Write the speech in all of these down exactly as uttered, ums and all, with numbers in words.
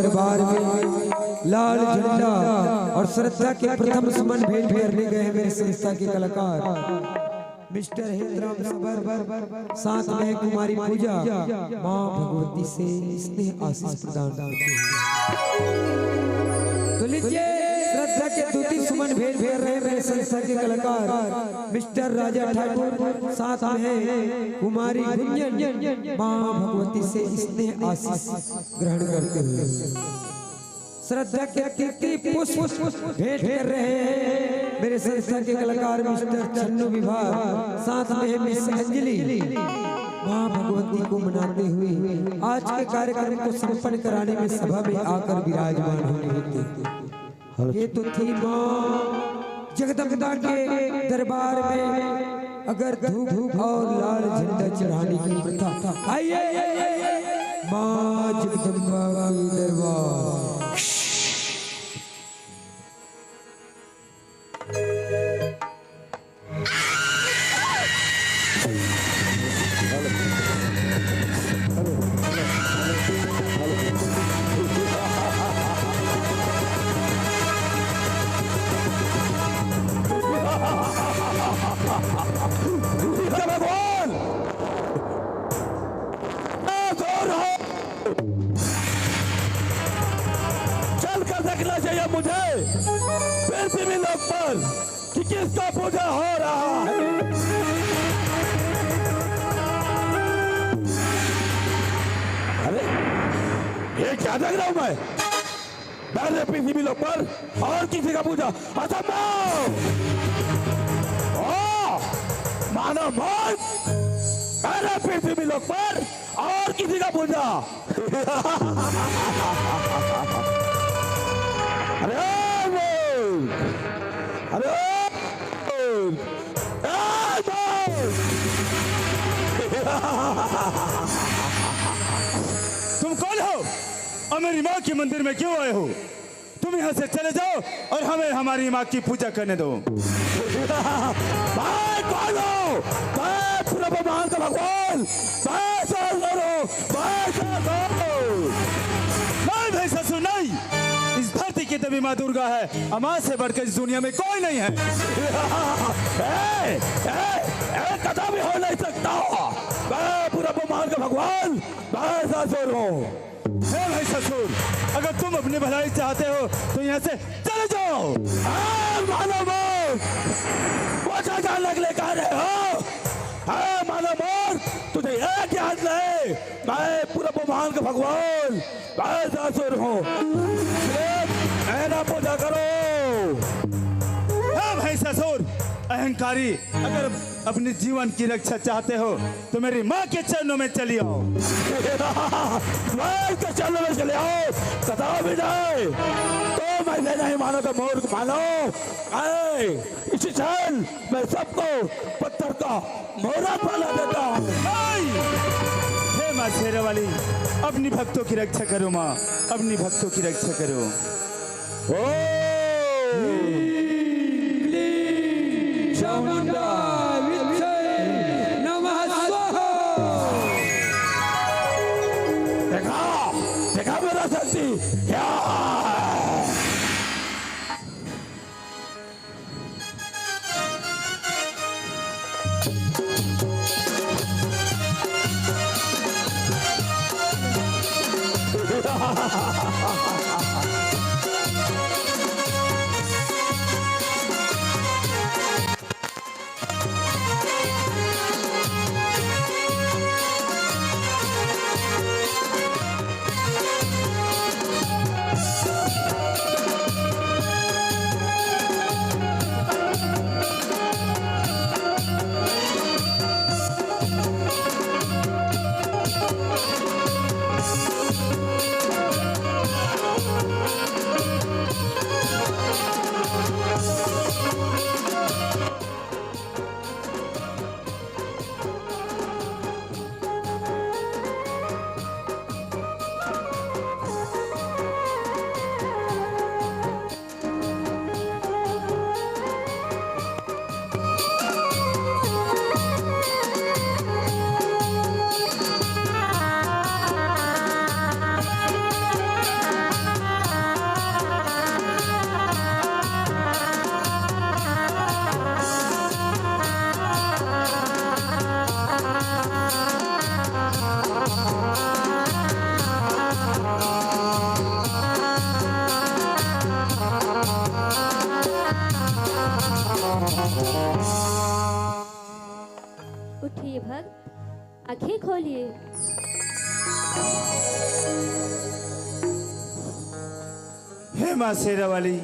दरबार में लाल झंडा और श्रद्धा के प्रथम सुमन भेंट करने गए हैं मेरे संस्था के कलाकार मिस्टर हेतराम सबर, साथ में कुमारी पूजा, माँ भगवती से स्नेह आशीष प्रदान करते हैं। तो लीजिए, श्रद्धा के द्वितीय सुमन भेंट कर रहे हैं मेरे संस्था के कलाकार मिस्टर राजा ठाकुर, साथ में कुमारी गुंजन, माँ भगवती से स्नेह आशीष ग्रहण करते हुए श्रद्धा के तृतीय पुष्प भेंट कर रहे हैं मेरे संस्था के कलाकार मिस्टर छन्नू विभाग, साथ में मिस अंजलि। माँ भगवती को मनाते हुए आज के कार्यक्रम को संपन्न कराने में सभा में आकर विराजमान हुई होती। ये तो थी माँ जगदम्बा के दरबार में अगर धूप और लाल झंडा चढ़ाने की प्रथा, आइए माँ जगदम्बा के दरबार। भगवान, चल कर देखना चाहिए मुझे पृथ्वी लोक पर कि किसका पूजा हो रहा है। अरे, ये क्या देख रहा हूं मैं? पहले पृथ्वी लोक पर और किसी का पूजा असंभव। ओ, मानव मन, पहले पृथ्वी लोक पर और किसी का पूजा। अरे बोल, अरे बोल, अरे बोल। तुम कौन हो और मेरी माँ के मंदिर में क्यों आए हो? तुम यहाँ से चले जाओ और हमें हमारी माँ की पूजा करने दो। मैं कौन हूँ? मैं पूरा ब्रह्मांड का भगवान, मैं सर्वगुरु, मैं सर्वगुरु। नहीं भाई ससुर, नहीं। इस धरती की देवी माँ दुर्गा है, अम्मा से बढ़कर इस दुनिया में कोई नहीं है। ए, ए, ए, कदा भी हो नहीं सकता। मैं पूरा ब्रह्मांड का भगवान, मैं सर्वगुरु हूँ। हे भाई ससुर, अगर तुम अपनी भलाई चाहते हो तो यहाँ से चले जाओ। ए, मानव मोर, पूजा जानने के लिए कह रहे हो? ए, मानव मोर, तुझे एक याद नहीं, मैं पूरा ब्रह्मांड का भगवान, मैं ससुर हूँ। मेरा पूजा करो। हे भाई ससुर, अहंकारी, अगर अपने जीवन की रक्षा चाहते हो तो मेरी माँ के चरणों में चली आओ। माँ के चरणों में चले आओ, कदा भी नहीं। तो मैं नहीं मानो तो मूर्ख मानो। आए, इसी क्षण मैं सबको पत्थर का मुहूर्त बना देता हूँ। नहीं! हे माँ शेरावाली, अपनी भक्तों की रक्षा करो माँ, अपनी भक्तों की रक्षा करो। ओम क्लीं चामुंडा विद्महे नमः स्वाहा। देखा, देखा मेरा शक्ति क्या है? बोलिए। हे माँ शेरा वाली,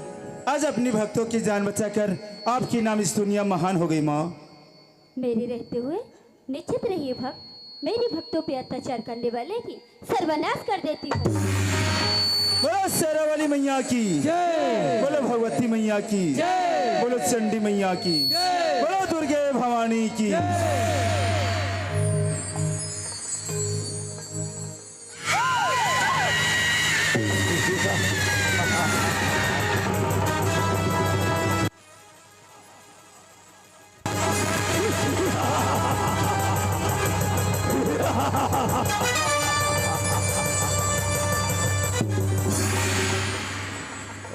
आज अपनी भक्तों की जान बचाकर आपकी नाम इस दुनिया महान हो गई माँ। मेरे रहते हुए निश्चित रहिए भक्त, मेरी भक्तों पे अत्याचार करने वाले की सर्वनाश कर देती हूँ। बोलो शेरा वाली मैया की जय। बोलो भगवती मैया की जय। बोलो चंडी मैया की जय। बोलो दुर्गे भवानी की जय।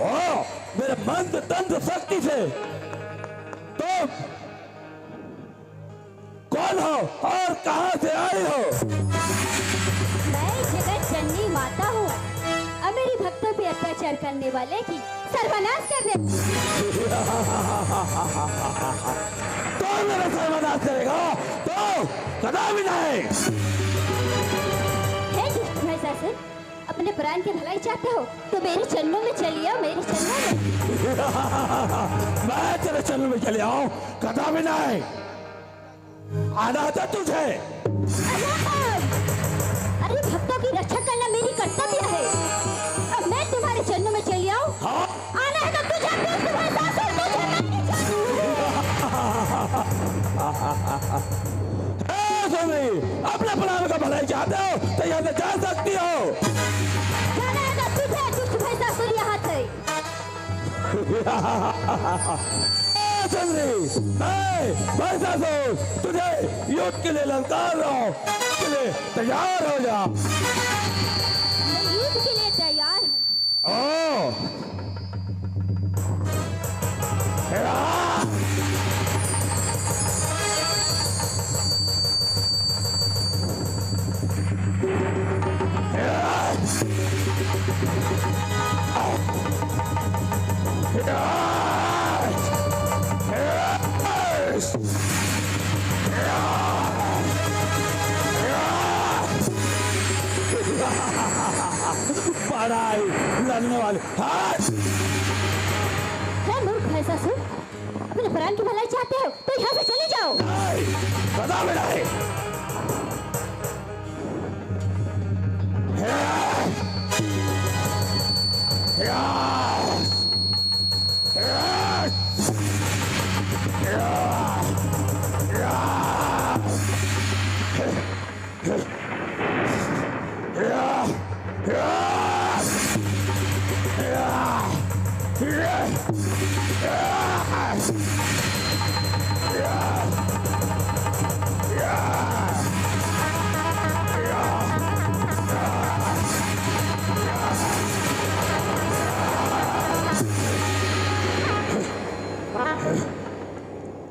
ओ, मेरे मंत्र तंत्र शक्ति से तुम कौन हो और कहां से आए हो? मैं जगत जननी माता हूँ और मेरी भक्तों पे अत्याचार करने वाले की सर्वनाश कर दे। कौन मेरा सर्वनाश करेगा? तो कदापि नहीं। हे दुष्ट महिषासुर, अपने प्राण की भलाई चाहते हो तो मेरे चरणों में चलिए आओ, मेरे चरणों में। मैं तेरे चरणों में चले आऊं? कदापि नहीं। आना था तुझे। अरे भक्तों की रक्षा करना मेरी कर्तव्य है। अब मैं तुम्हारे चरणों में चली आऊं? हाँ। आना है तो तुझे भी, तुम्हारे सासुर तुझे मैं नहीं जानूंगी। ए सुंदरी, अपने प्राण का भलाई चाहते हो तो यहाँ से जा सकती हो। जाना है तो तुझे, दुष्ट महिषासुर, यहाँ से। ए चंद्री, मैं महिषासुर तुझे युद्ध के लिए ललकार रहा हूँ, युद्ध के लिए तैयार हो जा। मैं युद्ध के लिए तैयार हूँ। ओ। या। पढ़ाई लड़ने वाले। हाँ। हे मूर्ख महिषासुर, अपने प्राण की भलाई चाहते हो तो यहाँ से चले जाओ। नहीं, कदापि नहीं।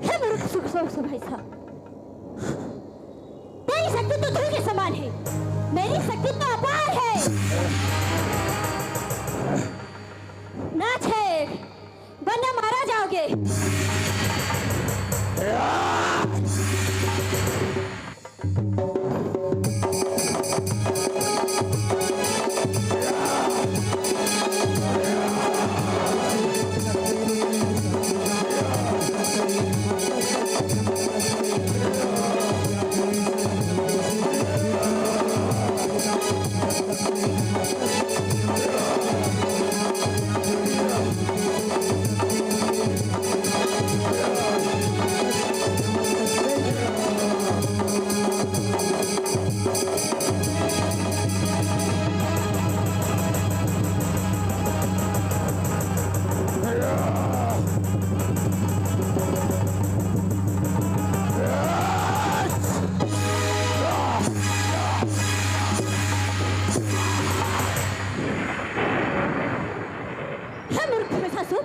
हे मूर्ख सुख, सुख, सुख, भाई साहब। तेरी शक्ति तो ध्रुव के समान है, मेरी शक्ति तो अपार है। ना छेड़, वरना मारा जाओगे। हे मूर्ख महिषासुर,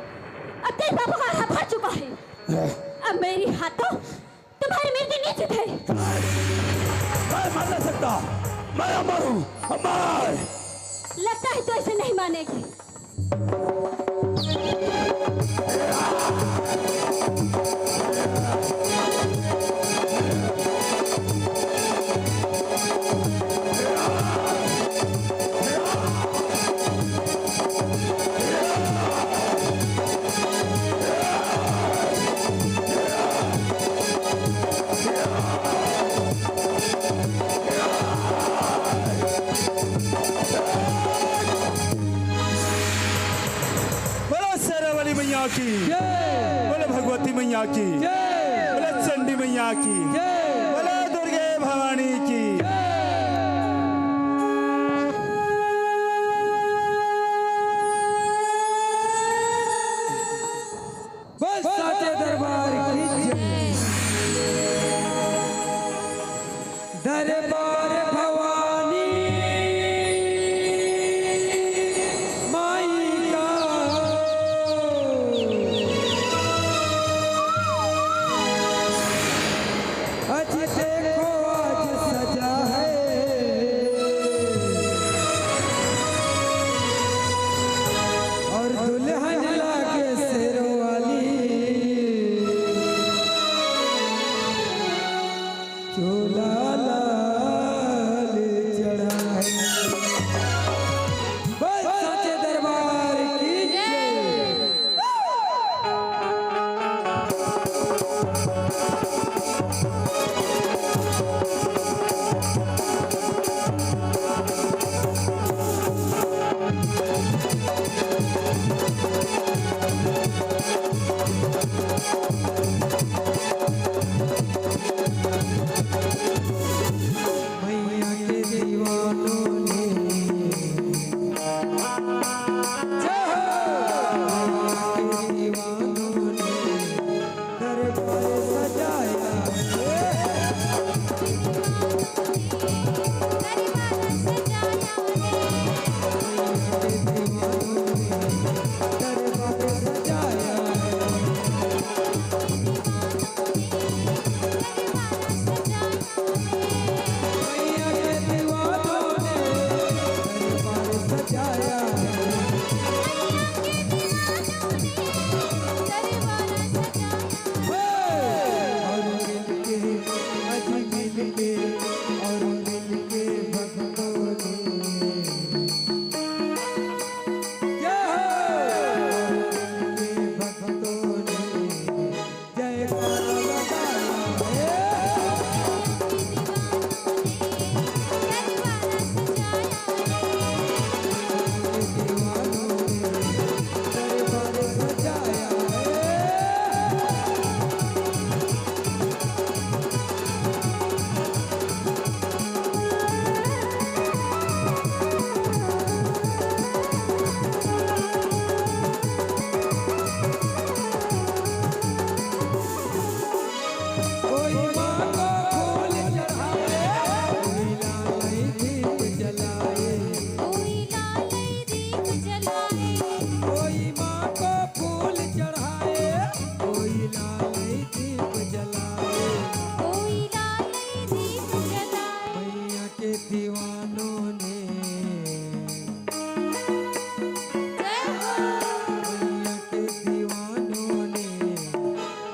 अब तेरे पापों का आधा भर चुका है। अब मेरी हाथों तुम्हारी मृत्यु निश्चित है। मैं मर नहीं सकता, मैं अमर हूँ, अमर। लगता है तू ऐसे नहीं मानेगी। की। जय। बोले भगवती मैया की। जय। बोले चंडी मैया की। जय। बोले दुर्गे भवानी की। जय। बस साचे दरबार की जय। दरबार भवानी माई का आज देखो आज सजा है। और दुल्हन लागे शेरों वाली, चोला लाल चढ़ा है। बस साचे दरबार की जय। मैया के दीवानों ने, जय हो। मैया के दीवानों ने दरबार सजाया है। दरबार सजाया है। मैया के दीवानों ने दरबार सजाया है। मैया के दीवानों ने दरबार सजाया है। और मिलके, आज मिलके, और मिलके भक्तों ने, जय हो। और मिलके भक्तों ने जयकारा लगाया है। कोई माँ को फूल चढ़ाए, कोई लालई दीप जलाए। कोई लालई दीप जलाए। कोई माँ को फूल चढ़ाए, कोई लालई दीप जलाए। कोई लालई दीप जलाए। मैया के दीवानों ने, जय हो। मैया के दीवानों ने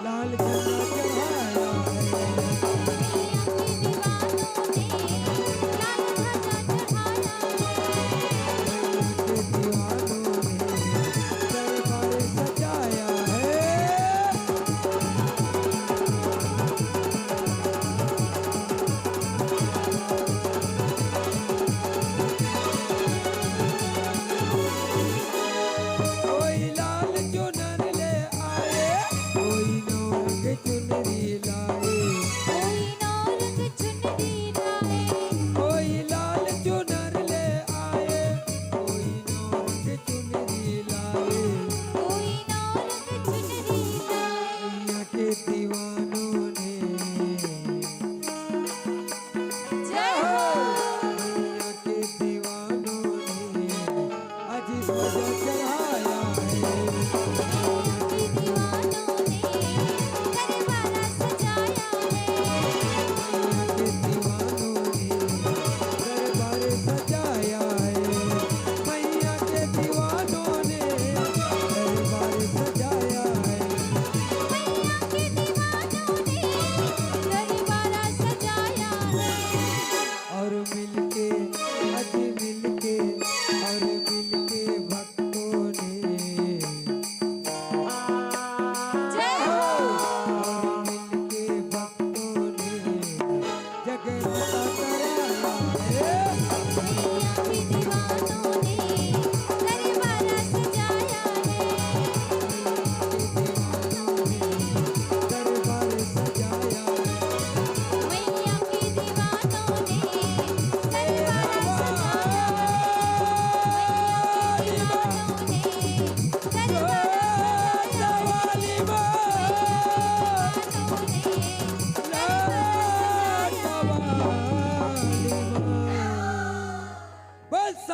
लाल झंडा चढ़ाया है। मैया के दीवानों ने लाल झंडा चढ़ाया है। मैया के दीवानों ने दरबार सजाया है। कोई लाल चुनर ले आए, कोई नौ रंग चुनरी लाए। कोई नौ रंग चुनरी लाए। कोई लाल चुनर ले आए, कोई नौ रंग चुनरी लाए। कोई नौ रंग चुनरी लाए। मैया के दीवानों ने, जय हो। मैया के दीवानों ने आज ध्वजा चढ़ाया है। मैया के दीवानों ने दरबारा सजाया है। मैया के दीवानों ने दरबार सजाया है। मैया के दीवानों ने दरबार सजाया है। मैया के दीवानों ने दरबारा सजाया है। और मिलके, आज मिलके, और मिलके भक्तों ने, जय हो। और मिलके भक्तों ने जगराता कराया है। मैया के दीवानों ने दरबारा सजाया है।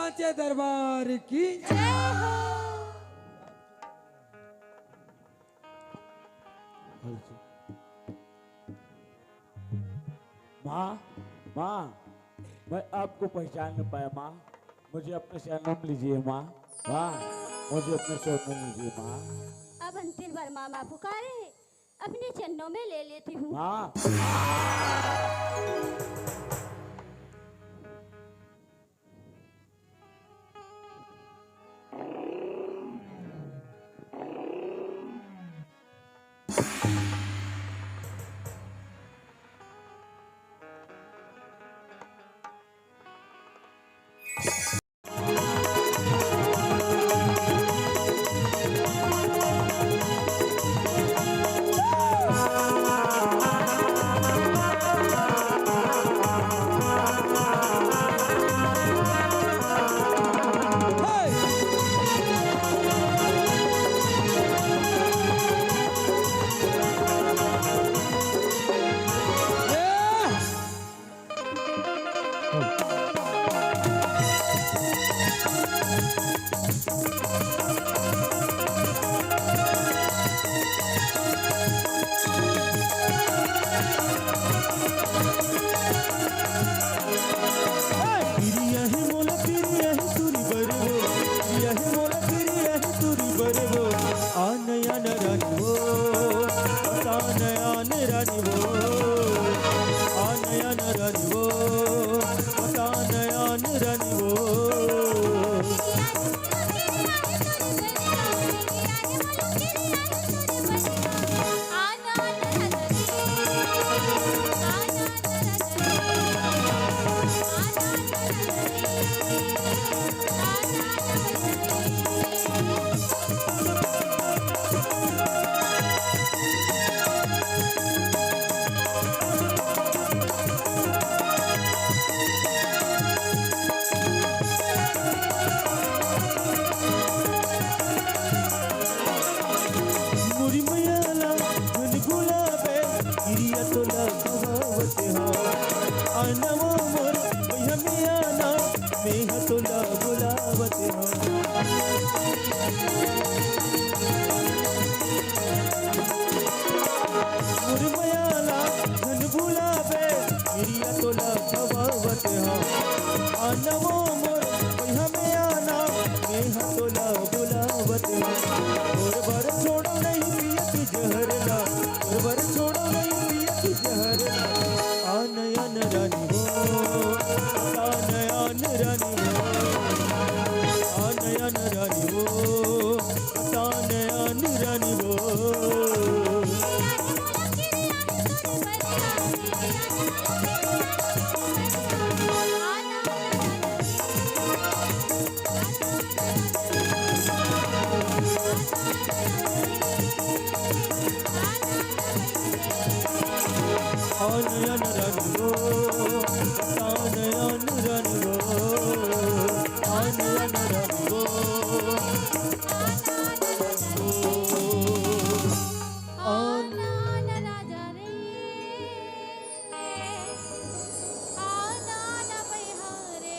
साचे दरबार की। माँ, माँ, मैं आपको पहचान नहीं पाया माँ, मुझे अपने चरणों में लीजिए माँ। माँ, मुझे अपने चरणों में लीजिए माँ। अब अंतिम बार माँ माँ पुकारे, अपने चरणों में ले लेती हूँ। माँ। पिरिया हे मोला, पिरिया हे तुरी बरबो, पिरिया हे मोला, पिरिया हे तुरी बरबो। आन आन रानी वो, आन आन रानी वो, आन आन रानी वो, आन आन रानी वो। मुरी मैया ला झन भुलाबे, किरिया तोला खवावत हँव। आना वो मोर भैया मियाँ ना, मेंह तोला बुलावत हँव। मोर मैया ला झन भुलाबे, किरिया तोला खवावत हँव। आना वो मोर भैया मियाँ ना, मेंह तोला बुलावत हँव। तोर बर छोड़ो नहीं पियत जहर ला, तोर बर छोड़ो नहीं पियत जहर ला। आन आन रानी वो, आन आन रानी वो, आन आन रानी वो, आन आन रानी वो। आन आन रंगो, आन आन रंगो, आन आन रंगो, आन आन रंगो। आन आन राजा रे, आन आन बइहा रे।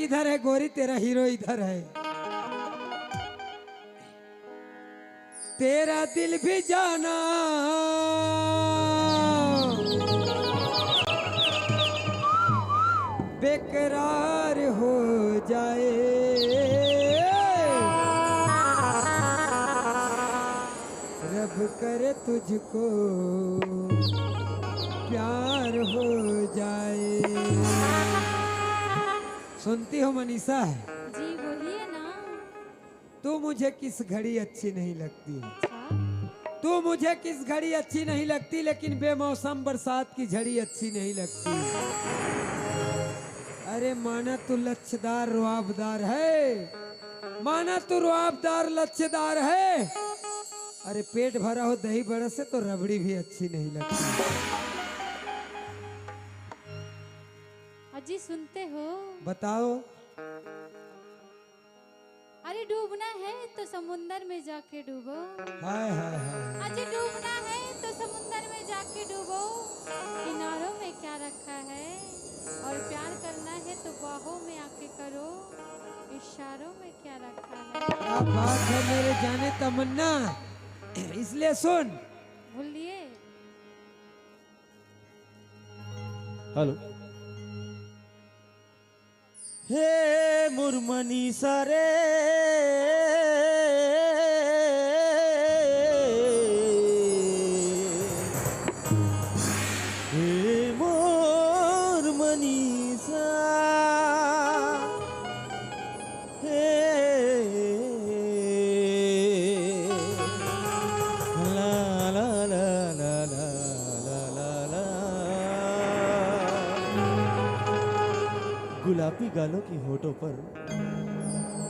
इधर है गोरी, तेरा हीरो इधर है। तेरा दिल भी जाना बेकरार हो जाए, रब करे तुझको प्यार हो जाए। सुनती हो मनीषा? जी, बोलिए ना। तू मुझे किस घड़ी अच्छी नहीं लगती। अच्छा। तू मुझे किस घड़ी अच्छी नहीं लगती, लेकिन बेमौसम बरसात की झड़ी अच्छी नहीं लगती। अरे माना तू लच्छेदार रुआबदार है, माना तू रुआबदार लच्छेदार है। अरे पेट भरा हो दही बड़ा से तो रबड़ी भी अच्छी नहीं लगती। अजी सुनते हो? बताओ। अरे डूबना है तो समुंदर में जाके डूबो। हाय, हाय, हाय। अरे डूबना है तो समुंदर में जाके डूबो। किनारों में क्या रखा है? और प्यार करना है तो बाहों में आके करो। इशारों में क्या रखा है? क्या बात है मेरे जाने तमन्ना। इसलिए सुन। भूलिए। हेलो। हे मोर मनीषा रे, हे मोर मनीषा, हे ला ला ला ला ला ला ला ला। गुलाबी गालों की होठों पर,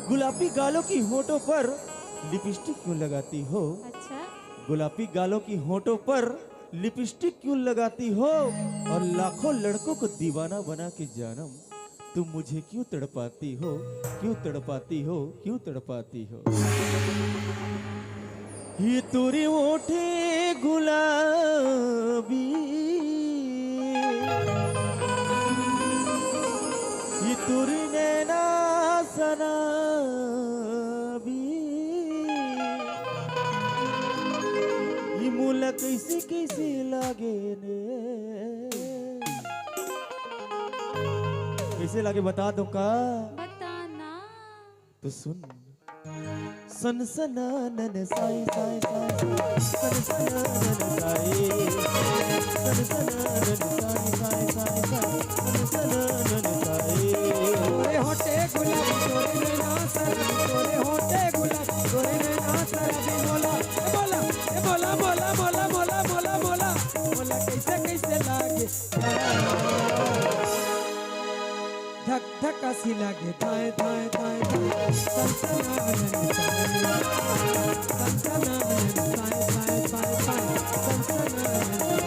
गुलाबी गालों की होठों पर लिपस्टिक क्यों लगाती हो? अच्छा। गुलाबी गालों की होठों पर लिपस्टिक क्यों लगाती हो? और लाखों लड़कों को दीवाना बना के जानम, तुम मुझे क्यों तड़पाती हो, क्यों तड़पाती हो, क्यों तड़पाती हो? ये तोरे ओठे गुलाबी, ये तोरे नैना सनाबी, ये मोला कैसे कैसे लागे ने। कैसे लागे बता दो का? बताना। तो सुन। सन सनानन साई साई साई साई, सन सनानन साई, सन सनानन साई साई साई साई, सन सनानन साई। तोरे होठे गुलाबी, तोरे नैना सराबी, तोरे होठे गुलाबी, तोरे नैना सराबी, मोला, ए मोला, ए मोला, मोला, मोला, मोला, मोला, मोला, मोला कैसे कैसे लागे। धक धक आसी लागे, धाय धाय धाय धाय। सनसनानन साए, सनसनानन साए, साए, साए, साए। सनसनानन साए।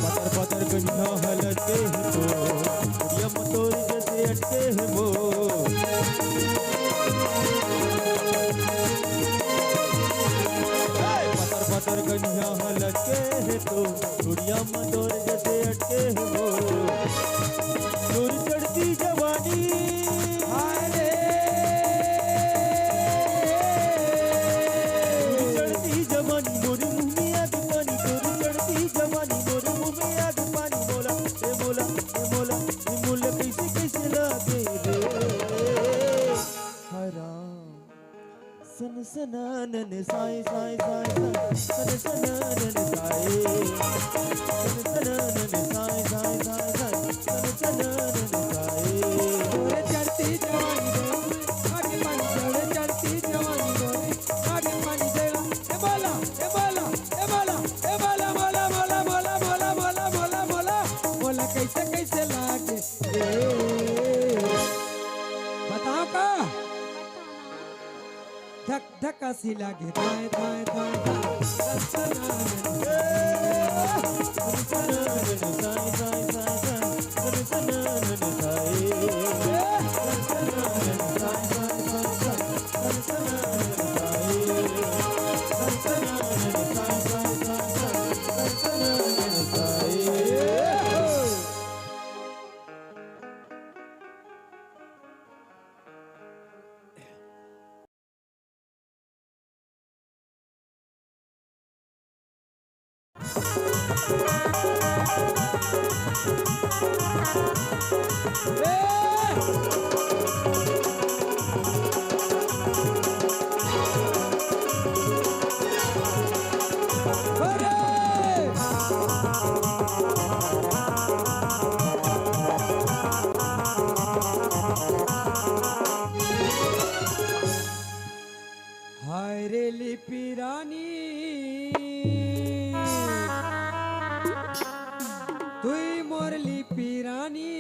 पतर पतर कनिहा ह लटके हे तो, चुड़िया म तोर जैसे अटके हे वो। पतर पतर कनिहा ह लटके हे तो, चुड़िया म तोर जैसे अटके हे वो। तोर चढ़ती जवानी, हाय रे। तोर चढ़ती जवानी, मोरे मुँह में आगे पानी, तोर चढ़ती जवानी, मोरे मुँह में आगे पानी, मोला, ए मोला, ए मोला, ए मोला, कैसे, कैसे लागे रे, हाय राम। सन सनानन साई साई साई साई, सनानन साई। सनानन साई साई साई साई, सनानन साई। तोरे चढ़ती जवानी रे, आगे पानी दे रे, चढ़ती जवानी रे, आगे पानी दे रे। ए बाला, ए बाला, ए बाला, ए बाला, मोला, मोला, मोला, कैसे, कैसे लागे? ए, बताओ का? धक धक हंसी लागे, धाय धाय धाय धाय। हाय रे लिपि रानी, तुई मोर लिपि रानी,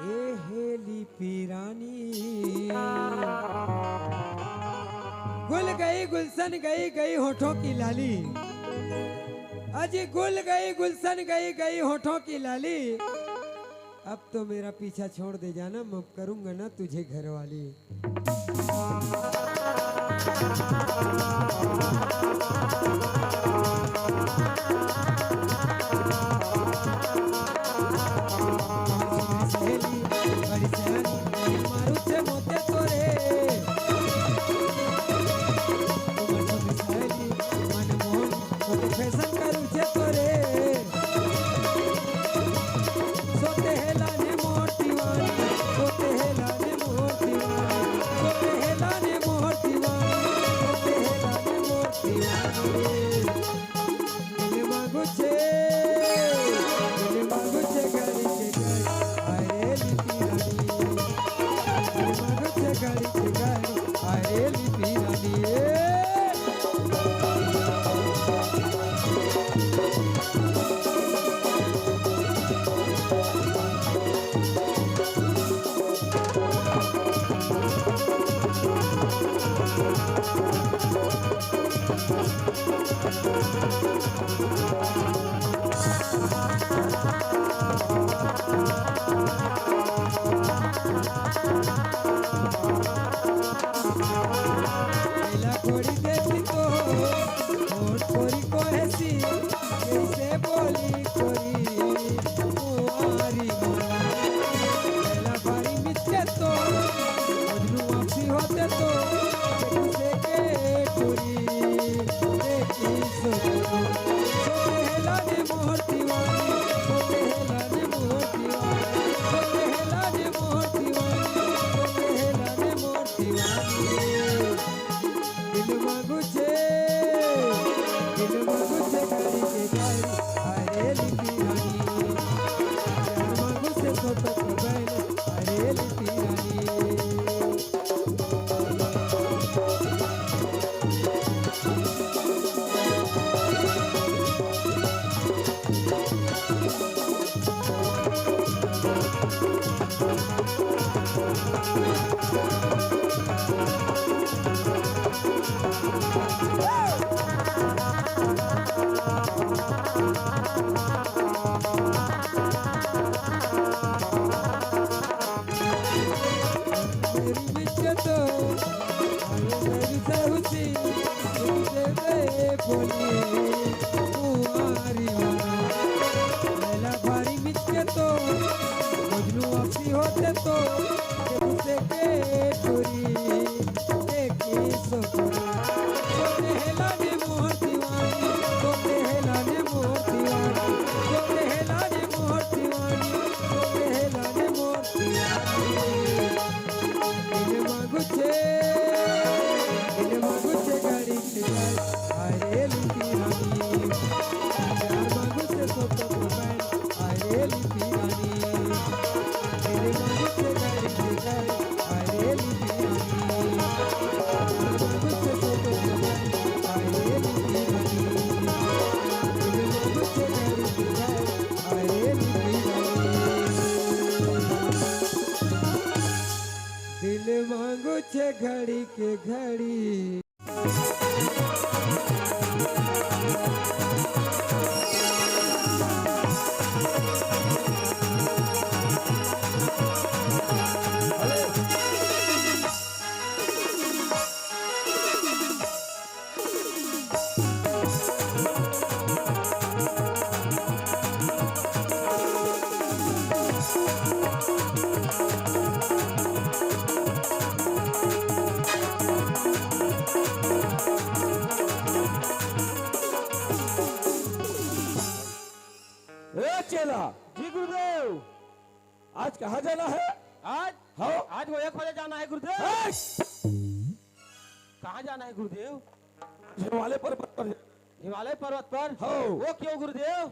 ए हे लिपि रानी। गुल गई गुलशन गई, गई होठों की लाली। अजी गुल गई गुलशन गई, गई होठों की लाली। अब तो मेरा पीछा छोड़ दे जाना, मैं करूंगा ना तुझे घरवाली। सहेली बड़ी सयानी, मारू छे मोते तोरे। सहेली मनमोहन, मोते फैशन करू छे तोरे। सोते हेला ने मोर दीवानी, सोते हेला ने मोर दीवानी, सोते हेला ने मोर दीवानी, सोते हेला ने मोर दीवानी। दिल मांगू छे, दिल मांगू छे गाड़ी के गाड़ी, अरे लिपि रानी। दिल मांगू छे गाड़ी के गाड़ी, अरे लिपि रानी। ए। एला कोड़ी देती तो मोर कोरी कोहेसी, कैसे बोली कोरी कुंवारी मोर। एला भारी मिचके तो मजनू आपसी होते तो कैसे के टूरी। देखी सोते हेला ने मोर दीवानी, सोते हेला ने मोर दीवानी, सोते हेला ने मोर दीवानी, सोते हेला ने मोर दीवानी। दिल मांगू छे, दिल मांगू छे गाड़ी के गाड़ी, अरे लिपि रानी। दिल मांगू छे सोतो के बैल, अरे लिपि रानी। मेरी मिचके तो, आयो मेरी सहूसी, तुम दे दे बोली, कुंवारी वाला। लैला भारी मिचके तो, मजनू आपसी होते तो, के तुझे के टूरी, देखी सोचना। सोते हेला ने मोर दीवानी, सोते हेला ने मोर दीवानी, सोते हेला ने मोर दीवानी, सोते हेला ने मोर दीवानी। दिल के घड़ी। ए चेला, जी गुरुदेव। आज कहाँ जाना है? आज? हाँ। आज वो एक बजे जाना है गुरुदेव। ए! कहाँ जाना है गुरुदेव? हिमालय पर्वत पर। हिमालय पर्वत पर? हाँ। वो क्यों गुरुदेव?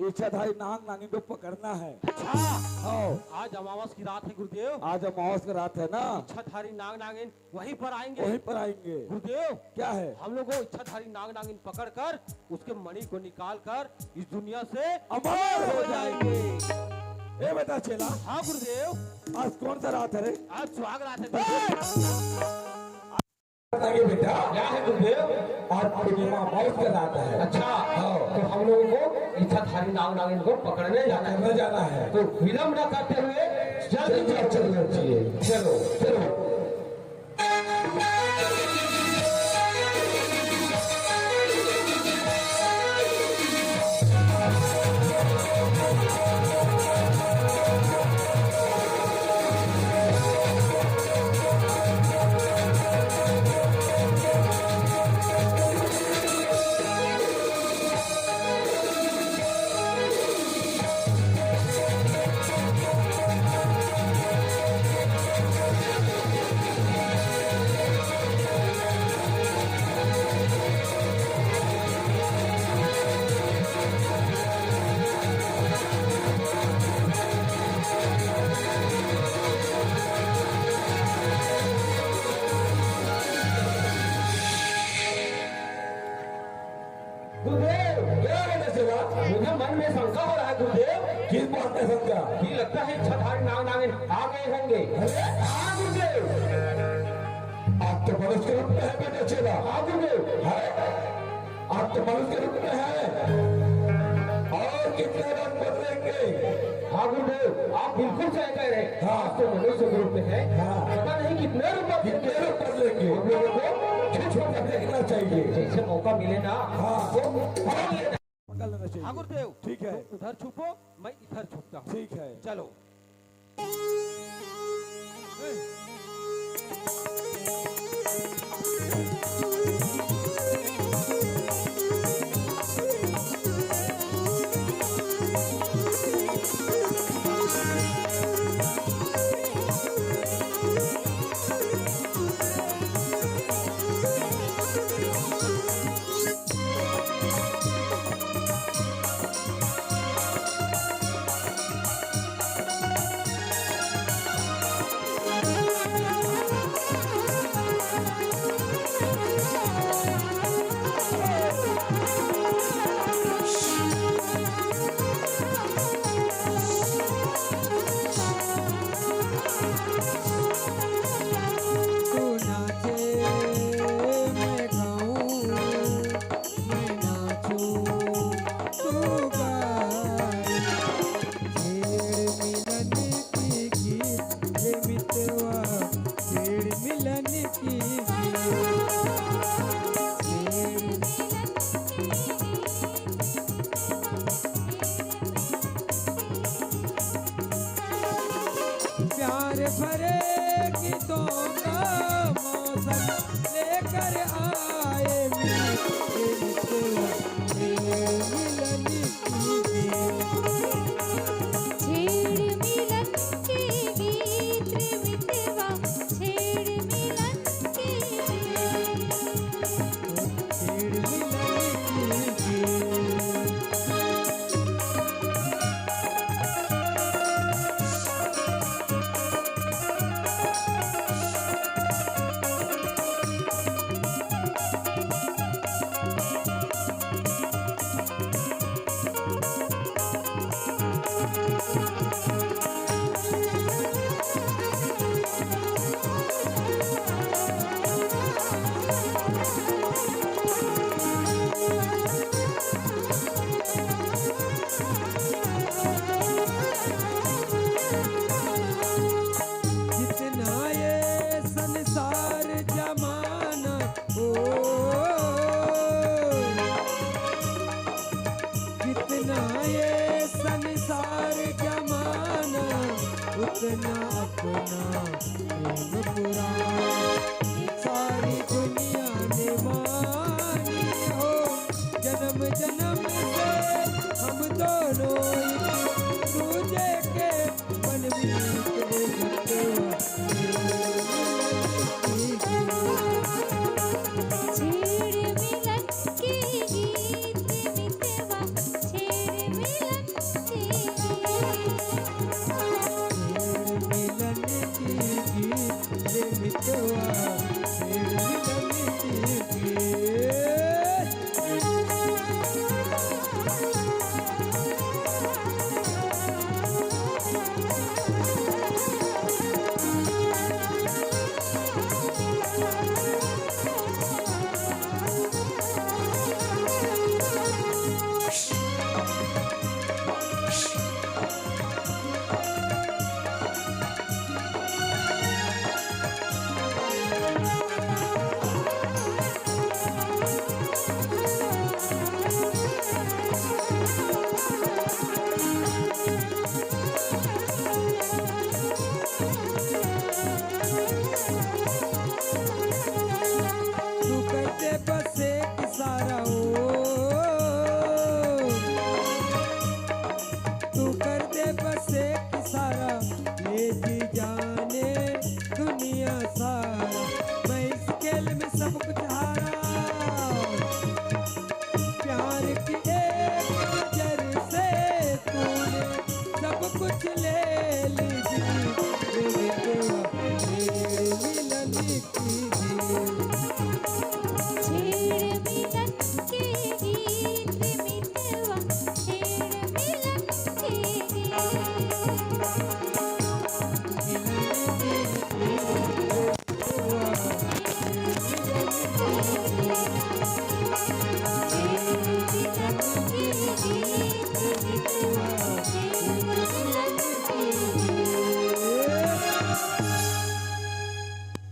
इच्छाधारी नाग नागिन को पकड़ना है। अच्छा। हाँ। आज अमावस की रात है गुरुदेव। आज अमावस की रात है ना? इच्छाधारी नाग नागिन वहीं पर आएंगे। वहीं पर आएंगे। गुरुदेव, क्या है? हम लोग वो इच्छाधारी नाग नागिन पकड़ कर उसके मणि को निकाल कर इस दुनिया से अमर हो जाएंगे। ए बेटा चेला। हाँ गुरुदेव। आज कौन सा रात है रे? आज सुहाग रात है। ए! आगे बेटा। क्या है गुरुदेव? आज पूर्णिमा अमावस का रात है। अच्छा। हाँ। तो हम लोगों को इच्छाधारी नाग नागिन को पकड़ने जाना है। पकड़ने जाना है। तो विलंब न करते हुए जल्दी चलो, चलो, चलो। चलो। चलो। गुरुदेव, क्या है नशेबा? मुझे मन में शंका हो रहा है गुरुदेव। किस बात में शंका? कि लगता है इच्छाधारी नाग नागिन आ गए होंगे। अरे, हाँ गुरुदेव। आप तो मनुष्य के रूप में है बेटा चेला। हाँ गुरुदेव। है? आप तो मनुष्य के रूप में है। और कितने रंग बदलेंगे? हाँ गुरुदेव, आप बिल्कुल सही कह रहे हैं। हाँ। आप तो मनुष्य के रूप में है। हाँ। पता नहीं कितने रूप बदलेंगे। कितने रूप बदलेंगे? हम लोगों को छू छू कर देखना चाहिए। जैसे मौका मिले ना, हाँ। तो पकड़ लेना। पकड़ लेना चाहिए। हाँ गुरुदेव, ठीक है। तुम उधर छुपो, मैं इधर छुपता हूँ। ठीक है। चलो। तू नाचे, मैं गाऊं, मैं नाचूं, तू गाए। छेड़ मिलन की गीत रे मितवा, छेड़ मिलन की गीत। छेड़ प्यार भरे गीतों का मौसम लेकर आए मीठे मिठे छेड़ मिलन की गीत। छेड़ मिलन के गीत रे मितवा, छेड़ मिलन के गीत। छेड़ मिलन की गीत। ना अपना प्रेम पुराण। सारी दुनिया ने मानी हो, जन्म जन्म से हम दोनों एक दूजे के मन में। छेड़ मिलन के गीत मितवा, छेड़ मिलन के गीत। छेड़ मिलन के गीत रे मितवा, छेड़ मिलन के गीत। तू कर दे बस एक इशारा ओ, तू कर दे बस एक इशारा, ये जी जाने दुनिया सारा। मैं इस खेल में सब कुछ हारा, प्यार की एक नजर से तूने सब कुछ ले ली जी। मेरे मिलन की छेड़ मिलन के गीत मितवा, छेड़ मिलन के गीत।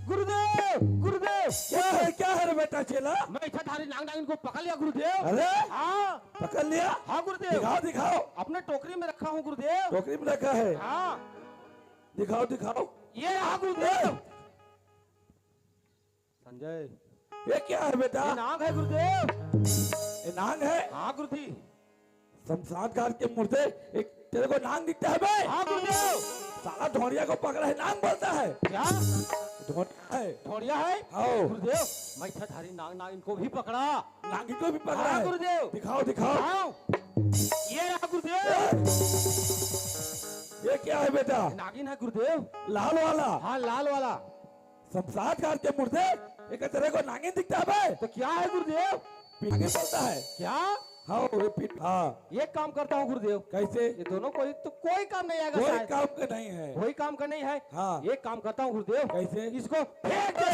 गुरुदेव, गुरुदेव, क्या है, क्या है रे बेटा चेला? मैं इच्छाधारी नाग नागिन को पकड़ लिया गुरुदेव। अरे? हाँ। पकड़ लिया? हाँ गुरुदेव। दिखाओ, दिखाओ। अपने टोकरी में रखा हूँ गुरुदेव। टोकरी में रखा है? हाँ। दिखाओ, दिखाओ। ये रहा गुरुदेव। संजय। ये क्या है बेटा? ये नाग है गुरुदेव। ये नाग है? हाँ गुरुजी। शमशान घाट के मुर्दे, एक तेरे को नाग दिखता है बे? हाँ गुरुदेव। साला ढोंडिया को पकड़ा है, नाग बोलता है। क्या? ढोंडिया है। ढोंडिया है? हाँ। गुरुदेव, मैं इच्छाधारी नाग नागिन को भी पकड़ा। नागिन को भी पकड़ा हाँ, है? गुरुदेव। दिखाओ, दिखाओ। हाँ। ये रहा गुरुदेव। ये क्या है बेटा? नागिन है गुरुदेव। लाल वाला? हाँ, लाल वाला। शमशान घाट के मुर्दे, एक तेरे को नागिन दिखता है बे? तो क्या है गुरुदेव? नागिन बोलता है। क्या? हाँ, वो पी-, हाँ। एक काम करता हूँ गुरुदेव। कैसे? ये दोनों को एक तो कोई काम नहीं आएगा कोई शायद। काम का नहीं है। कोई काम का नहीं है। हाँ। एक काम करता हूँ गुरुदेव। कैसे? इसको फेंक दे।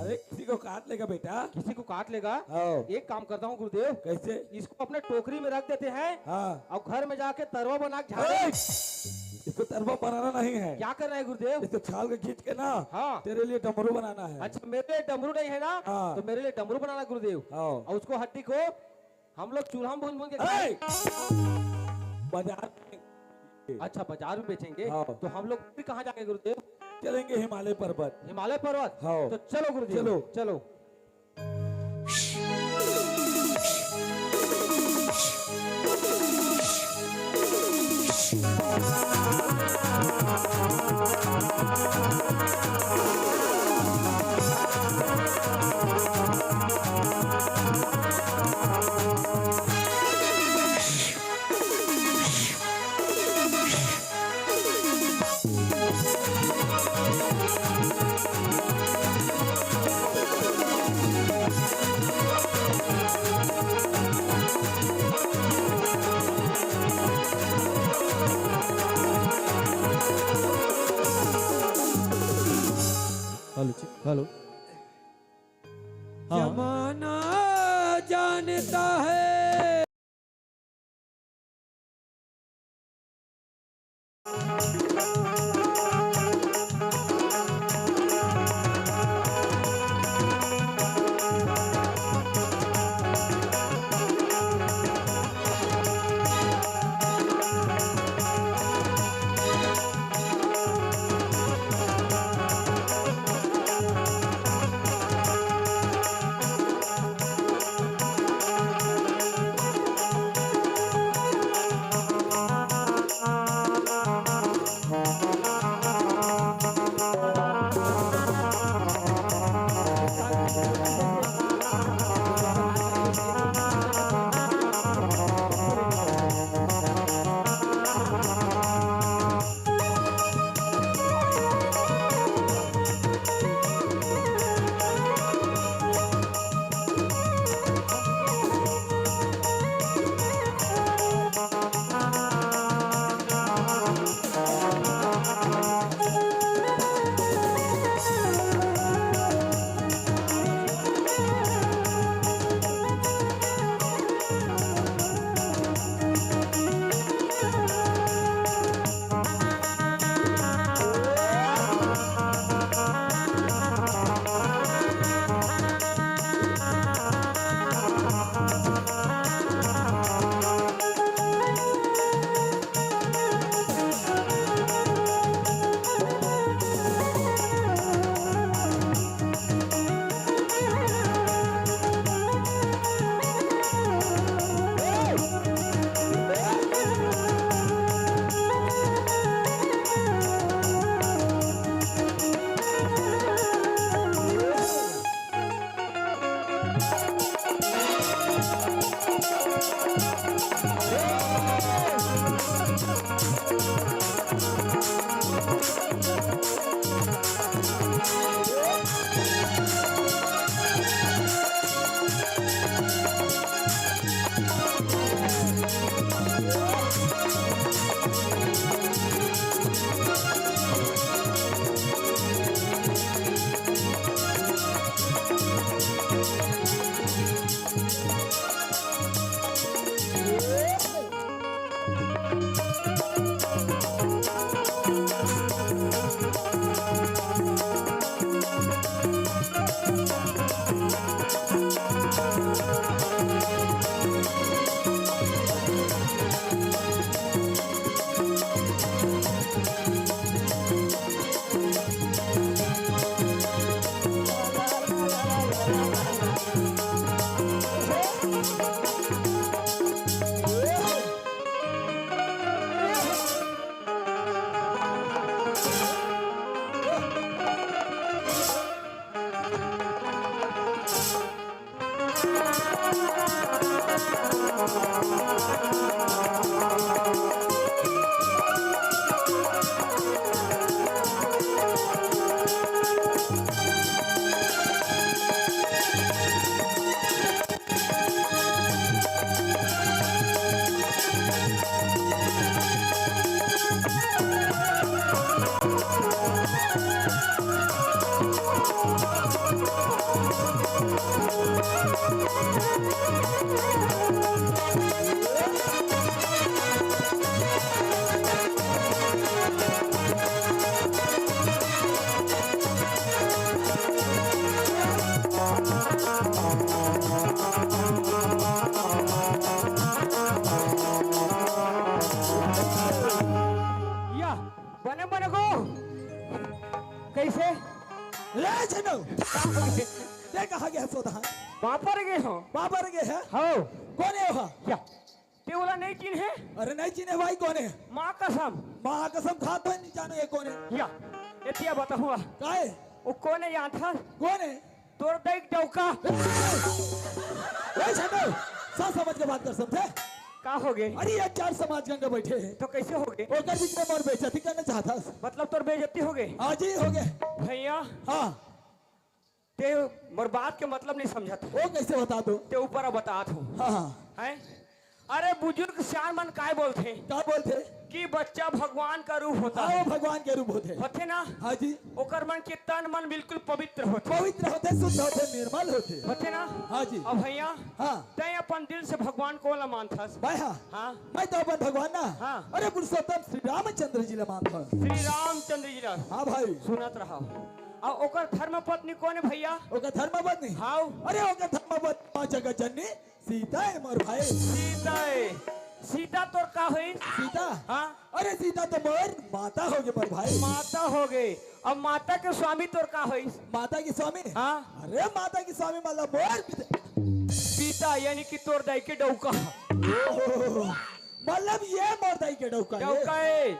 अरे, किसी को काट लेगा बेटा। किसी को काट लेगा? हाँ। एक काम करता हूँ गुरुदेव। कैसे? इसको अपने टोकरी में रख देते हैं। हाँ। और घर में जाके तरवा बना के झाड़े। ए! इसको तरवा बनाना नहीं है। क्या करना है गुरुदेव? इसको छाल के खींच के ना, हाँ। तेरे लिए डमरू बनाना है। अच्छा, मेरे लिए डमरू नहीं है ना? हाँ। तो मेरे लिए डमरू बनाना गुरुदेव। हाँ। और उसको हड्डी को हम लोग चूल्हा में भून भून के खाएं। ए! बाजार में। अच्छा, बाजार में बेचेंगे? हाँ। तो हम लोग फिर कहाँ जाएंगे गुरुदेव? चलेंगे हिमालय पर्वत। हिमालय पर्वत? हाँ। तो चलो गुरुदेव, चलो। चलो। Hello, hello. हाँ। जमाना जानता है। या, बने बने गो। कैसे? रे झिनू, ते कहाँ गे हस ओ दहा? बापर गे हो। बापर गे हे? हो। कोन हे ओ हा? या, ते ओला नहीं चिन्हे? अरे नहीं चिन्हे भाई, कोन हे? माँ कसम। माँ कसम खात होय, नहीं जानो ये कोन हे। या, एतिया बताहूँ। काय? ओ कोन हे जानथस? कोन हे? तोर दाई के डौका। ए, ए, झिनू, सच समझ के बात कर, समझे? का हो गे? अरे, ये चार समाज गंगा बैठे हे। तो कैसे हो गे? ओकर बीच में मोर बेइज्जती करना चाहत हस? मतलब तोर बेइज्जती हो गे? हाँ जी, हो गे। भैया, हाँ। ते मोर बात के मतलब नहीं समझत। ओ कैसे बता दो? ते ऊपर अब बतात हूँ। हाँ, हाँ। हैं? अरे बुजुर्ग सियान मन काय बोलथे? का बोलथे? कि बच्चा भगवान का रूप होता हाँ, हे। वो भगवान के रूप होथे। होथे ना? हाँ जी। ओकर मन के तन मन बिल्कुल पवित्र होथे। पवित्र होथे, शुद्ध होथे, निर्मल होथे। होथे ना? हाँ जी। अब भैया, हाँ। तैं अपन दिल से भगवान कोन ला मानथस? मैं हाँ। हाँ। मैं तो अपन भगवान ना। हाँ। अरे पुरुषोत्तम श्री रामचंद्र जी ला मानथस। श्री रामचंद्र जी ला। हाँ भाई। सुनत रहा। अउ ओकर धर्म पत्नी कोन हे भैया? ओकर धर्म पत्नी? हाँ। अरे ओकर धर्म पत्नी माँ जगत जननी सीता हे मोर भाई। सीता हे। सीता तोर का होइस? सीता? हाँ। अरे सीता तो मोर माता हो गे मोर भाई। माता हो गे। अब माता के स्वामी तोर का होइस? माता के स्वामी? हाँ। अरे माता के स्वामी मतलब मोर पिता। पिता यानी कि तोर दाई के डौका। ओहो, मतलब ये मोर दाई के डौका हे। डौका हे।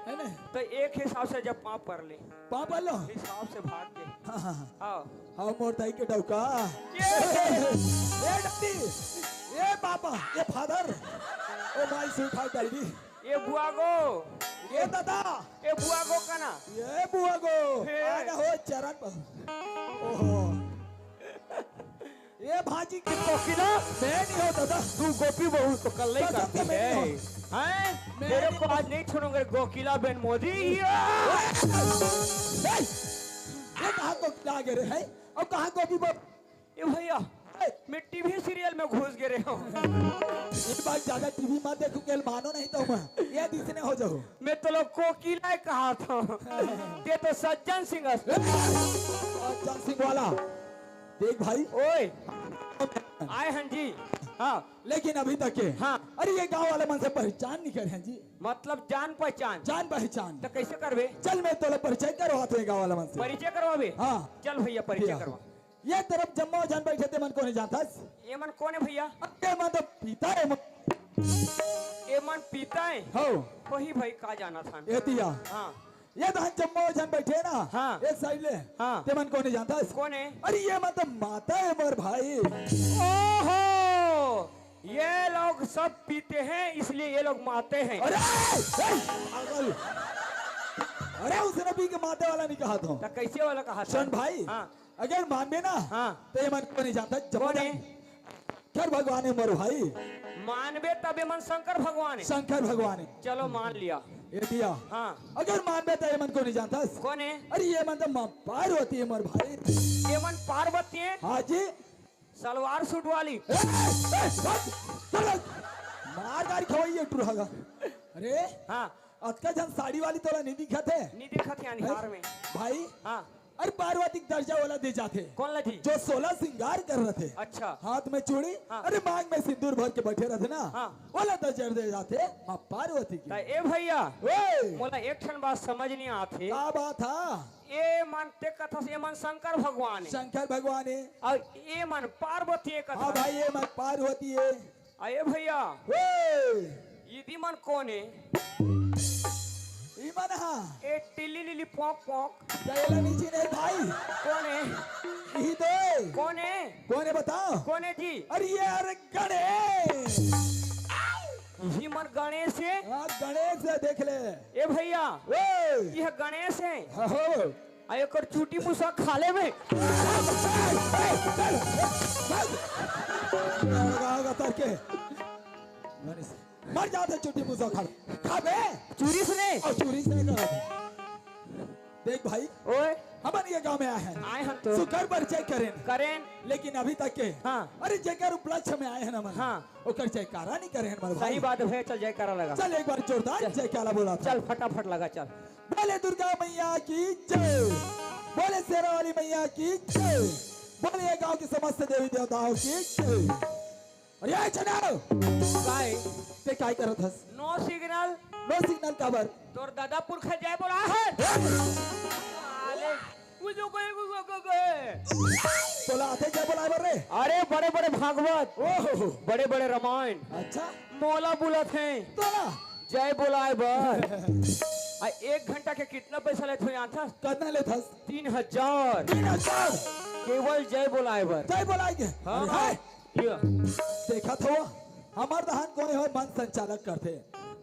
हे ना? तो एक हिसाब से जब पाँव पर ले। पाँव पर लो। हिसाब से भाग के। हाँ, हाँ, हाँ। आओ। हाँ, मोर दाई के डौका। ये। ए daddy, ए पापा, ए father, ओ my sweetheart daddy। ए बुआ गो। ए दादा। ए बुआ गो कना। ए बुआ गो। हे। आना हो चरण पर। ओहो। ए भाजी के कोकिला। मैं नहीं हो दादा। तू गोपी बहू तो कल नहीं कसम से करती मैं है। नहीं हो। हैं? मैं तेरे नहीं को हो। आज नहीं छोड़ूंगा गोकिला बहन मोदी। ए, ये कहाँ कोकिला आ गए रे, हैं? अब कहाँ गोपी बहू? ए भैया, मैं टीवी सीरियल में घुस गे रहे हूँ। इस बार ज्यादा टीवी मत देखो, कल मानो नहीं तो मैं ये दिसने हो जाओ। मैं तो लोग कोकिला कहा था। ते तो सज्जन सिंह हस। सज्जन सिंह वाला। देख भाई। ओए। आए हैं जी। हाँ। लेकिन अभी तक के। हाँ। अरे ये गांव वाले मन से पहचान नहीं करे हैं जी। मतलब जान पहचान। जान पहचान। तो कैसे करबे? चल मैं तोला परिचय करवात हूँ गांव वाले मन से। परिचय करवाबे? हाँ। चल भैया परिचय भैया। करवा। ये तरफ जम्मो झन बैठे ते मन कोने जानथस? ये मन कोने भैया? ये मन तो पिता हे। ये मन पिता हे? हो। वही भाई का जाना था। ये दिया। हाँ। ये तो हम जम्मो झन बैठे ना, हाँ। एक side ले। हाँ। ते मन कोने जानथस? कोने? अरे ये मन तो माता हे मोर भाई। ओहो, ये लोग सब पीते हैं, इसलिए ये लोग माते हैं। अरे, ए, पागल। अरे उसने पी के माते वाला नहीं कहा था। तो कैसे वाला कहा था? सुन भाई, हाँ। अगर मानबे ना, हाँ। तो ये मन कोने जानथस? जम्मो कोने? झन शंकर भगवान हे मोर भाई। मानबे तब ये मन शंकर भगवान हे। शंकर भगवान हे। चलो मान लिया। ये दिया। हाँ। अगर मानबे तो ये मन कोने जानथस? कोने? अरे ये मन तो माँ पार्वती हे मोर भाई। ये मन पार्वती हे? हाँ जी। सलवार सूट वाली। ए, ए, बस, चल, मार गाड़ी खवाई एक टुरा का। अरे, हाँ। अतका झन साड़ी वाली तोला नहीं दिखत हे? नहीं दिखत हे अंधियार में। भाई, हाँ। अरे, पार्वती के दर्जा वाला दे जाथे। कौन ला जी? जो सोलह श्रृंगार कर रथे। अच्छा। हाथ में चूड़ी, हाँ। अरे, मांग में सिंदूर भर के बैठे रथे ना, हाँ। ओला दर्जा दे जाथे माँ पार्वती के। त ए भैया, ओए। मोला एक ठन बात समझ नहीं आथे। का बात हा? ए मन ते कथस, ए मन शंकर भगवान हे। शंकर भगवान हे। अउ ए मन पार्वती हे कथस। हाँ भाई, ए मन पार्वती हे। अरे भैया, ओए! इदी मन कोन हे? ई मन हा? ए टिल्ली लिली पोंक पोंक। त एला नी चिन्हे भाई। कोन हे? इही दे। कोन हे? कोन हे बताओ? कोन हे जी? अरे ये अरे गणेश। इही मन गणेश हे? हाँ, गणेश हे, देख ले। ए भैया, ओए! यह गणेश हे? हाँ हो। आ एकर चूटी मुसा खा लेबे। लगा होगा तर के। मर जाथे चूटी मुसा खा। खाबे। चूरी से नहीं। अउ चूरी से नहीं करत। देख भाई, ओए। हमन ये गांव में आए हन। आए हन तो। सुकर परिचय करेन। करेन। लेकिन अभी तक के। हाँ। अरे जेकर उपलक्ष्य में आए हन हमन। हाँ। ओकर जयकारा नहीं करे हन मोर भाई। सही बात हे, चल जयकारा लगा। चल एक बार जोरदार चल। जयकारा बोला था। चल फटाफट लगा, चल। बोले दुर्गा मैया की जय, बोले शेरा वाली मैया की जय, बोले ये गांव के समस्त देवी देवताओं की जय। अरे ए चना, काय? ते काय करत हस? No signal। No signal काबर? तोर दादा पुरखा जय बोला हे। अरे, वो जो गए, वो जो गए। तोला आथे जय बोलाए बर रे? अरे बड़े बड़े भागवत, ओहो। बड़े बड़े रामायण। अच्छा। मोला बुलाथे। तोला? जय बोलाए बर। आ, एक घंटा के कितना पैसा लेत हो जानथस? कतना लेथस? तीन हजार। तीन हजार? केवल जय बोलाए बर। जय बोलाए के? हाँ, अरे हाँ। हाय। ये। देखत हो, हमर दहान कोई हो मन संचालक करथे,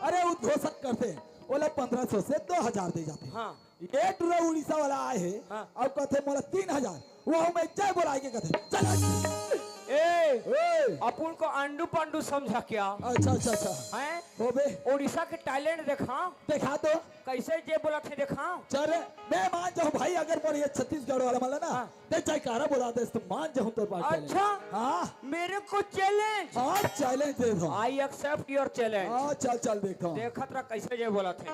अरे उद्घोषक करथे, ओला पंद्रह सौ से दो हजार दे जाथे। हाँ। ये टुरा उड़ीसा वाला आए हे, हाँ। अब कथे मोला तीन हजार, वो मैं जय बोलाए के कथे। चल। ए, ओए। अपन को अंडू पंडू समझा क्या? अच्छा, अच्छा, अच्छा। हैं? होबे। उड़ीसा के talent देखा। देखा तो। कैसे जय बोलाथे देखा। चल, मैं मान जाऊँ भाई, अगर मोर ये छत्तीसगढ़ वाला मन ला ना, हाँ। ते जयकारा बोला दे, तो मान जाऊँ तोर बात। अच्छा। हाँ। मेरे को challenge। हाँ, challenge दे दो। I accept your challenge। हाँ, चल, चल देखता हूँ। देखत रह कैसे जय बोलाथे।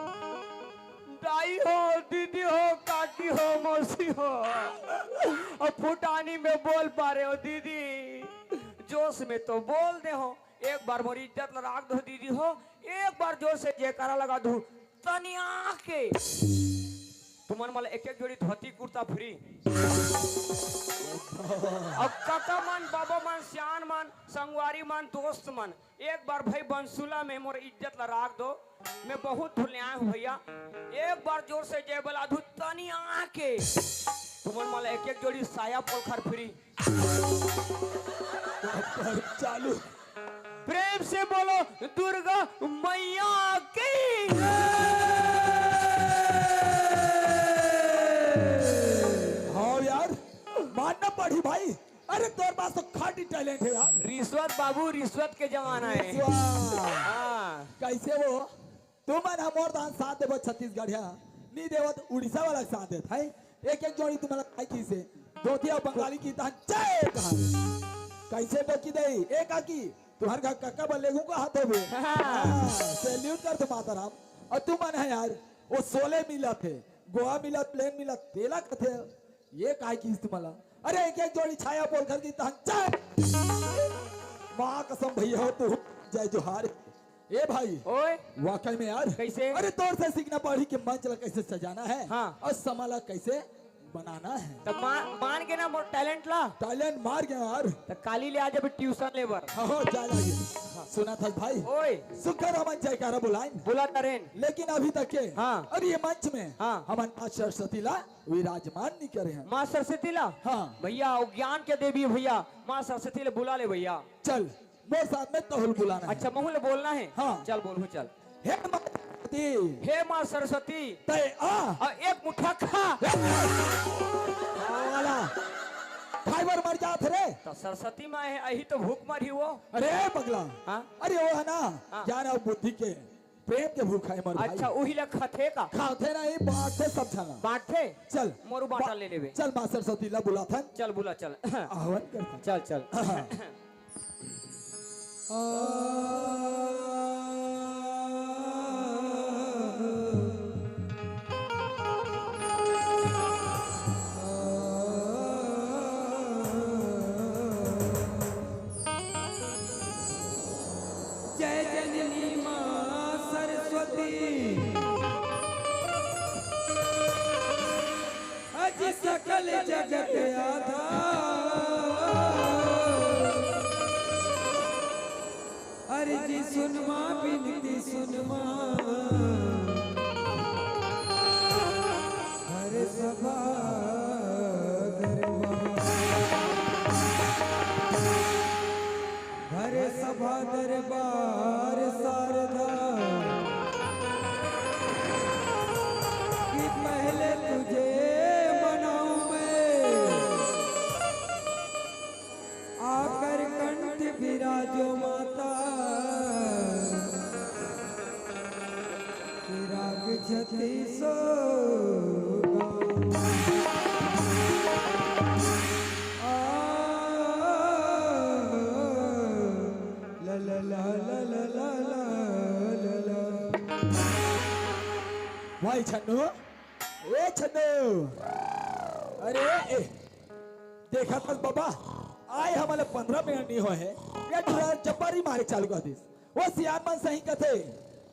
दाई हो, दीदी हो, काकी हो, मौसी हो, अब फुटानी में बोल पा रहे हो दीदी, जोश में तो बोल दे हो, एक बार मोर इज्जत ला राख दो दीदी हो, एक बार जोर से जयकारा लगा दो तनिया के। तुमन मन ला एक एक जोड़ी धोती कुर्ता free। अब काका मन, बाबा मन, सियान मन, संगवारी मन, दोस्त मन, एक बार भाई बंसुला में मोर इज्जत ला राख दो। मैं बहुत धुलियाए हूँ भैया, एक बार जोर से जय बोला दू तनिया के। तुमन मन ला एक एक जोड़ी साया पोलखर free। चालू। प्रेम से बोलो दुर्गा मैया की। हाँ यार, मानना पड़ी भाई। अरे तोर पास तो खाटी talent हे यार। रिश्वत बाबू, रिश्वत के जमाना हे। रिश्वत। हाँ। कैसे वो? तुमन ह मोर दान साथ देबो छत्तीसगढ़िया, नी देवत उड़ीसा वाला के साथ देत है। एक एक जोड़ी तुमन ला काय किसे धोती अउ बंगाली के तहन जय कहा। कैसे टोकी दई? ए काकी, तुहर घर कक्का बल्ले गो का हाथ होबे। हाँ। हाँ, salute कर तो माता राम। अउ तुमन ह यार, वो शोले मिलत हे, गोवा मिलत, plane मिलत, तेला कथे। ये काय किस तुमला? अरे एक एक जोड़ी छाया पोलखर के तहन जय। माँ कसम भैया हो तो जय जोहार। ए भाई, ओए। वाकई में यार। कैसे? अरे तोर से सीखना पड़ी कि मंच ला कैसे सजाना है हाँ। और समा ला कैसे बनाना है। तो मा-, मान के ना मोर talent ला। Talent मार गया यार। तो काली ले आ जब tuition ले बर। हाँ, हो, जा लागे। सुना था भाई। ओए। सुकर हमन जयकारा बुलाइन। बुला तरेन। लेकिन अभी तक के हाँ। अरे ये मंच में हाँ। हमन माँ सरस्वती ला विराजमान नहीं करे हैं। माँ सरस्वती ला? हाँ। भैया, वो ज्ञान के देवी भैया, माँ सरस्वती ला बुला ले भैया। चल, मोर साथ में तहुल बुलाना है। अच्छा, महू ले बोलना है? हाँ। चल, बोलहूँ, चल। हे माँ सरस्वती। हे माँ सरस्वती। तय आ। और एक मुट्ठा खा। वाला। खाई बर मर जात रे। तो सरस्वती माँ है, अही तो भूख मरी वो। अरे पगला। हाँ? अरे वो है ना, हाँ। ज्ञान और बुद्धि के प्रेम के भूखा हे मोर भाई। अच्छा, उही ला खाथे का? खाथे नहीं, बांटथे सब झन ला। बांटथे? चल। मोरू बांटा बा-, ले लेबे। चल, माँ सरस्वती ला बुलाथन। चल, बुला, चल। आह्वान करथन। चल, चल। हाँ। आ, राग छत्तीसो। भाई छन्नू, ए छन्नू, अरे ए, देखत हस बाबा, आय हमला पंद्रह मिनट नइ होय हे, ये टूरा जब्बारी मारे चालू कर दिस। वो सियान मन सही कथे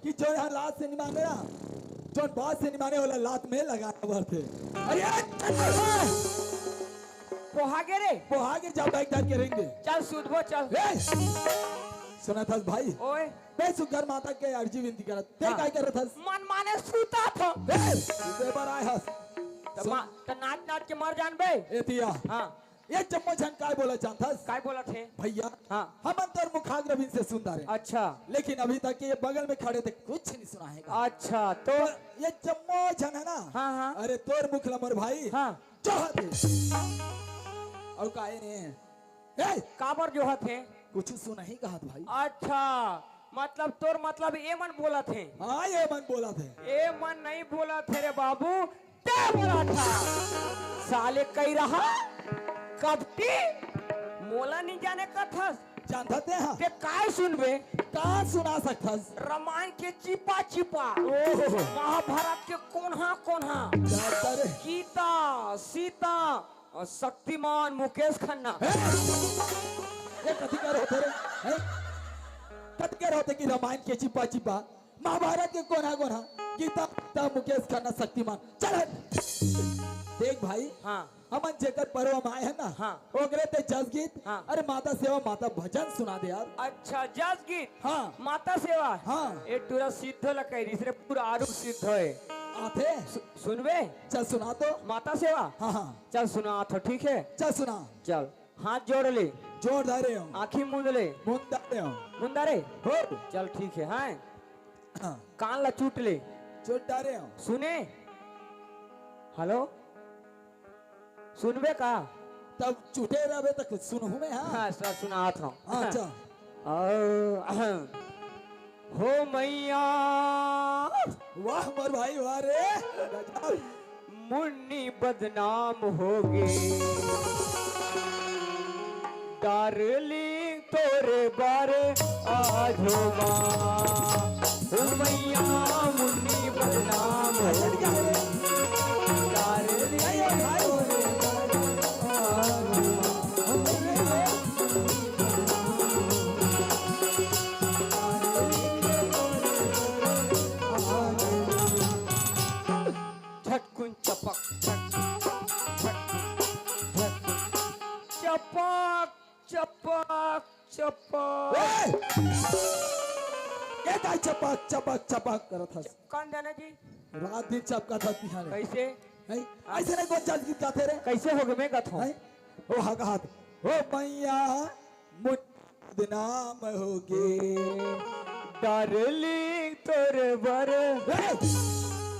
कि जोन ह लात से नइ माने ना, जोन बात से नइ माने, ओला लात में लगाना पड़थे। अरे, पोहा गे रे। पोहा गे, जा बैग धर के रेंगे। चल, सुतबो, चल। ए, सुनत हस भाई? ओए। बे सुग्घर माता के अर्जी विनती करत। ते हाँ। काय करत हस? मन माने सुतत हंव। ए, सुते बर आय हस। त सुन। मा-, त नाच नाच के मर जान बे। ए तिया। हाँ। ये जम्मो झन काय बोलत जानथस? काय बोलत हे? भैया, हाँ। हमन तोर मुखाग्र बिन से सुन डारेन। अच्छा। लेकिन अभी तक ये बगल में खड़े ते कुछ नइ सुनाय हे गा। अच्छा, तो तो ये जम्मो झन हे ना? हाँ, हाँ। अरे तोर मुख ल मोर भाई हाँ। जोहत हे। अउ काहे ने? ए! काबर जोहत हे? कुछु सुनही कहत भाई। अच्छा, मतलब तोर मतलब ए मन बोलत हे? हाँ, ए मन बोलत हे। ए मन नइ बोलत हे रे बाबू, ते बोलत हस। साले कहि रहा, कपटी, मोला नइ जाने कथस। जानत ते हा? ते काय सुनबे? का सुना सकथस? रामायण के चिपा चिपा। ओहो। महाभारत के कोन्हा कोन्हा। जानत रे। गीता, सीता, अउ शक्तिमान मुकेश खन्ना। हे! ये कतिक होथे रे? हे? कतिक होथे कि रामायण के चिपा चिपा, महाभारत के कोन्हा कोन्हा, गीता, गीता, मुकेश खन्ना, शक्तिमान। चल हट। देख भाई, हाँ। हमन जेकर परवा म आए हन ना, हाँ। ओकरे ते जस गीत, हाँ। अरे माता सेवा, माता भजन सुना दे यार। अच्छा, जस गीत? हाँ। माता सेवा? हाँ। ए टूरा सिद्धो ल कहि दिस रे, पूरा आरुग सिद्धो हे। आथे? सु-, सुनबे? चल सुना तो। माता सेवा? हाँ, हाँ। चल सुनात हंव, ठीक हे? चल सुना। चल, हाथ जोड़ ले। जोड़ डारे हंव। आँखी मूंद ले। मूंद डारे हंव। मूंद डारे? हो। चल, ठीक हे, हाँ। हाँ। कान ला चूट ले। चूट डारे हंव। सुने? हेलो? सुनबे का? तब चूटे रहबे त सुनहूं मैं, हाँ। हाँ, सर, सुनात हंव। हाँ, अच्छा। अ, अहं। हो मैया। वाह मोर भाई, वाह रे। गजब। मुन्नी बदनाम होगे। डार्लिंग तोरे बर आज हो माँ। हो मैया मुन्नी बदनाम होगे। डार्लिंग तोरे बर आज हो माँ। झटकुन चपक, झटकुन, झटकुन, झटकुन। चपक, चपक, चपक। ए! ये काय चपक, चपक, चपक करत हस? कौन जाना जी? रात दिन चपकत हस तिहारे। कैसे? हैं? हाँ। ऐसे नहीं कोई जस गीत गाथे रे। कैसे होगे मैं गाथों? हैं? ओ हक हाथ। ओ मैया, मुन बदनाम होगे। डार्लिंग तोरे बर। ए!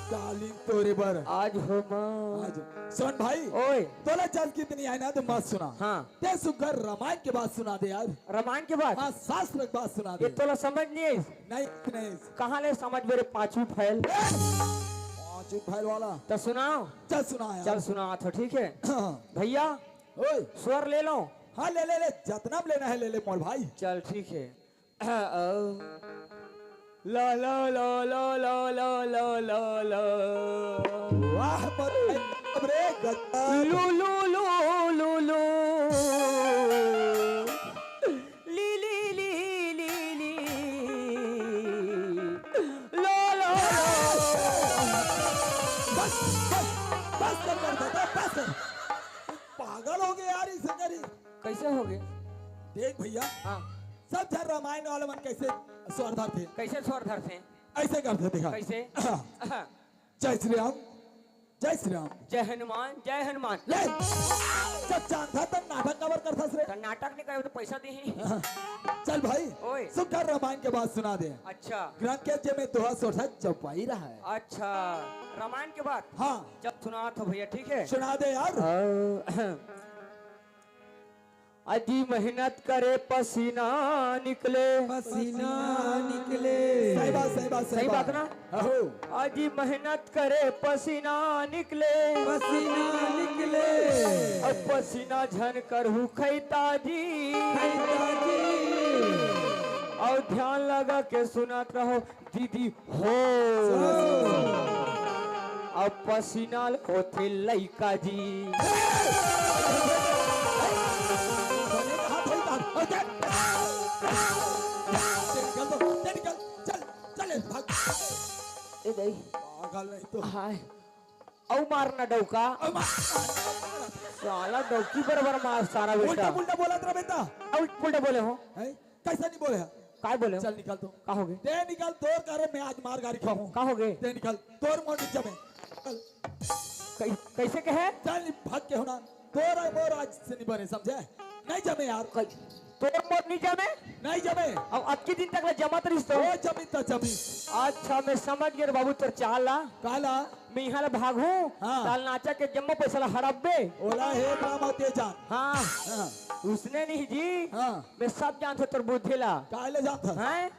डार्लिंग तोरे बर। आज हो माँ। आज। सुन भाई। ओए। तोला जस गीत नइ आय ना त मत सुना। हाँ। ते सुग्घर रामायण के बात सुना दे यार। रामायण के बात? हाँ, शास्त्र के बात सुना दे। ये तोला समझ नइ आइस? नहीं, नहीं। कहाँ ले समझबे रे पांचवी फैल? ए! पांचवी फैल वाला। त सुनाओ। चल सुना यार। चल सुनात हंव, ठीक हे? हाँ। भैया, ओए। स्वर ले लंव? हाँ, ले, ले, ले, जतना म लेना हे, ले, ले, मोर भाई। चल, ठीक हे। ला, ला, ला। वाह, मोर भाई, अब रे, गजब। लू, लू, लू, लू, लू। ली, ली, ली, ली, ली। ला, ला, ला। बस, बस, बस कर, कर, कर, बस कर। पागल होगे यार, इसे करी। कैसे होगे? देख भैया, हाँ। सब झन रामायण वाला मन कैसे स्वर धरथे? कैसे स्वर धरथे? ऐसे करथे, देखा। कैसे? जय श्री राम, जय श्री राम। जय हनुमान, जय हनुमान। ले, जब जानथा त नाटक काबर करथस रे? त नाटक नइ करबे त पैसा दिही। चल भाई, ओए। सुग्घर रामायण के बात सुना दे। अच्छा। ग्रंथ के जे में दोहा सोरठा चौपाई रहा है। अच्छा, रामायण के बात? हाँ। चल सुनात हंव भैया, ठीक हे? सुना दे यार। अ, अजी मेहनत करे पसीना निकले। पसीना निकले। सही बात, सही बात, सही सही बात। बात ना? अहो। अजी मेहनत करे पसीना निकले। पसीना निकले। अब पसीना झन करहू खैता जी। खैता जी। अउ ध्यान लगा के सुनत रहो दीदी हो। अब पसीना होथे लइका जी। चल, चल, चल, चल, चल, भाग। ए दाई। पागल नहीं तो। हाय। अउ मार ना डौका। अउ मार। साला डौकी बराबर मार सारा उल्टा बेटा। पुल्टा बोलत रह बेटा। अउ उल्टा बोले हो। हैं? कैसा नहीं बोले है? काय बोले हो? चल निकल तो। का हो गे? ते निकल, तोर कारण मैं आज मार गारी खाहूँ। का हो गे? ते निकल, तोर मोर नहीं जमे। चल। कै-, कैसे कहे? चल, भाग के हो ना। तोर अउ मोर आज से नहीं बने, समझे? नहीं जमे यार। कै-, तोर मोर नहीं जमे? नहीं जमे। अब अतकी दिन तक ले जमत रहिस तो? ओ जमी त जमी। अच्छा, मैं समझ गेंव रे बाबू तोर चाल ला। काला? मैं इहाँ ले भागहूँ, हाँ। त नाचा के जम्मो पैसा ला हड़पबे। ओला हे राम ते जान। हाँ। हाँ। उसने नहीं जी। हाँ। मैं सब जानथों तोर बुद्धि ला। काहे ले जानथस? हैं?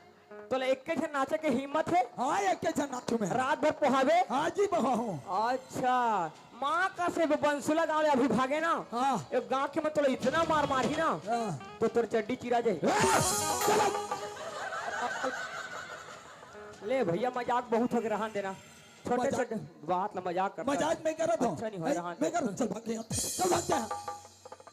तोला एक्के झन नाचे के हिम्मत हे? हाँ, एक्के झन नाचहूँ मैं। रात भर पोहाबे? हाँ जी, पोहाहूँ। अच्छा, माँ का से बंसुला गाँव ले अभी भागे ना? हाँ। एक गाँव के में तोला इतना मार मारही ना, हाँ। तो तोर चड्डी चिरा जाही। ए, चल। ले भैया, मजाक बहुत हो गे, रहन देना। छोटे मजाक छोटे बात ला मजाक करता। मजाक मैं करत हूँ। अच्छा नहीं हो रहा। मैं करत हूँ। चल भाग यहाँ। चल भाग यहाँ।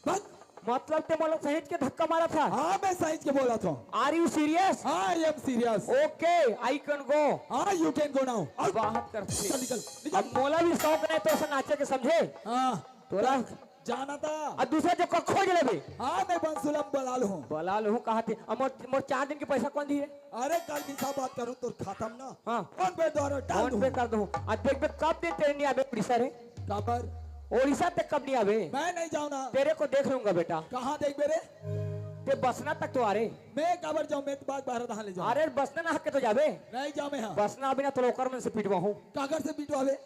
भाग। मतलब ते मोला सहिंच के धक्का मारत हस? हाँ, मैं सहिंच के बोलत हूँ। Are you serious? I am serious. Okay, I can go. हाँ, you can go now। अब बात करते। चल निकल, निकल। अब मोला भी शौक नहीं तो ऐसा नाचे के, समझे? हाँ। तोला जाना था। अब दूसरा जो को खोज लेबे। हाँ, मैं बंसुला बलाल हूँ। बलाल हूँ, कहा थे। अब मोर, मोर चार दिन के पैसा कौन दिए? अरे, कल दिन से बात करूँ तो खत्म ना। हाँ। PhonePe द्वारा डाल PhonePe दूँ। कर दूँ। अब देख बे, कब दिन ट्रेन नहीं आबे उड़ीसा रे? काबर? उड़ीसा तक कब नहीं आबे? मैं नहीं जाऊँ ना। तेरे को देख लूंगा बेटा। कहाँ देखबे रे? ते बसना तक तो आ रे। मैं काबर जाऊँ? मैं तो बाग बाहर दहान ले जाऊँ। अरे, बसना ना हक के तो जाबे। नहीं जाऊँ मैं, हाँ। बसना अभी ना तो ओकर मन से पिटवाहूँ। काकर से पिटवाबे?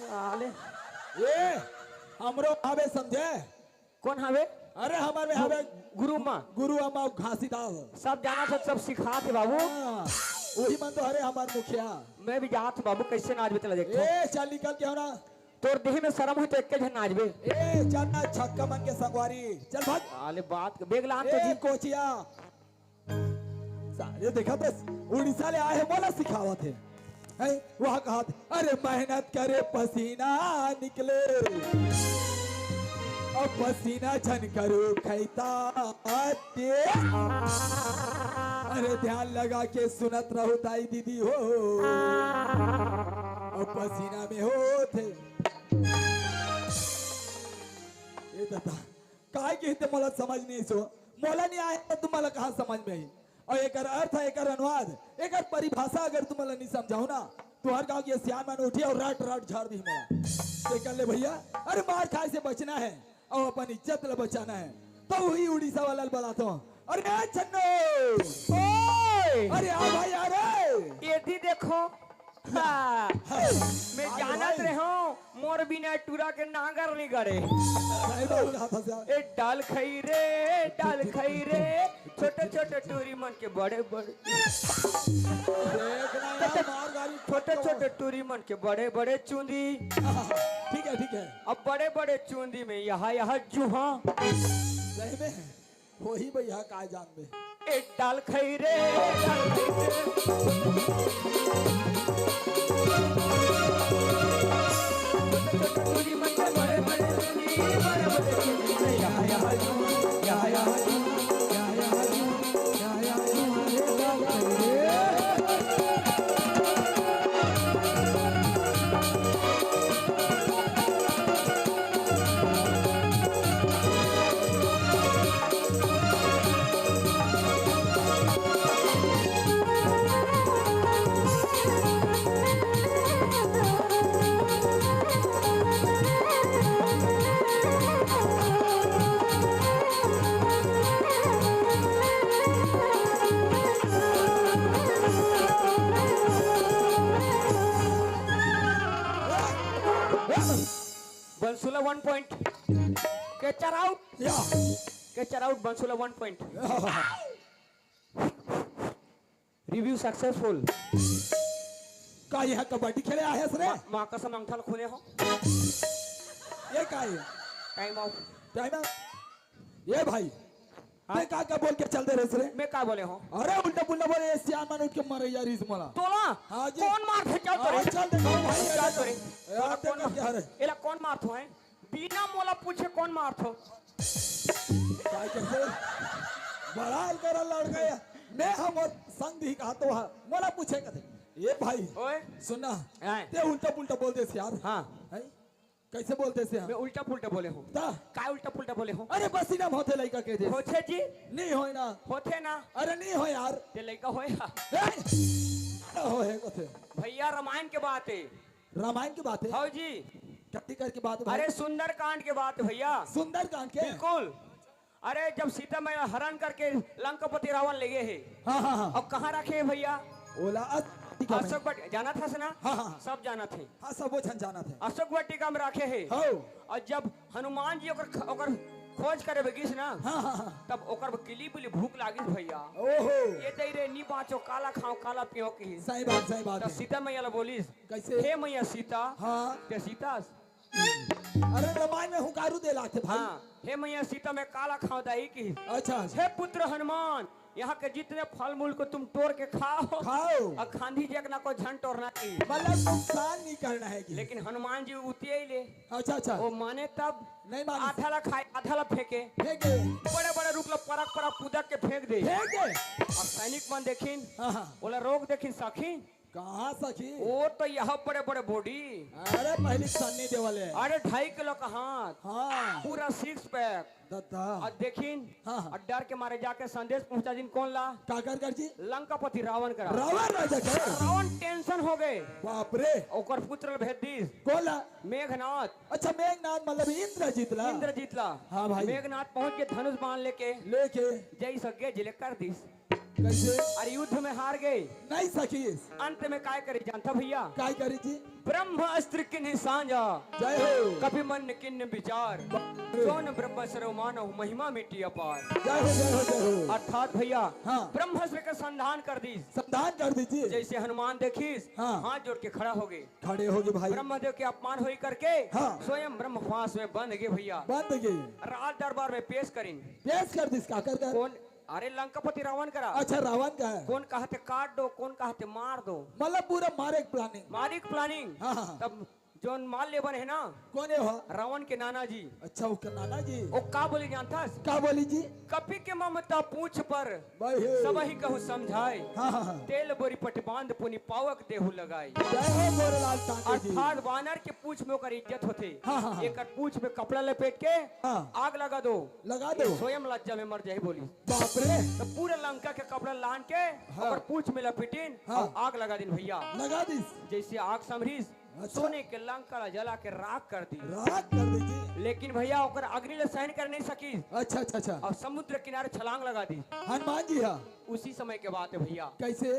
साले। ए, हमरो हवे समझे? कौन हवे? अरे हमर में हवे गुरु अम्मा। गुरु अम्मा घासीदास। सब जाना सब, सब सिखात हे बाबू। हाँ, वही मन तो हरे हमर मुखिया। मैं भी जात हूँ बाबू, कैसे नाच बतला देखो। ए, चल निकल के हो ना। तोर देह में शर्म हो तो एक्के झन नाचबे। ए, चल ना छक्का मन के संगवारी। चल भाग। साले बात के बेग लान तो ए, जी। कोचिया। सारे देखा बस उड़ीसा ले आए हे, मोला सिखावत हे। हैं? वह कहत, "अरे मेहनत करे पसीना निकले, अब पसीना झन करू खैता आते।" अरे ध्यान लगा के सुनत रहो दाई दीदी हो, अब पसीना में होत हे। ए दादा, काय कहिथे मोला समझ नहीं सो, मोला नहीं आए तो तुम्हारा कहाँ समझ में आई? और एकर अर्थ है, एकर अनुवाद, एकर परिभाषा अगर तुम्हारा नहीं समझाओ ना, तो हर गांव के सियान मन उठी और राट राट झाड़ दी मोला। ते कर ले भैया, अरे मार खाए से बचना है और अपन इज्जत ला बचाना है, तो वही उड़ीसा वाला ला बुलाता हूँ। अरे ए छन्नो, ओए! अरे आ भाई आ रे। ये भी देखो, हाँ। मैं जानत रहे हूँ, मोर बिना टूरा के नांगर नहीं गड़े। सही बात कहा था साहब। ए डाल खई रे, डाल खई रे, छोटे छोटे टूरी मन के बड़े बड़े। देखना यार, मार गाड़ी। छोटे छोटे टूरी मन के बड़े बड़े चूंदी। ठीक है, ठीक है। अब बड़े बड़े चूंदी में यहाँ यहाँ जुहा। सही में। वही भैया काय जानबे। ए डाल खई रे, डाल खई रे। बंसुला वन पॉइंट। Catcher out. या। कैचर आउट, बंसोला वन पॉइंट। या। Review successful. का यहाँ कबड्डी खेले आए हस रे? माँ, माँ कसम, अंगठा ल खूने हो। ये का है? Time out. Time out. ये भाई, हाँ? मैं का का बोल के चल दे रहे रे? मैं का बोले हो? अरे उल्टा पुल्टा बोले, ये सियान मन उठ के मरे यार इस मोला। तोला? हाँ जी। कौन मारथे? चल तो रे। हाँ, चल देखो भाई, चल तो रे। यार, तोला कौन देखो क्या मार-, रे? एला कौन मारथो है? बिना मोला पूछे कौन मारथो? काय कथे? बड़ा हल्का लड़का है। मैं हमर संग ही कहा तो हा। मोला पूछे कथे। ये भाई, ओए। सुन ना। हाँ। ते उल्टा पुल्टा बोल देस यार। हाँ। हैं? कैसे बोल देस यार? मैं उल्टा पुल्टा बोले हूँ। ता? काय उल्टा पुल्टा बोले हूँ? अरे पसीना म होथे लइका कह दे। होथे जी? नहीं होय ना। होथे ना। अरे नहीं होय यार। ते लइका होय हा? ए! होय कथे। भैया, रामायण के बात है। रामायण की बात है? हाँ जी। कत्ती कर की बात है भाई? अरे सुंदरकांड के बात है भैया। सुंदरकांड के? बिल्कुल। अरे जब सीता मैया हरण करके लंकापति रावण ले गए है। हाँ, हाँ, हाँ। अब कहाँ रखे है भैया? ओला अस-, ठीक है भाई। अशोक वाटिका, जानत हस ना? हाँ, हाँ, हाँ। सब जानत है। हाँ, सब वो झन जानत है। अशोक वाटिका में रखे है। हाँ। और जब हनुमान जी ओकर ख-, ओकर खोज करे बर गिस ना, हाँ, हाँ, हाँ। तब ओकर किली बिली भूख लागिस भैया। ओहो। ये दई रे, नी बाँचो, काला खाओ, काला पियो की। सही बात, सही बात तो है। सीता मैया ला बोलिस, कैसे? हे मैया सीता, हाँ। ते सीता? अरे रामायण में हुंकारू दे लागथे भाई। हाँ, हे मैया सीता, मैं काला खाओ दाई की। अच्छा, अच्छा। हे पुत्र हनुमान, यहाँ के जितने फल मूल को तुम तोड़ के खाओ। खाओ। और खांधी जी के ना को झन टोरना की। मतलब नुकसान नहीं करना है कि। लेकिन हनुमान जी उतिये ही ले। अच्छा, अच्छा। वो माने तब नहीं माने। आधा ला खाए, आधा ला फेंके। फेंके। बड़े बड़े रुख ला परक परक पुदक के फेंक दे। फेंक दे। अब सैनिक मन देखिन, हाँ, हाँ। ओला रोक देखिन सखी। कहाँ सखी? वो तो यह बड़े बड़े बॉडी। अरे पहली सन्नी देवल है। अरे ढाई किलो का हाथ। हाँ। पूरा सिक्स पैक। दद्दा। और देखिन, हाँ, हाँ। और डर के मारे जाके संदेश पहुंचा दिन कोन ला? काकर कर जी? लंकापति रावण करा। रावण राजा के? रावण टेंशन हो गए। बाप रे। ओकर पुत्र ला भेज दिस। कोन ला? मेघनाथ। अच्छा, मेघनाथ मतलब इंद्रजीत ला? इंद्रजीत ला। हाँ भाई। मेघनाथ पहुंच के धनुष बाण लेके लेके? जय सगे जिले कर दिस। कैसे? अरे युद्ध में हार गए। नहीं सकिस। अंत में काय करी जानता भैया? काय करी जी? ब्रह्म अस्त्र किन्हीं सांझा, जय हो। कपि मन्न किन्न विचार, बाप रे। जो न ब्रह्म सर्व मानव महिमा मिट्टी अपार। जय हो, जय हो, जय हो। अर्थात भैया, हाँ। ब्रह्मास्त्र का संधान कर दिस। संधान कर दीजिए। जैसे हनुमान देखिस, हाँ। हाथ जोड़ के खड़ा हो गए। खड़े हो गए भाई। ब्रह्मदेव के अपमान होई करके हाँ। स्वयं ब्रह्म फांस में बंध गए भैया। बंध गए। राज दरबार में पेश करिन। पेश कर दिस काकर कर? कोन? अरे लंकापति रावण करा। अच्छा, रावण का है। कोन कहाथे काट दो, कोन कहाथे मार दो। मतलब पूरा मारे की प्लानिंग। मारे की प्लानिंग। हाँ, हाँ, हाँ। तब जोन मार ले बने है ना, कोन है हो? रावण के नाना जी। अच्छा, ओकर नाना जी। ओ का बोली जानथस? का बोली जी? कपि के ममता पूछ पर भाई हे। सबहि कहु समझाए। हाँ, हाँ, हाँ। तेल बोरी पट बांध पुनि पावक देहु लगाए। जय हो गोरेलाल टांडे जी। अर्थात वानर के पूछ में ओकर इज्जत होथे। हाँ, हाँ, हाँ। एकर पूछ में कपड़ा लपेट के हाँ। आग लगा दो। लगा दो। ये स्वयं लज्जा में मर जाही बोली। बाप रे। तो पूरा लंका के कपड़ा लान के हाँ। ओकर पूछ में लपेटिन हाँ। और आग लगा दिन भैया। लगा दिस। जैसे आग समरिस, अच्छा। सोने के लंका ला जला के राख कर दी। राख कर दी जी। लेकिन भैया ओकर अग्नि ला सहन कर नहीं सकी। अच्छा, अच्छा, अच्छा। और समुद्र किनारे छलांग लगा दी। हनुमान जी हाँ। उसी समय के बात है भैया। कैसे?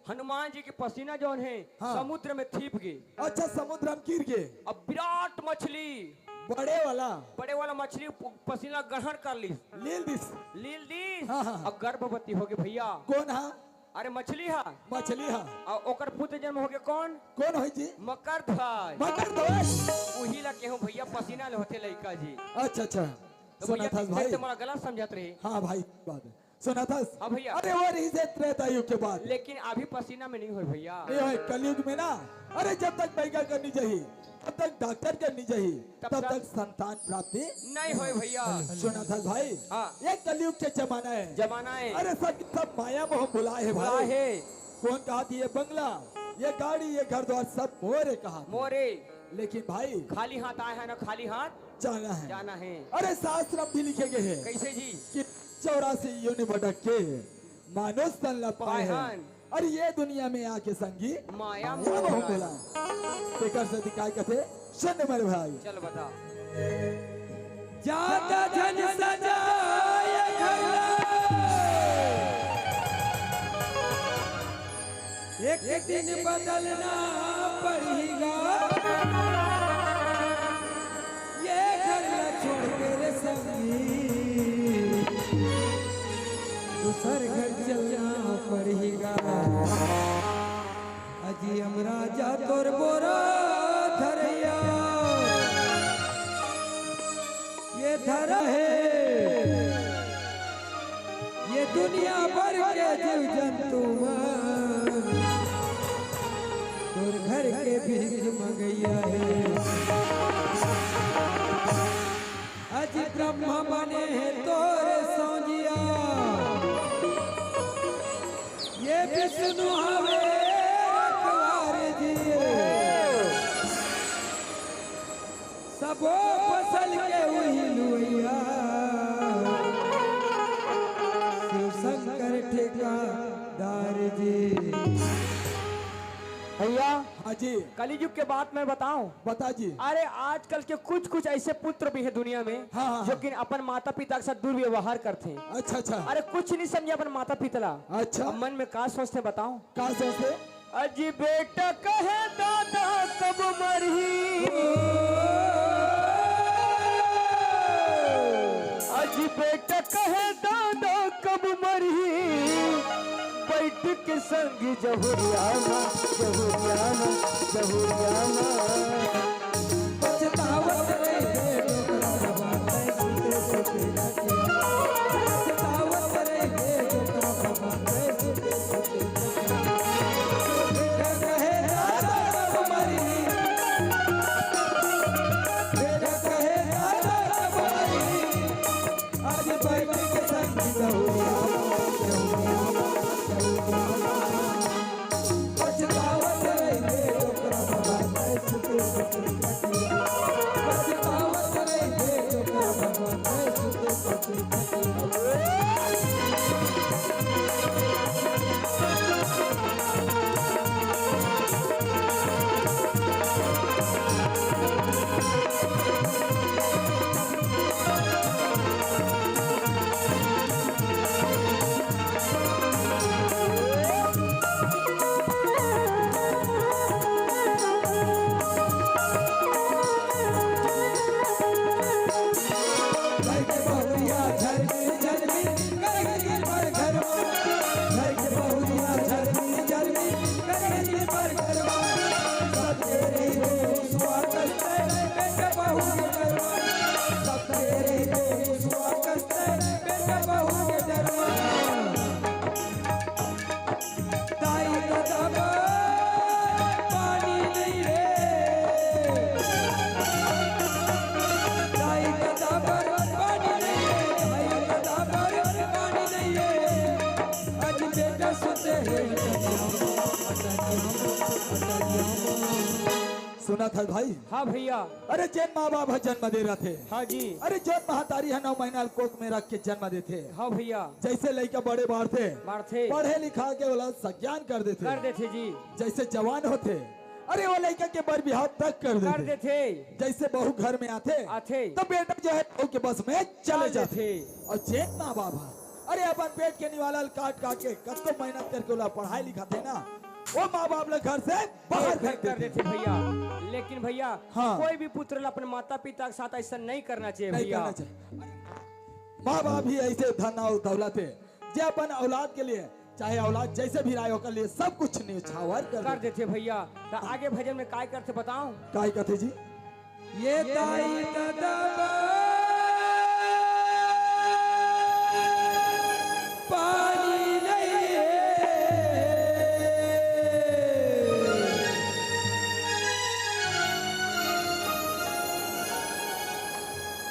हनुमान जी के पसीना जौन है, हाँ। समुद्र में थीप गए। अच्छा, समुद्र में गिर गए। अब विराट मछली, बड़े वाला। बड़े वाला मछली प-, पसीना ग्रहण कर ली। लील दिस। लील दिस। हाँ, हाँ। अब गर्भवती हो गई भैया। कोन हा? अरे मछली हा। मछली हा। और ओकर पुत्र जन्म हो गए कोन? कोन होई जी? मकर ध्वज। मकर ध्वज। उही ला केहूं भैया पसीना ले होथे लइका जी। अच्छा, अच्छा। तो भैया, सुनाथस भाई। ते मोला गलत समझत रहे। हाँ भाई, बात है। सुनाथस? हाँ भैया। अरे वो रही से त्रेता युग के बाद। लेकिन अभी पसीना में नहीं होय भैया। ये है कलयुग में ना, अरे जब तक बैगा करनी चाहिए, तब तक डॉक्टर करनी चाहिए, तब तब तक तक संतान प्राप्ति नहीं होय भैया। सुनाथस भाई? हाँ। ये कलयुग के जमाना है। जमाना है। अरे सब, सब माया मोह भुला है भाई। भुला है। कोन कहाथे ये बंगला, ये गाड़ी, ये घर द्वार सब मोरे कहाथे। मोरे। लेकिन भाई खाली हाथ आए हैं ना, खाली हाथ जाना है। जाना है। अरे शास्त्र में भी लिखे गए हैं कैसे जी? कि चौरासी योनि भटक के मानुष तन ला पाए पाए हैं। हैं। अरे ये दुनिया में आके संगी माया माया मोह मोह भुलाए। भुलाए। तेकर से दिखाई कथे सुन मेरे भाई। चल बता। ज्यादा झन सजाए घर ला। एक दिन बदलना पड़ेगा। ये घर ला छोड़ के रे संग हर घर चलना पड़ेगा। अजी हम राजा तोर बोरा धरैया, ये धरा हे, ये दुनिया भर के जीव जंतु मन तोर घर के भीख मंगैया हे। अजी ब्रह्मा बने हे तोर सौंजिया, ये विष्णु हवे रखवार जी। सबो फसल के उही लुवैया, शिव शंकर ठेकेदार जी। भैया, हाँ जी। कलयुग के बात मैं बताऊं? बता जी। अरे, आजकल के कुछ कुछ ऐसे पुत्र भी हैं दुनिया में, हाँ, हाँ, जो हाँ। कि अपन माता पिता के साथ दुर्व्यवहार करते हैं। अच्छा, अच्छा। अरे, कुछ नहीं समझे अपन माता पिता ला। अच्छा। अब मन में का सोचते बताऊं? का सोचते? अजी बेटा कहे दादा कब मरही, अजी बेटा कहे दादा कब मरही, बैठ के संग जहुरियाना, जहुरियाना, जहुरियाना। पछतावत रहिबे डोकरा बाबा, तैं सुते सुते रतिया। पछतावत रहिबे डोकरा बाबा, तैं सुते सुते रतिया। बेटा कहे दादा कब मरही, बेटा कहे दादा कब मरही, आज बैठ के संग जहुरियाना, जहुरियाना, जहुरियाना। पछतावत रहिबे डोकरा बाबा, तैं सुते सुते रतिया। पछतावत रहिबे डोकरा बाबा, तैं सुते सुते रतिया। घर के बहुरिया झरमिर झरमिर करही दिन भर घरवा। घर के बहुरिया झरमिर झरमिर करही दिन भर घरवा। सबके रहिबे हुसुआ कस्ते बेटा बहू के डरवा। सबके रहिबे हुसुआ कस्ते बेटा बहू के डरवा। दाई ददा बर पानी नइ हे। दाई ददा बर पानी नइ हे। दाई ददा बर पानी नइ हे। आज बेटा सुते हे अटरिया म, अटरिया म, अटरिया म। सुनत हस भाई? हाँ भैया। अरे जेन माँ बाप ह जन्म दे रथे, हाँ जी। अरे जेन महतारी ह नौ महीना ल कोख में रख के जन्म देथे, हाँ भैया। जइसे लइका बड़े बाढ़थे, बाढ़थे। पढ़े लिखा के ओला सज्ञान कर देथे, कर देथे जी। जइसे जवान होथे, अरे वो लइका के बर बिहाव तक कर कर देथे। देथे। जइसे बहू घर में आथे, आथे। तो बेटा जो है बहू के बस में चले चल जाथे। देथे। अउ जेन माँ बाप ह अरे अपन पेट के निवाला ल काट काट के कतको मेहनत करके ओला पढ़ाई लिखाथे ना, वो माँ बाप ल घर से बाहर फेंक कर देथे। देथे भैया। लेकिन भैया, हाँ। कोई भी पुत्र ल अपन माता पिता के साथ ऐसा नहीं करना चाहिए नहीं भैया। करना चाहिए। माँ बाप ही ऐसे धन और दौलत हे, जे अपन औलाद के लिए, चाहे औलाद जैसे भी रहे, ओकर लिए सब कुछ न्योछावर कर कर देथे। देथे भैया। त आगे भजन में काय करथे बताओ? काय कथे जी? ये दाई ददा बर पानी नहीं हे।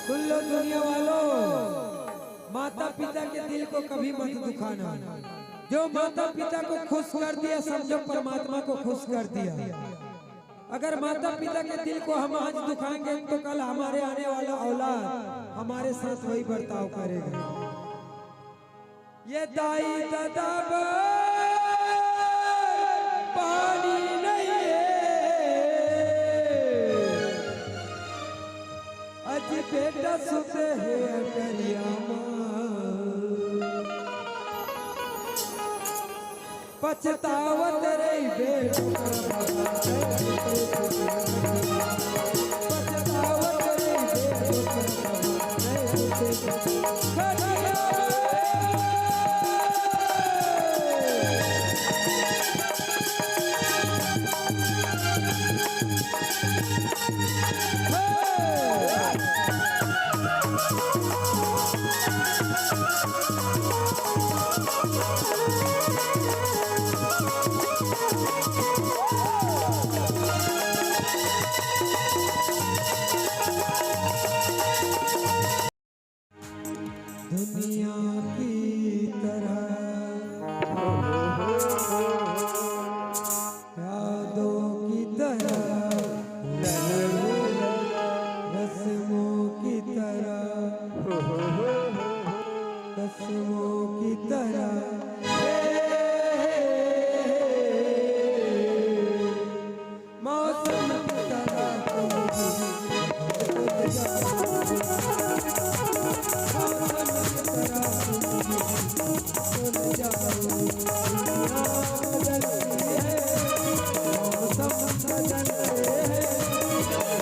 सुन लो दुनिया वालों, माता पिता के दिल को कभी मत दुखाना। जो माता पिता को खुश कर दिया, समझो परमात्मा को खुश कर दिया। अगर माता पिता के दिल को हम आज दुखाएंगे तो कल हमारे आने वाला औलाद हमारे साथ वही बर्ताव करेगा। ये दाई ददा बर पानी नहीं हे। अजी बेटा सुते हे अटरिया मा। पछतावत रहिबे डोकरा बाबा। पछतावत रहिबे डोकरा बाबा। रस्मों की तरह, रस्मों की तरह मौसम की तरह तुम भी बदल जाओ। मौसम की तरह तुम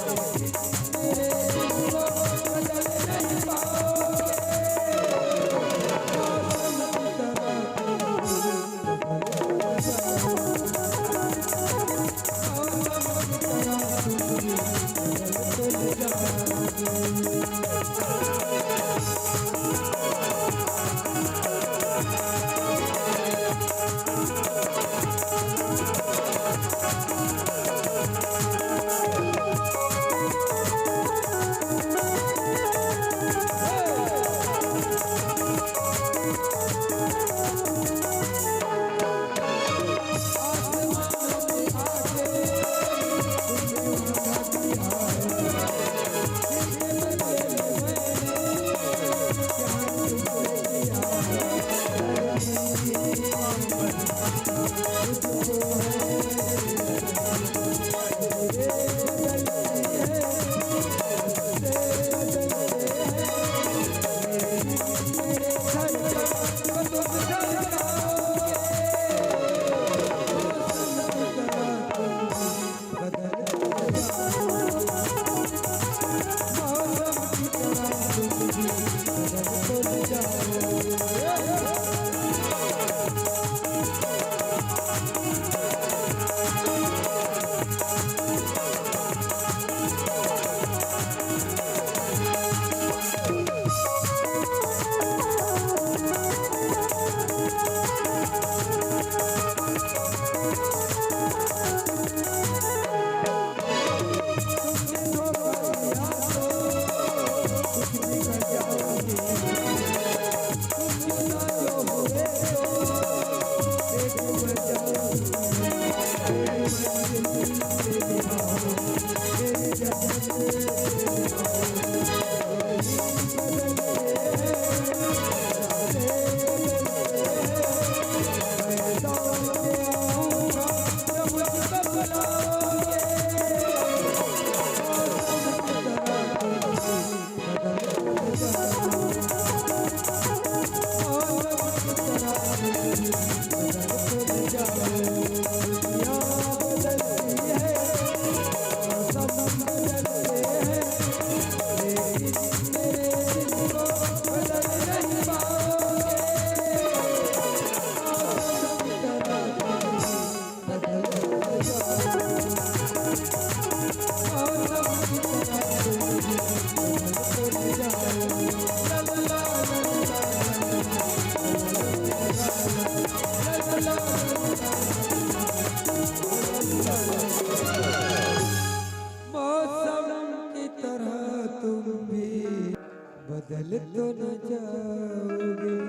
भी बदल जाओ। दुनिया बदलती है, मौसम बदलते हैं, लेकिन मेरे दिल को बदल नहीं पाओगे। मौसम की तरह तुम भी मौसम की तरह तुम भी बदल तो न जाओगे।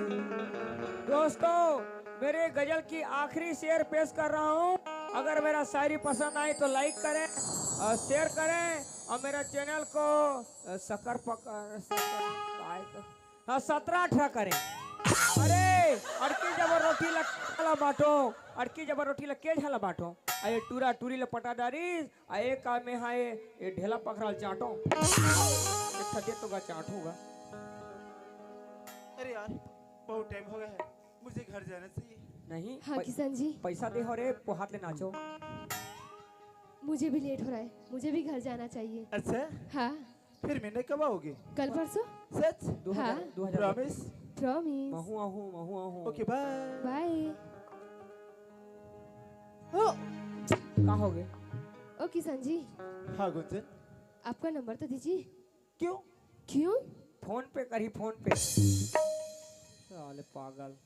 दोस्तों, मेरे गजल की आखिरी शेर पेश कर रहा हूँ। अगर मेरा शायरी पसंद आए तो लाइक करें और शेयर करें और मेरा चैनल को, अ, शक्कर पक-, अ, शक्कर, काय तो, हाँ, सतरा अठारह करें। अरे, अड़की जबर रोटी ला के झन ला बांटों, अड़की जबर रोटी ला के झन ला बांटों। अरे, टूरा टूरी ला पटा डारी, आ एक काम में हाँ, ये, ये ढेला पखरा चाटों। एक ठा दे तो गा, चाटूंगा। अरे यार, बहुत टाइम हो गया है, मुझे घर जाना चाहिए। नहीं, हाँ, पै-, किशन जी। पैसा दे हो रे, पोहात ले नाचो। मुझे भी लेट हो रहा है, मुझे भी घर जाना चाहिए। अच्छा? हाँ। फिर मिलने कब आओगे? कल परसों। सच? दो हजार, हाँ। दो हजार। Promise? Promise। महू आहूं, महू आहूं। OK, bye। Bye। हो। का हो गए? ओ किशन जी। हाँ गुंजन। आपका नंबर तो दीजिए। क्यों? क्यों? फोन पे करी, फोन पे। साले पागल।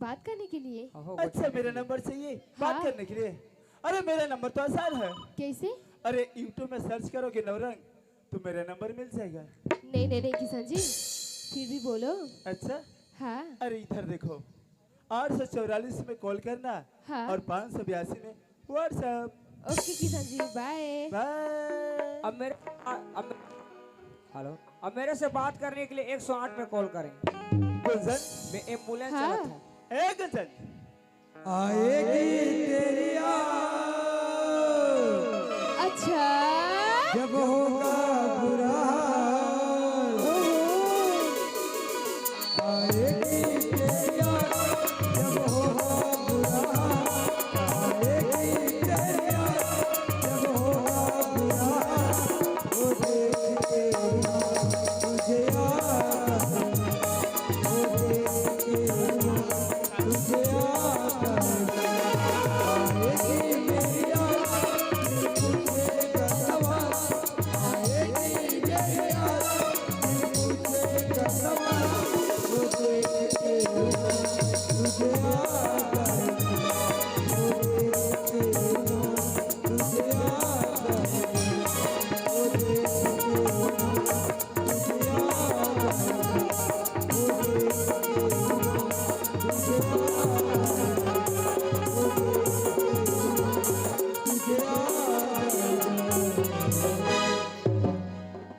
बात करने के लिए। अहो, अच्छा, मेरा नंबर चाहिए बात हाँ। करने के लिए? अरे, मेरा नंबर तो आसान है। कैसे? अरे, YouTube में सर्च करोगे नवरंग, तो मेरा नंबर मिल जाएगा। नहीं, नहीं, नहीं, किशन जी, फिर भी बोलो। अच्छा? हाँ। अरे, इधर देखो, आठ सौ चौवालीस में कॉल करना हाँ। और पाँच सौ बयासी में WhatsApp। ओके किशन जी, बाय। बाय। अब मेरे, अब, हेलो, अब मेरे से बात करने के लिए एक सौ आठ पे कॉल करें। गुंजन। मैं एम्बुलेंस हाँ। चलाता हूँ। ए गुंजन। आएगी तेरी याद। अच्छा। जब होगा बुरा हाल। ओहो। आएगी तेरी याद, जब होगा बुरा हाल। आएगी तेरी याद, जब होगा बुरा हाल। वो देख के हुआ तुझे याद। वो देख के हुआ तुझे याद। आएगी मेरी याद, तुझे कसम।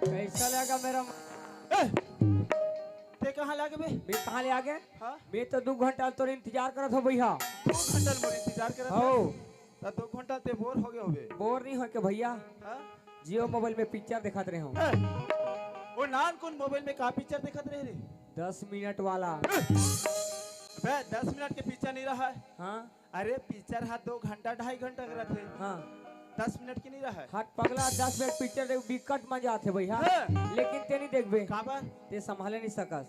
कैसा लगा मेरा? ए, ते कहाँ ले आगे बे? मैं कहाँ ले आगे? हाँ? मैं तो दू घंटा तोर इंतजार करत हो भैया। दू घंटा मोर इंतजार करत हो? हो। त दू घंटा ते बोर हो गए होबे। बोर नहीं हो के भैया। हाँ? जियो मोबाइल में पिक्चर दिखात रहे हो। ए, वो नान कौन मोबाइल में का पिक्चर दिखात रहे रे? दस मिनट वाला। बे, दस मिनट के पिक्चर नहीं रहा है। हाँ। अरे, पिक्चर हा दो घंटा, ढाई घंटा के रथे। हाँ। दस मिनट के नहीं रहा है। हट पगला, दस मिनट पिक्चर देख, बिकट मजा आथे भैया। हाँ। लेकिन ते नहीं देखबे। काबर? ते संभाले नहीं सकस।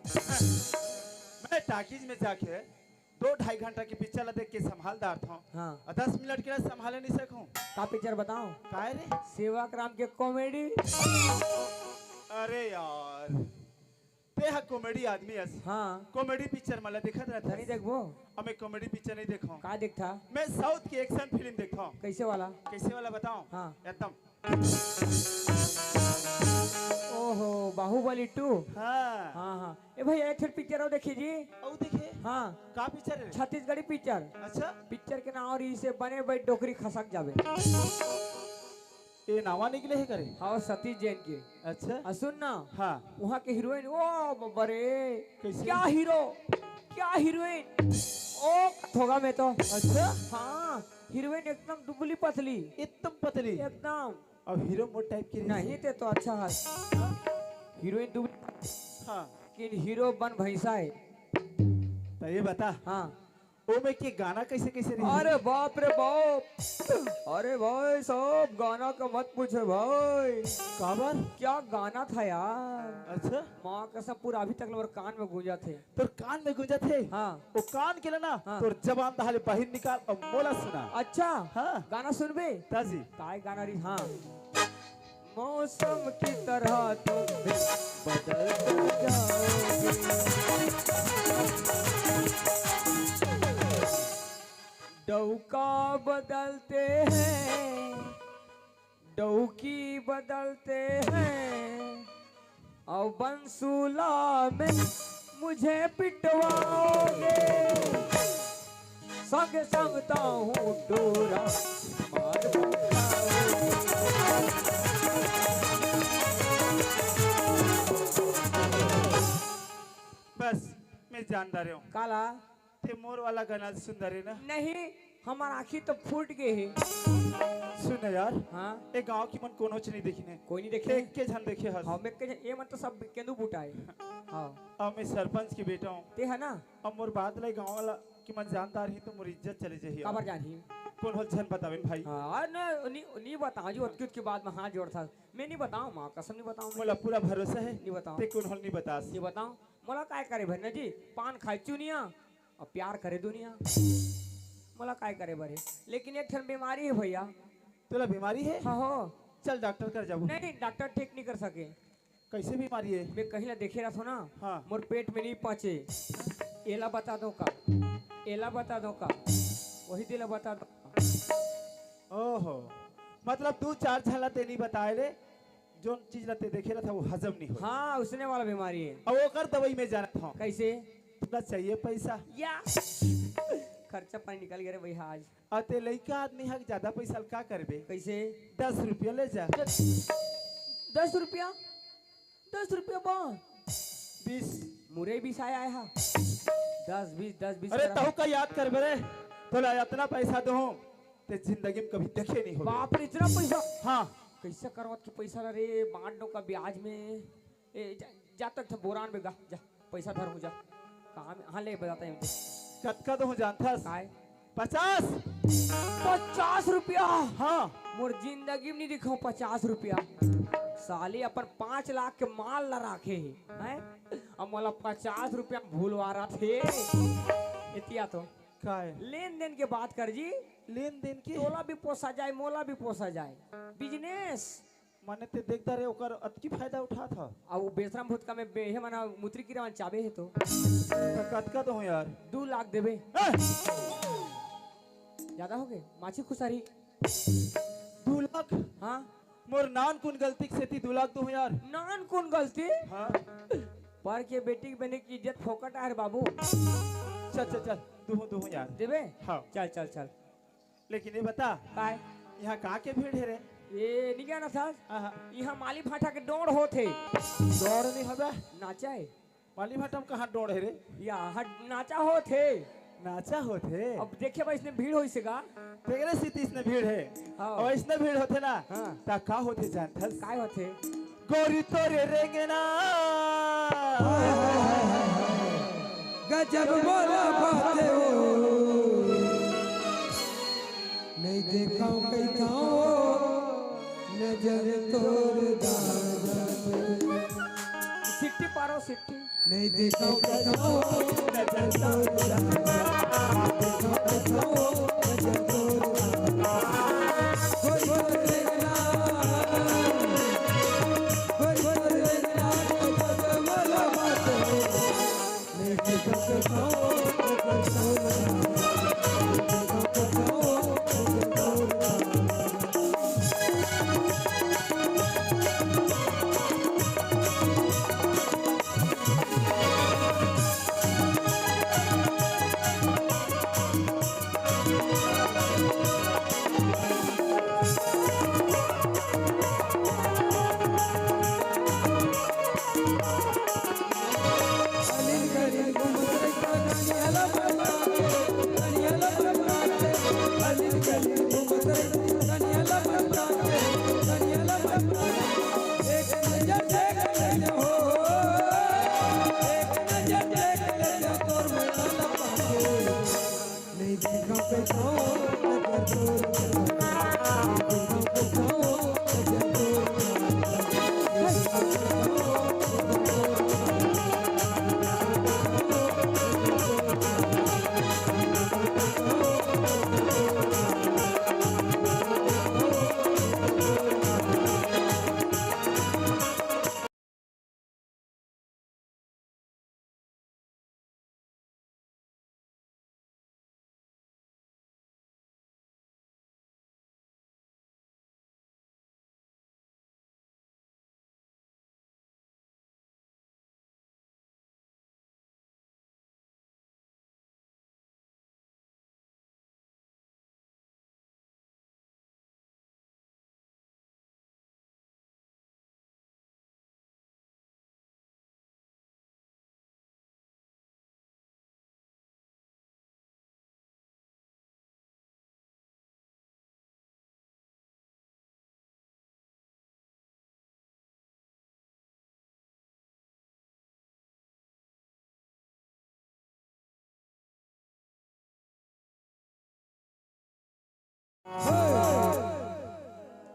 मैं टाकीज में जाके दो ढाई घंटा के पिक्चर ला देख के संभाल डारत हूँ। हाँ। और दस मिनट के लिए संभाले नहीं सकूँ। का पिक्चर बताओ? काय रे? सेवक राम के कॉमेडी। अरे यार, ते हा कॉमेडी आदमी अस। हाँ। कॉमेडी पिक्चर मला देखत रहत नहीं हस। देखबो। अब मैं कॉमेडी पिक्चर नहीं देखा हूँ। का देखता? मैं साउथ की एक्शन फिल्म देखता हूँ। कैसे वाला? कैसे वाला बताऊँ? हाँ। एकदम। ओहो, बाहुबली टू। हाँ। हाँ, हाँ। ए भैया, एक ठन पिक्चर अउ देखी जी। अउ देखे? हाँ। का पिक्चर है? छत्तीसगढ़ी पिक्चर। अच्छा। पिक्चर के नाम रहिसे बने बैठ डोकरी खसक जाबे। ए नावा निकले हे करे? हाँ, सतीश जैन के। अच्छा। आ सुन ना। हाँ। वहाँ के हीरोइन, ओ बाबा रे। कैसे? क्या हीरो, क्या हीरोइन। ओ, थोगा में तो। अच्छा। हाँ, हीरोइन एकदम दुबली पतली। एकदम पतली? एकदम। अब हीरो मोर टाइप की रही। नहीं, ते तो अच्छा है। हीरोइन दुबली। हाँ। लेकिन हीरो बन भैंसा है। तो ये बता। हाँ। ओ में के गाना कैसे कैसे रही? अरे बाप रे बाप। अरे भाई साहब, गाना का मत पूछे भाई। काबर? क्या गाना था यार। अच्छा। माँ कसम, पूरा अभी तक मोर कान में गूंजा थे। तोर कान में गूंजा थे? हाँ। वो कान के लेना, हाँ। तोर जबान तहाले बाहिर निकाल और मोला सुना। अच्छा। हाँ। गाना सुनबे? ताजी। काय गाना रही? हाँ। मौसम की तरह तुम भी बदलते जाओगे। डौका बदलते हैं, डौकी बदलते हैं, और बंसूला में मुझे पिटवाओगे। संग संग ताहूँ डोरा मार बजाओगे। बस, मैं जान डारे हूँ। काला? ते मोर वाला गाना सुन डारे ना। नहीं, हमार आँखी तो फूट गए है। सुन ना यार। हाँ। ए गाँव की मन कोनोच नहीं देखी ने। कोई नहीं देखे? एक के झन देखे हस। हाँ, मैं के झन, ये मन तो सब केंदू बूटा है। हाँ। अब मैं सरपंच की बेटा हूँ। ते है ना? अब मोर बात लाई गाँव वाला कि मन जानदार ही तो मोर इज्जत चले जाही। काबर जान ही? कोन होल झन बतावेन भाई। हाँ, न, नी, नी बताओ जी, उतकी, उतकी बात में हाथ जोड़ था। मैं नहीं बताऊँ माँ, कसम नहीं बताऊँ मैं। मोला पूरा भरोसा है। नहीं बताऊँ। ते कोन होल नहीं बतास। नहीं बताऊँ। मोला काय करे भर ना जी, पान खाए चुनिया और प्यार करे दुनिया। मोला काय करे भर है। लेकिन एक ठन बीमारी है भैया। तोला बीमारी है? हाँ हो। चल डॉक्टर कर जाबो। नहीं, डॉक्टर ठीक नहीं कर सके। कैसे बीमारी है? मैं कहीं ला देखे रहत हो ना, हाँ। मोर पेट में नहीं पचे। एला बता दो का, एला बता दो का, वही दिला बता दो का। ओहो, मतलब दू चार झन ला ते नहीं बताए ले, जोन चीज ला ते देखे रहत हो वो हजम नहीं हो। हाँ, उसने वाला बीमारी है। अब ओकर दवाई में जानत हूँ। कैसे? तुमला चाहिए पैसा? या। खर्चा पानी निकल गया रे भैया आज। अते लइका आदमी हा, ज्यादा पैसा ल का करबे? कैसे? दस रुपया ले जा। दस रुपया? दस रुपया बा? बीस। मुरई बीस आया है हा। दस बीस, दस बीस अरे करा। तहु का याद करबे रे, तोला इतना पैसा दूँ, ते जिंदगी में कभी देखे नहीं होबे। बाप रे, इतना पैसा? हाँ। कैसे करवत के पैसा ला रे, बांट दो का ब्याज में। ए, जा, जा तक था बोरान में गा, जा, पैसा धर हो जा। कहाँ में? हाँ, ले बताता हूँ। कतका दूँ जानथस? काय? पचास। पचास रुपया? हाँ। मोर जिंदगी में नहीं दिखाऊँ पचास रुपया। साले अपन पाँच लाख के माल ला राखे हे, हैं? अब मोला पचास रुपया भूलवा रहा थे। इतिया तो। काय? लेन देन के बात कर जी। लेन देन के? तोला भी पोसा जाए, मोला भी पोसा जाए। बिजनेस। माने ते देखदा रे, ओकर अतकी फायदा उठात ह। अब वो बेसरम भुतका में बेहे मना मुत्री कीरा मन चाबे हे तो। त कतका दूँ यार? दू लाख देबे। ए! ज्यादा हो गए? माछी खुसारी। दू लाख? हाँ। मोर नान कुन गलती के सेती दू लाख दूँ यार। नान कुन गलती? हाँ। पर के बेटी के बने की इज्जत फोकट आए रे बाबू। चल, चल, चल, दूँ, दूँ यार। देबे? हाँ। चल, चल, चल। लेकिन ये बता, काय? यहाँ का के भीड़ हे रे? ये नहीं क्या ना था? हाँ, हाँ। यहाँ माली फाटा के डोंड होत हे। डोंड नहीं हबे? नाचा है। माली फाटा में कहाँ डोंड हे रे? या, हट, नाचा होत हे। नाचा होत हे? अब देखे भाई, इसने भीड़ होइस हे का? तेरे से तो इसने भीड़ हे। हाँ। और इसने भीड़ होथे ना, हाँ। ता का होथे जानथस? काय होथे? गोरी तोरे रेंगना। गजब बोला बात हो। नहीं देखा कहीं था, नजर तोर दादा। सिट्टी पारो सिट्टी। नहीं देखा कहीं था, नजर तोर दादा। नहीं देखा कहीं था, नजर तोर दादा। गोरी तोरे रेंगना।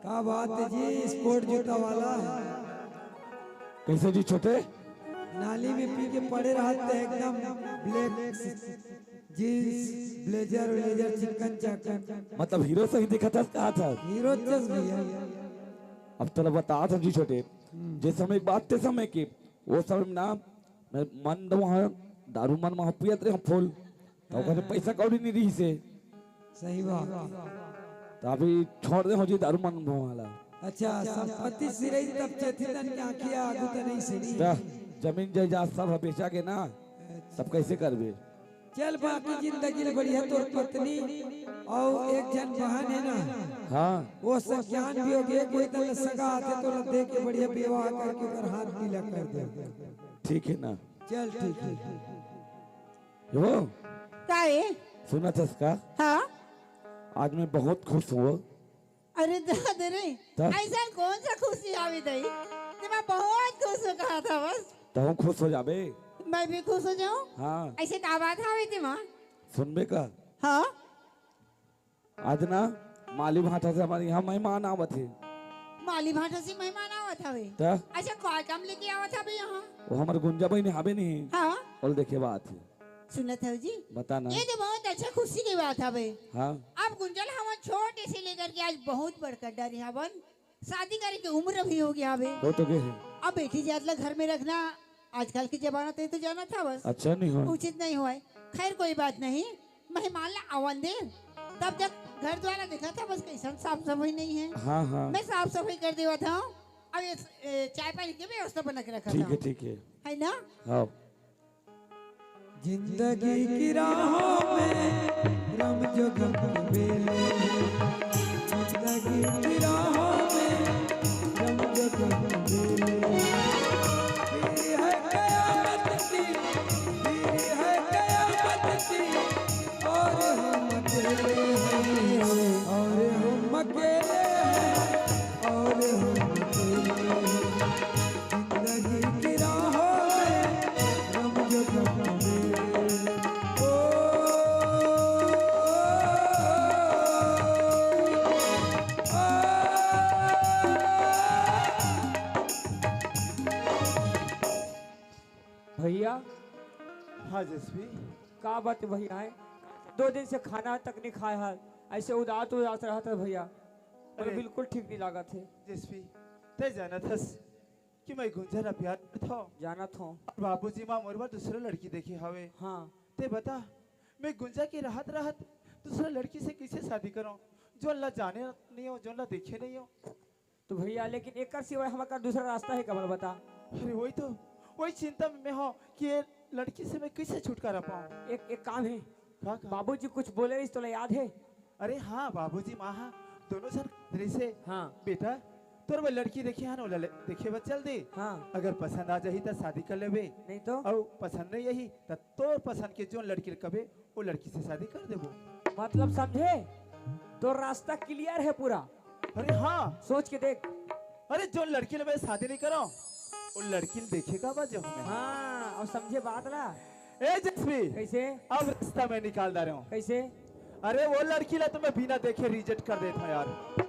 का बात है जी, स्पोर्ट जूता वाला। कैसे जी छोटे? नाली में पी के पड़े रहत हे एकदम black jeans, blazer blazer, chicken चाकन। मतलब हीरो सही दिखत हस, कहा था? हीरो चस भैया। अब तोला बतात हँव जी छोटे, हम्म। जे समय के बात ते समय के, वो समय में ना, मैं मन दो वहाँ दारू मन वहाँ पियत रहे हम फुल, तो हाँ, ओकर हाँ। पैसा कौड़ी नहीं रहिस हे। सही बात। तो अभी छोड़ दे हो जी दारू मन वाला। अच्छा, संपत्ति सिरई तब चेती तन के आँखिया आगू त नहीं सुनी। ता जमीन जायदाद सब ह बेचा के ना, अच्छा। तब कैसे करबे? चल, बाकी जिंदगी ले बढ़िया तोर पत्नी अउ एक झन बहन हे ना, हाँ। वो सब ज्ञान भी हो गए, कोई तन सगा आथे तो ओला दे के बढ़िया विवाह करके ओकर हाथ पीला कर दे। ठीक है ना? चल, ठीक है। हो? का ए? सुनत हस का? हाँ। आज मैं बहुत खुश हूँ। अरे दादा रे, त? ऐसा कौन सा खुशी आवे दई? ते मैं बहुत खुश हो कहा था बस। तहूँ खुश हो जाबे। मैं भी खुश हो जाऊँ। हाँ। ऐसे का बात आवे ते माँ? सुनबे का? हाँ। आज ना माली भाटा से हमर यहाँ मेहमान आवत हे। माली भाटा से मेहमान आवत हवे? त? अच्छा, का काम लेके आवत हवे यहाँ? वो हमर गुंजा बहिनी हवे नहीं। हाँ। ओला देखे बात हे। सुनत हव जी? बता ना। ये तो बहुत अच्छा खुशी की बात हवे। हाँ। अब गुंजा ल हमन छोटे से लेकर के आज बहुत बड़ कर डारे हवन। शादी करे के उम्र भी हो गया हवे। हो तो गए है। अब बेटी जात ला घर में रखना आजकल के जमाना ते तो जानत हवस। अच्छा नहीं हो। उचित नहीं होय। खैर कोई बात नहीं, मेहमान ला आवन दे, तब जब घर द्वारा देखा था बस कैसन साफ सफाई नहीं है। हाँ, हाँ। मैं साफ सफाई कर देवत हूँ। अब ये, ए, चाय पानी के व्यवस्था बना के रखा ठीक था। है, ठीक है। है ना? हाँ। जिंदगी की राहों में रम जो गम बेले, जिंदगी की राहों में रम जो गम बेले। फिर है कयामत की, फिर है कयामत की, और हम अकेले हैं, और हम अकेले हैं, और हम अकेले हैं। जिंदगी की राहों में रम जो गम बेले। ओ, आ। भैया। हाँ जसवी। का बात है भैया, हैं? दो दिन से खाना तक नहीं खाया है, ऐसे उदास उदास रहत है भैया, मोला अरे। बिल्कुल ठीक नहीं लागत है। जसवी, ते जानत हस कि मैं गुंजा ला प्यार करत हूँ। जानत हूँ। और बाबूजी माँ मोर बर दूसरा लड़की देखे हवे। हाँ। ते बता, मैं गुंजा के रहत रहत दूसरा लड़की से कैसे शादी करूँ? जोन ला जाने नहीं हो, जोन ला देखे नहीं हो। तो भैया, लेकिन एकर सिवाय हमर का दूसरा रास्ता है का, मोला बता? अरे वही तो, वही चिंता में मैं हूँ कि ये लड़की से मैं कैसे छुटकारा पाऊँ। एक, एक काम है। का, का? बाबूजी कुछ बोले रहिस, तोला याद है? अरे हाँ, बाबूजी माँ हाँ, दोनों जन रहिस हे। हाँ। बेटा, तोर वो लड़की देखे है ना, ओला ले, देखे बर चल दे। हाँ। अगर पसंद आ जाही त शादी कर लेबे। नहीं तो? अउ पसंद नहीं आही त तोर पसंद के जोन लड़की कबे, वो लड़की से शादी कर देबो। मतलब समझे? तोर रास्ता clear है पूरा। अरे हाँ। सोच के देख। अरे जोन लड़की ले मैं शादी नहीं करो, वो लड़की देखे का बात जो हमें। हाँ, अब समझे बात ला। ए जसवी, कैसे? अब रास्ता मैं निकाल डारे हूँ। कैसे? अरे वो लड़की ला तो मैं बिना देखे reject कर देता हूँ यार।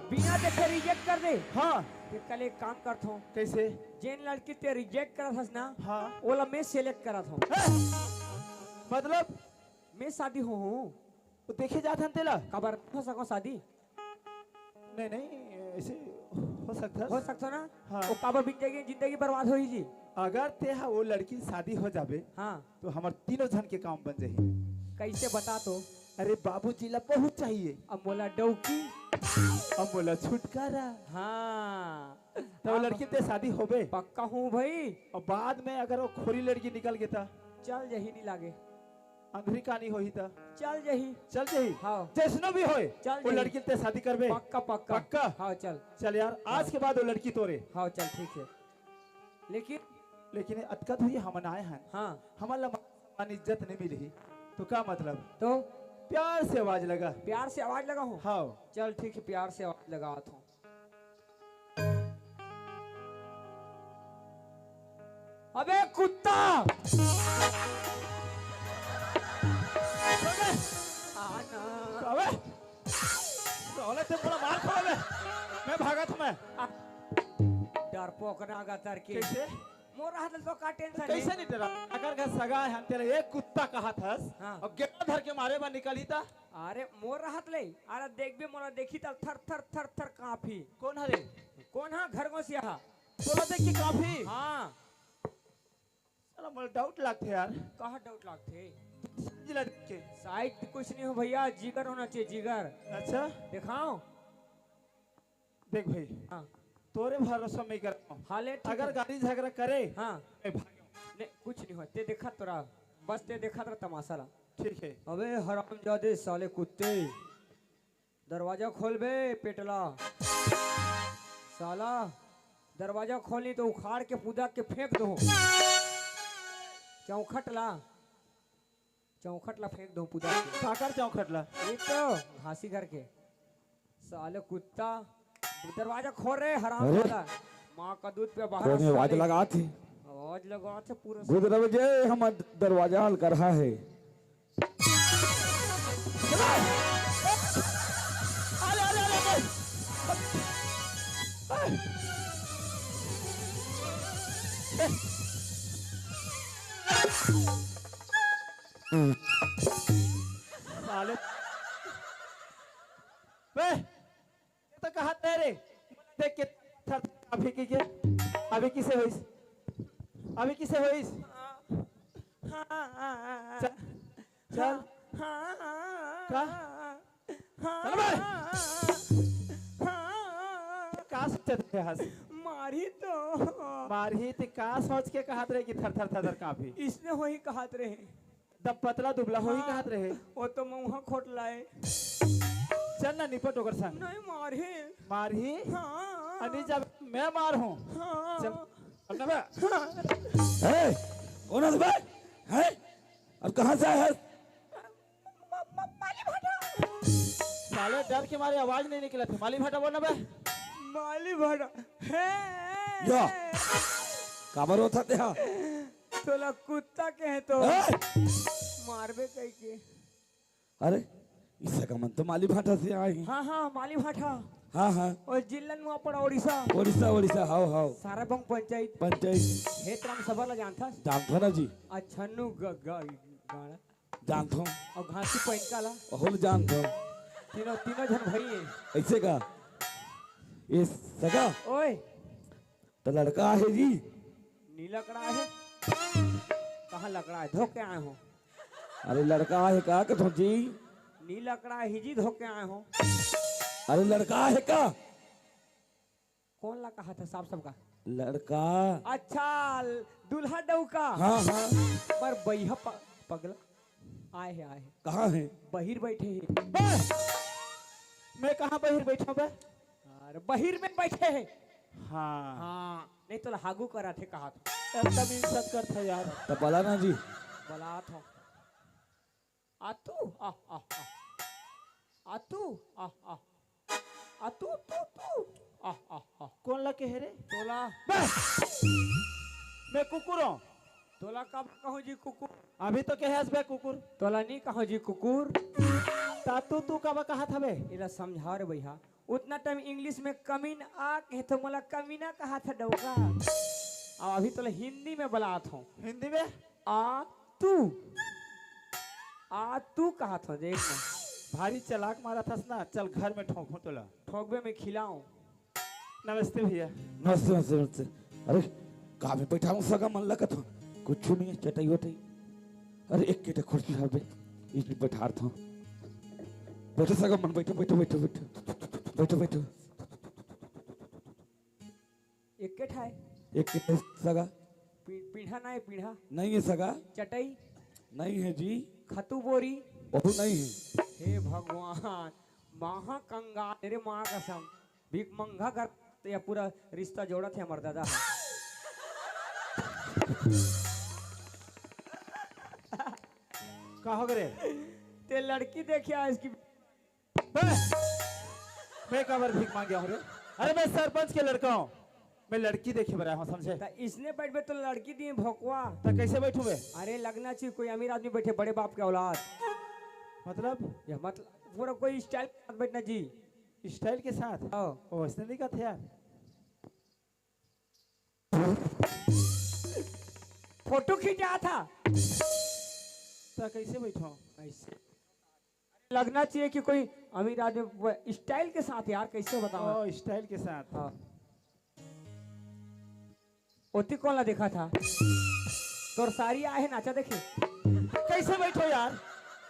बिना देखे reject कर दे? हाँ। फिर कल एक काम करता हूँ। कैसे? जेन लड़की ते reject करत हस ना, हाँ। ओला मैं select करत हूँ। हैं? मतलब? मैं शादी हो हूँ। वो देखे जात हन तेला? काबर हो सको शादी? नहीं, नहीं, ऐसे हो सकता है। हो सकता ना? हाँ। वो काबर बीत जाएगी, जिंदगी बर्बाद होई जी। अगर ते हा वो लड़की शादी हो जाबे, हाँ। तो हमर तीनों झन के काम बन जाही। कैसे बता तो? अरे बाबूजी ला बहू चाहिए। अब मोला डौकी। अब मोला छुटकारा। हाँ। तो वो अब लड़की ते शादी होबे? पक्का हूँ भाई। और बाद में अगर वो खोरी लड़की निकल गे ता? चल यही नहीं लागे। अंधरी कानी होही त? चल जही। चल जही? हाँ। जैसनो भी होय, चल वो जही। लड़की ते शादी करबे? पक्का, पक्का। पक्का? हाँ, चल। चल यार, हाँ। आज के बाद वो लड़की तोरे। हाँ, चल, ठीक है। लेकिन लेकिन अतका तो ये हमन आए हन। हाँ। हमन ला मान सम्मान इज्जत नहीं मिलही। तो का मतलब? तो? प्यार से आवाज लगा। प्यार से आवाज लगा हूँ? हाँ। चल, ठीक है, प्यार से आवाज लगावत हूँ। अबे कुत्ता! अबे! अबे! साले ते मोला मार खवाबे। मैं भागत हूँ मैं। डरपोक नागा तर के। कैसे? मोर रहत ले तो का tension है? कैसे नहीं डरा? अगर घर सगा है, हम तेला एक कुत्ता कहत हस, हाँ। और गेंडा धर के मारे बर निकलही ता? अरे मोर रहत ले, अरे देखबे मोला देखही त थर थर थर थर कांपही। कौन हरे? कौन हा? घरगोसिया हा। तोला देख के कांपही? हाँ। साला मोला doubt लागथे यार। कहाँ doubt लागथे? जिला देख के। शायद कुछ नहीं हो भैया, जिगर होना चाहिए, जिगर। अच्छा? दिखाओ। देख भाई, हाँ। तोरे भरोसा मैं करता हूँ। हाँ, ले, ठीक अगर है। गाली झगड़ा करे, हाँ। मैं भागूँ। नहीं, कुछ नहीं हो, ते देखा तोरा, बस ते देखा तोरा तमाशा ला। ठीक है। अबे हरामजादे साले कुत्ते, दरवाजा खोल बे पेटला। साला दरवाजा खोली तो उखाड़ के पुदा के फेंक दो। चौखट ला, चौखट ला फेंक दो पुदा के। काकर चौखट ला? ये तो घासी घर के। साले कुत्ता, दरवाजा खोल रे हराम अरे। साला। माँ का दूध पे बाहर कौन आवाज साले। लगात हे? आवाज लगात हे पूरा। गुदरव जे, हमर दरवाजा हल करहा हे। अरे, अरे, अरे, अरे। साले। बे, ये तो कहा था रे। देख के थर-, अभी की के? अभी किसे होइस? अभी किसे होइस? हाँ, हाँ, हाँ, हाँ। चल, चल। हाँ, हाँ, हाँ, का? हाँ, चल बे। हाँ, हाँ। का सोचत हे हस? मारही तो। मारही ते का सोच के कहत रहे कि थर थर थर थर कांपी? इसने होही कहत रहे। दब पतला दुबला होही हाँ, कहत रहे। वो तो मउहा खोट लाए। चल ना निपट ओकर संग। नहीं मारही। मारही? हाँ। अनी जब मैं मारहूँ। हाँ। चल, चल ना बे। हाँ। ए, कौन है बे? हैं? और कहाँ से आया है? म-, म-, माली भाटा। साले डर के मारे आवाज नहीं निकलत हे। माली भाटा बोल ना बे। माली भाटा। हे। या। काबर होता तेहा? तोला कुत्ता कहे तो। ए! मारबे कहिके। अरे, ई सगा मन तो माली भाटा से आए हैं। हाँ, हाँ, माली भाटा। हाँ, हाँ। और जिल्ला नुआपड़ा, ओडिशा। ओडिशा, ओडिशा, हाव, हाव। साराबंग पंचायत। पंचायत। हे त राम सबर ला जानथस? जानथों ना जी। अच्छा, नु ग-, ग-, गाड़ा। जानथों। अउ घासी पैनका ला? ओहू ल जानथों। तीनों, तीनों झन भई हे। अइसे का? ए सगा। ओए। त लड़का आहे जी? नी लकड़ा आहे। कहाँ लकड़ा आहे? धो के आए हों। अरे लड़का आहे का कथों जी? नी लकड़ा आहे जी, धो के आए हों। अरे लड़का आहे का? कौन ला कहा था साफ साफ का? लड़का। अच्छा, दूल्हा डउका। हाँ, हाँ। पर बइहा प-, पगला। आए हे, आए हे। कहाँ हे? बहिर बैठे हे। बे! मैं कहाँ बहिर बैठों बे? अरे, बहिर में बैठे हे। हाँ। हाँ, नहीं तो लागू करा थे कहा था। एकदम इंसल्ट करत हे यार। त बला ना जी। बलात हों। आ तू, आ, आ, आ। आ तू, आ, आ। आ तू, तू, तू। आ, आ, आ। कौन ला कहे रे? तोला। बे! मैं कुकुर हों। तोला कब कहूँ जी कुकुर? अभी तो कहे हस बे कुकुर। तोला नी कहूँ जी कुकुर। ता तू, तू कब कहा था बे? एला समझा रे भैया। उतना टाइम इंग्लिश में कमीन आ कहे तो मोला कमीना कहा था डउका। अब अभी तोला हिंदी में बलात हों। हिंदी में? आ तू। आ तू कहा था देख ना। भारी चलाक मारा थस ना, चल घर में ठोंकूं तोला। ठोकबे में खिलाऊं। नमस्ते भैया। नमस्ते, नमस्ते, नमस्ते। अरे, का में बैठाहूं सगा मन ला कथों? कुछ नहीं है, चटाई वटाई। अरे, एक केटा कुर्सी हवे, इस पे बैठारथों। बैठो सगा मन, बैठो, बैठो, बैठो, बैठो। बैठो, बैठो। एक केठा है। एक केठा सगा। पी-, पीढ़ा ना है, पीढ़ा। नहीं है सगा। चटाई। नहीं है जी। खतू बोरी। ओहू नहीं है। हे भगवान, महा कंगाल रे माँ कसम। भीख मंगा घर ते पूरा रिश्ता जोड़त हे हमर दादा ह। का हो गे रे? ते लड़की देखे आइस कि बे, मैं काबर भीख मांगे हों रे? अरे, मैं सरपंच के लड़का हों, मैं लड़की देखे बर आए हों, समझे? त इसने बैठ बे तो लड़की दिए भोकवा। त कैसे बैठूं बे? अरे, लगना चाहिए कोई अमीर आदमी बैठे, बड़े बाप के औलाद। मतलब? या मतलब, पूरा कोई स्टाइल के साथ बैठना जी। स्टाइल के साथ? हाँ। ओ, इसने नहीं कहा था यार। फोटो खींचा था। त कैसे बैठो? ऐसे। लगना चाहिए कि कोई अमीर आदमी ब-, स्टाइल के साथ यार, कैसे बताऊं? ओ, स्टाइल के साथ। हाँ। ओती कौन ला देखा था? तोर सारी आहे नाचा देखे। कैसे बैठो यार?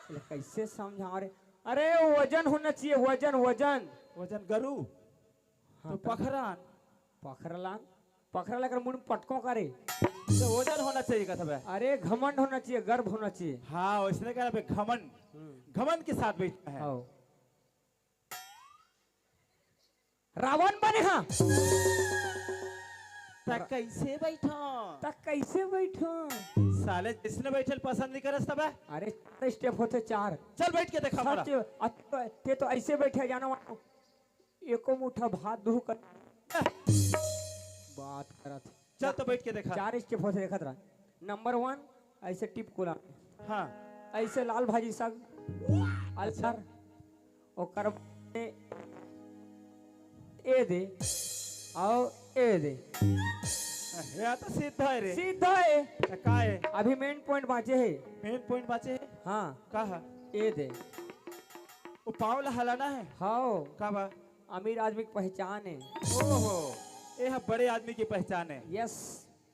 अरे कैसे समझा रे? अरे वजन होना चाहिए, वजन, वजन। वजन गरु? हाँ, तो तो पखरान। पखरलान? पखरा लेकर मुंह में पटको करे। तो वजन होना चाहिए, कथबे। अरे, घमंड होना चाहिए, गर्व होना चाहिए। हाँ, वैसने कह रहा बे, घमंड। हम्म। घमंड के साथ बैठना है। हाँ। रावण बने हा। त कैसे बैठो? त कैसे बैठो? साले, जैसने बैठल पसंद नहीं करस तबे। अरे, चार step होथे, चार। चल, बैठ के देखा मोला। सच, अ, ते तो ऐसे बैठे जानो, एको मुठा भात दूह कर। बात करत। चल तो बैठ के देखा। चार step होथे, देखत रहा। Number one, ऐसे टिप कोला। हाँ। ऐसे लाल भाजी साग, अच्छा। अल्सर, ओकर बाद ए दे, अउ ए दे। ये तो सीधा है रे। सीधा है। त का है? अभी main point बाँचे हे। Main point बाँचे हे? हाँ। का है? ए दे। वो पाँव ला हलाना है? हाँ। का बा? अमीर आदमी के पहचान है। ओहो, ये ह बड़े आदमी की पहचान है। Yes।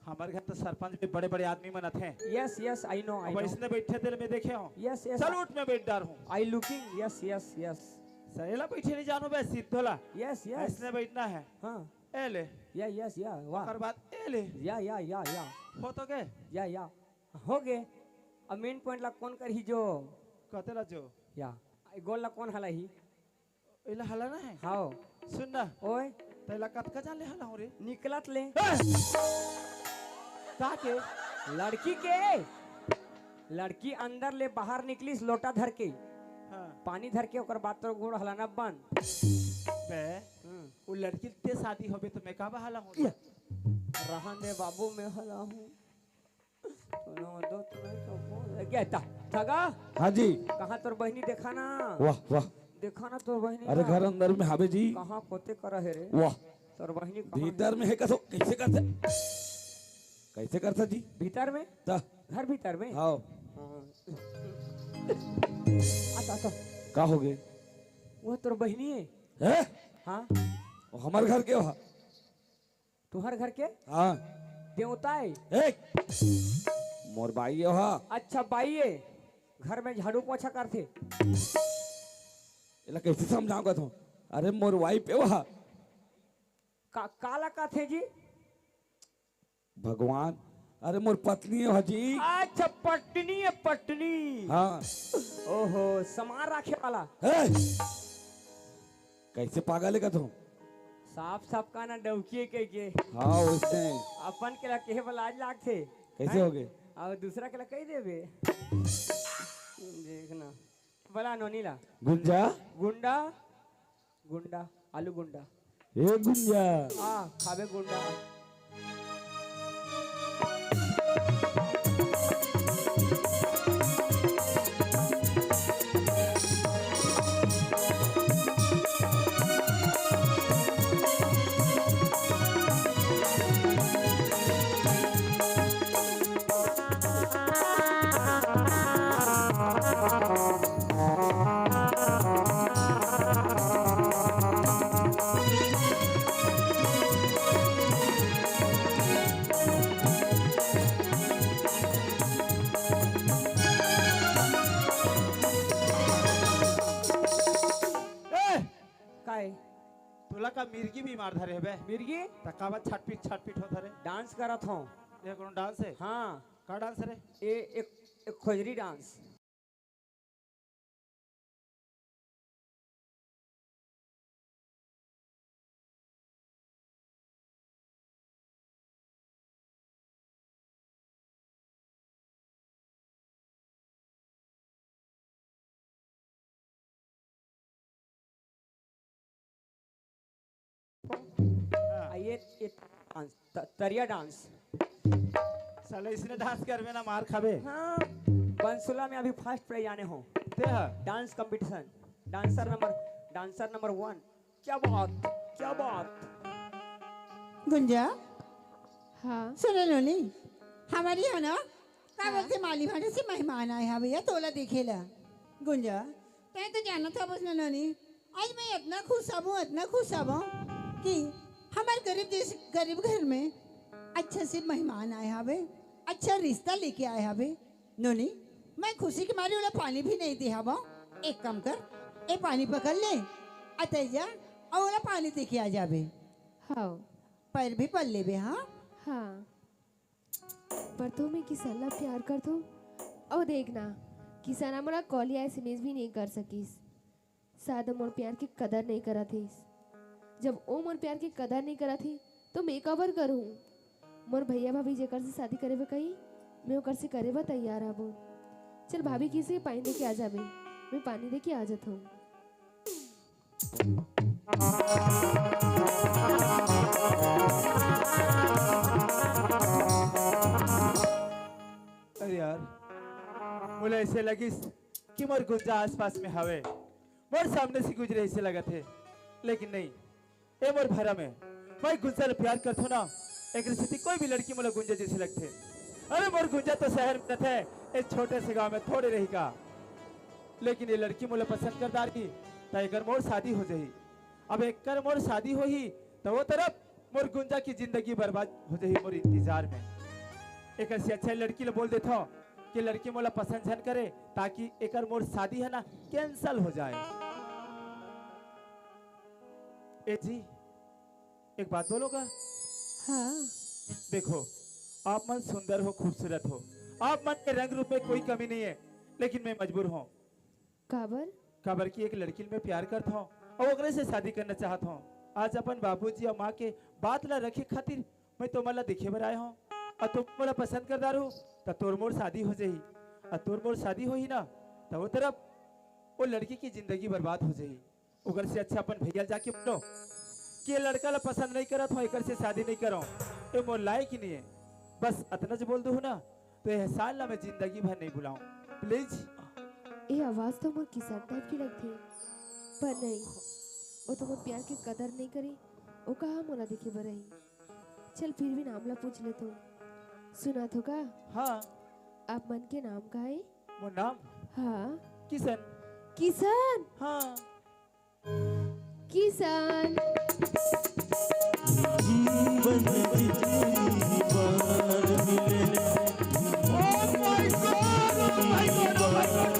हमर घर तो सरपंच भी बड़े-बड़े आदमी मन आथे। Yes, yes, I know, I अब know। इसने बैठे तेल में देखे हो। Yes, yes। चल उठ, मैं बैठ डार हूँ। I looking, yes, yes, yes। सहेला बैठे नहीं जानो बे, सिद्धोला। Yes, yes। इसने बैठना है। हाँ। ए ले। या, yes, या, वाह। ओकर बाद ए ले। या, या, या, या। हो तो गए? या, या। हो गए। अब main point ला कौन करही जो? कते ला जो? या। गोल ला कौन हलाही? एला हलाना है? हाओ। सुन ना। ओए। तैला कतका जान ले हलाहूँ रे? निकलत ले। ए! का के? लड़की के। लड़की अंदर ले बाहर निकलिस लोटा धर के। हाँ। पानी धर के, ओकर बाद तोर गोड़ हलाना बंद। बे, हम्म। वो लड़की ते शादी होबे तो मैं का बा हलाहूँ रे? रहन दे बाबू, मैं हलाहूँ। सुनो, दो तो नहीं तो बोल। क्या था? ठगा? हाँ जी। कहाँ तोर बहिनी, देखा ना। वाह, वाह। देखा ना तोर बहिनी अरे, ना। घर अंदर में हावे जी। कहाँ कोते करा है रे? वाह। तोर बहिनी कहाँ भीतर है? में है, कसो, कैसे करथे? कैसे करथा जी? भीतर में? त? घर भीतर में? हाँ। हाँ। अच्छा, अच्छा। का हो गए? वो तोर बहिनी है? हैं? हाँ। वो हमर घर के वहाँ। तुहर घर के? हाँ। देवता है? ए! मोर बाई ए हा। अच्छा, बाई ए। घर में झाड़ू पोछा करथे। एला कैसे समझाऊं का तू? अरे, मोर wife ए हा। का, काला कथे जी? भगवान, अरे, मोर पत्नी ए हा जी। अच्छा, पत्नी है, पत्नी। हाँ। ओहो, सामान रखे वाला। ए! कैसे पागल है का तू? साफ साफ का ना डौकी है कह के। हाँ, वैसे। अपन के ला कहे बर लाज लागथे। कैसे हैं? हो गए? और दूसरा के ला कह देबे। देखना। बला नोनी ला। गुंजा। गुंडा। गुंडा। आलू गुंडा। ए गुंजा। आ, खाबे गुंडा। ए! काय? तोला का मिर्गी बीमार धरे हवे? मिर्गी? त काबर छटपिट छटपिट होत हरे? Dance करत हूँ। ये कोनो dance है? हाँ। का dance रे? ए, एक, एक खोजरी dance। हाँ। आ, ये, ये dance, त-, तरिया dance। साले इसने dance करबे ना, मार खाबे। हाँ, बंसुला में अभी first prize आने हो। ते हा? Dance competition, dancer number, dancer number one। क्या बात, क्या बात। गुंजा, हाँ। सुन लो नी, हमर यहाँ ना, का हाँ। बोलथे, माली भांडे से मेहमान आए हवे भैया, तोला देखे ला। गुंजा, तैं तो जानत हवस ना नोनी, आज मैं इतना खुश हवं, इतना खुश हवं कि हमर गरीब देश, गरीब घर में अच्छा से मेहमान आए हवे, अच्छा रिश्ता लेके आए हवे। नोनी, मैं खुशी के मारे ओला पानी भी नहीं दे हवं। एक काम कर, ए पानी पकड़ ले, अतै जा, अउ ओला पानी दे के आ जाबे। हाँ। पैर भी पल लेबे, हाँ? हाँ। पर तो मैं किसान ला प्यार करथों। अउ देख ना, किसान ह मोला कॉल या एसएमएस भी नहीं कर सकिस। शायद मोर प्यार के कदर नहीं करत हिस। जब ओ मोर प्यार के कदर नहीं करत ही, तो मैं काबर करूँ? मोर भैया भाभी जेकर से शादी करे बर कही, मैं ओकर से करे बर तैयार हबो। चल भाभी किसे पानी दे के आ जाबे, मैं पानी दे के आ जात हूँ। अरे यार, मोला ऐसे लगिस कि मोर गुंजा आसपास में हवे, मोर सामने से गुजरे ऐसे लगत हे, लेकिन नहीं, ए मोर भरम हे। मैं गुंजा ले प्यार करथों ना, एक स्थिति कोई भी लड़की मोला गुंजा जैसे लगथे। अरे मोर गुंजा तो शहर में रथे, ए छोटे से गांव में थोड़े रही का। लेकिन ये लड़की मोला पसंद कर डारही, त एकर मोर शादी हो जाही। अब एकर मोर शादी होही, त वो तरफ मोर गुंजा की जिंदगी बर्बाद हो जाही मोर इंतजार में। एकर से अच्छा लड़की ल बोल देथों कि लड़की मोला पसंद झन करे, ताकि एकर मोर शादी है ना, cancel हो जाए। ए जी, एक बात बोलोगा? हाँ। देखो, आप मन सुंदर हो, खूबसूरत हो, आप मन के रंग रूप में कोई कमी नहीं है, लेकिन मैं मजबूर हूँ। काबर? काबर कि एक लड़की ल मैं प्यार करत हूँ अउ ओकरे से शादी करना चाहत हूँ। आज अपन बाबूजी अउ माँ के बात ला रखे खातिर मैं तुमन ला देखे बर आए हूँ। अउ तुम मोला पसंद कर डारहू, त तोर मोर शादी हो जाही। अउ तोर मोर शादी होही ना, त वो तरफ वो लड़की की जिंदगी बर्बाद हो जाही। ओकर से अच्छा अपन भैया ल जाके बोलो कि ये लड़का ला पसंद नहीं करत हूँ, एकर से शादी नहीं करो, ये मोर लायक ही नहीं है। बस अतना ज बोल दूँ ना, तो ये एहसान ला मैं जिंदगी भर नहीं भुलाऊँ। Please। ये आवाज तो मोर किसान टाइप की लगथे, पर नहीं, वो तो मोर प्यार के कदर नहीं करे, वो कहा मोला देखे बर रही। चल फिर भी नाम ला पूछ लेथों। सुनत हो का? हाँ। आप मन के नाम का है? मोर नाम? हाँ। किशन। किशन? हाँ। किशन। जीवन में जितनी बार मिले, Oh my God, oh my God, oh my God।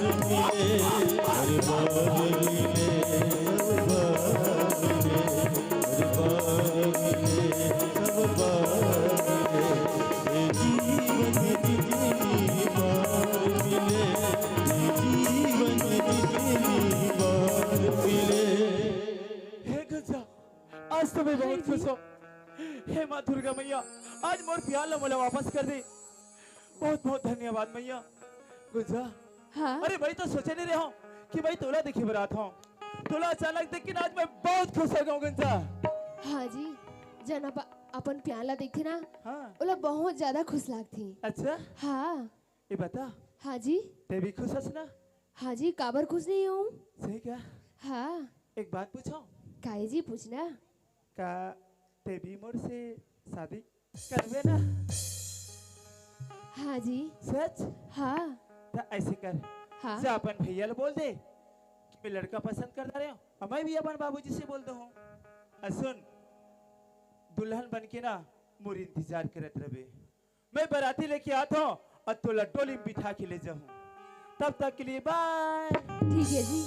हर बार मिले, हर बार मिले, हर बार मिले, हर बार मिले। ये जीवन में जितनी बार मिले, ये जीवन में जितनी बार मिले। हे गुंजा, आज तो मैं बहुत खुश हूँ। हे माँ दुर्गा मैया, आज मोर प्यार ला मोला वापस कर दे। बहुत बहुत धन्यवाद मैया। गुंजा, हाँ? अरे मैं तो सोचे नहीं रहे हूँ कि मैं तोला देखे बर आत हूँ। तोला अचानक देख के ना आज मैं बहुत खुश हो गया हूँ गुंजा। हाँ जी, जन अपन प्यार ला देखथे ना, हाँ। ओला बहुत ज्यादा खुश लागथे। अच्छा? हाँ। ये बता। हाँ जी। ते भी खुश हस ना? हाँ जी, काबर खुश नहीं हूँ? सही क्या? हाँ। एक बात पूछो। काहे जी, पूछना। का ते भी मोर से शादी करबे ना? हाँ जी। सच? हाँ। त ऐसे कर। हाँ। जा अपन भैया ल बोल दे कि मैं लड़का पसंद कर रहे हूँ। और मैं भी अपन बाबूजी से बोल दूँ। और सुन, दुल्हन बन के ना मोर इंतजार करत रहे। मैं बराती लेके आता हूँ और तोला डोली में बिठा के ले जाऊँ। तब तक के लिए bye। ठीक है जी।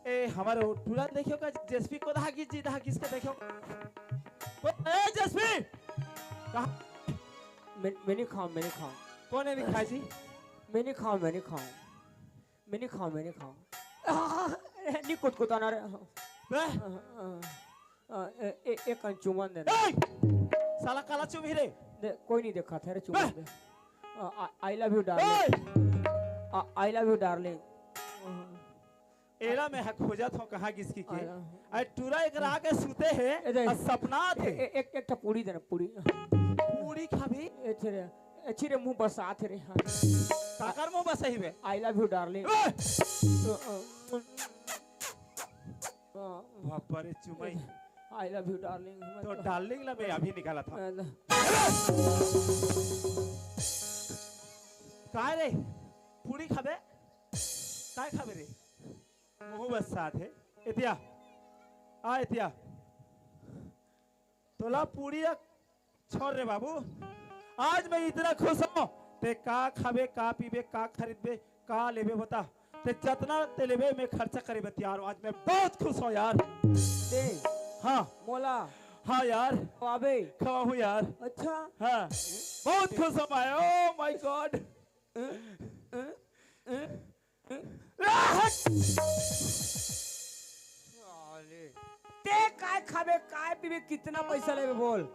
ए, हमारे वो टूरा देखियो का, जेसपी को दहा किस जी, दहा किस के देखियो। ओ, ए, जेसपी! कहाँ? मैं, मैं नहीं खाऊँ, मैं नहीं खाऊँ। कौन है नहीं खाए जी? मैं नहीं खाऊँ, मैं नहीं खाऊँ। मैं नहीं खाऊँ, मैं नहीं खाऊँ। आ, नहीं कुतकुताना रे। बे! आ, आ, आ, ए, ए, एक चुम्बन देना। ए! साला काला चुम्बी रे। दे, कोई नहीं देखा था रे, चुम्बन बे! दे। आ, आ, I love you, darling। ए! आ, I love you, darling। एला मैं ह खोजत हूँ, कहाँ गिस के के। आ, आ। अरे टूरा एक राह के सूते हे, ए, दे। आ सपना आत हे। ए, ए, एक, एक ठा पूड़ी देना, पूड़ी। पूड़ी खाबी? ए, छे रे, ए, छी रे, मुँह बसात हे रे, हाँ। काकर मुँह बसही बे? I love you, darling। ए! अ, अ, अ, बाप रे, चुमई। I love you, darling। मैं तो तो darling ला मैं अभी निकाला था। अ, काय रे? पूड़ी खाबे? काय खाबे रे? मुँह बसात हे। एतिया। आ एतिया। तोला पूड़ी या छोड़ रे बाबू। आज मैं इतना खुश हूँ। ते का खाबे, का पीबे, का खरीदबे, का लेबे बता। ते जतना ते लेबे मैं खर्चा करे बर तैयार हूँ। आज मैं बहुत खुश हूँ यार। ते हाँ। मोला हाँ यार। खवाबे? खवाहूँ यार। अच्छा। हाँ, बहुत खुश हँव मैं। Oh my God। साले। ते काय खाबे, काय पीबे, कितना पैसा लेबे बोल?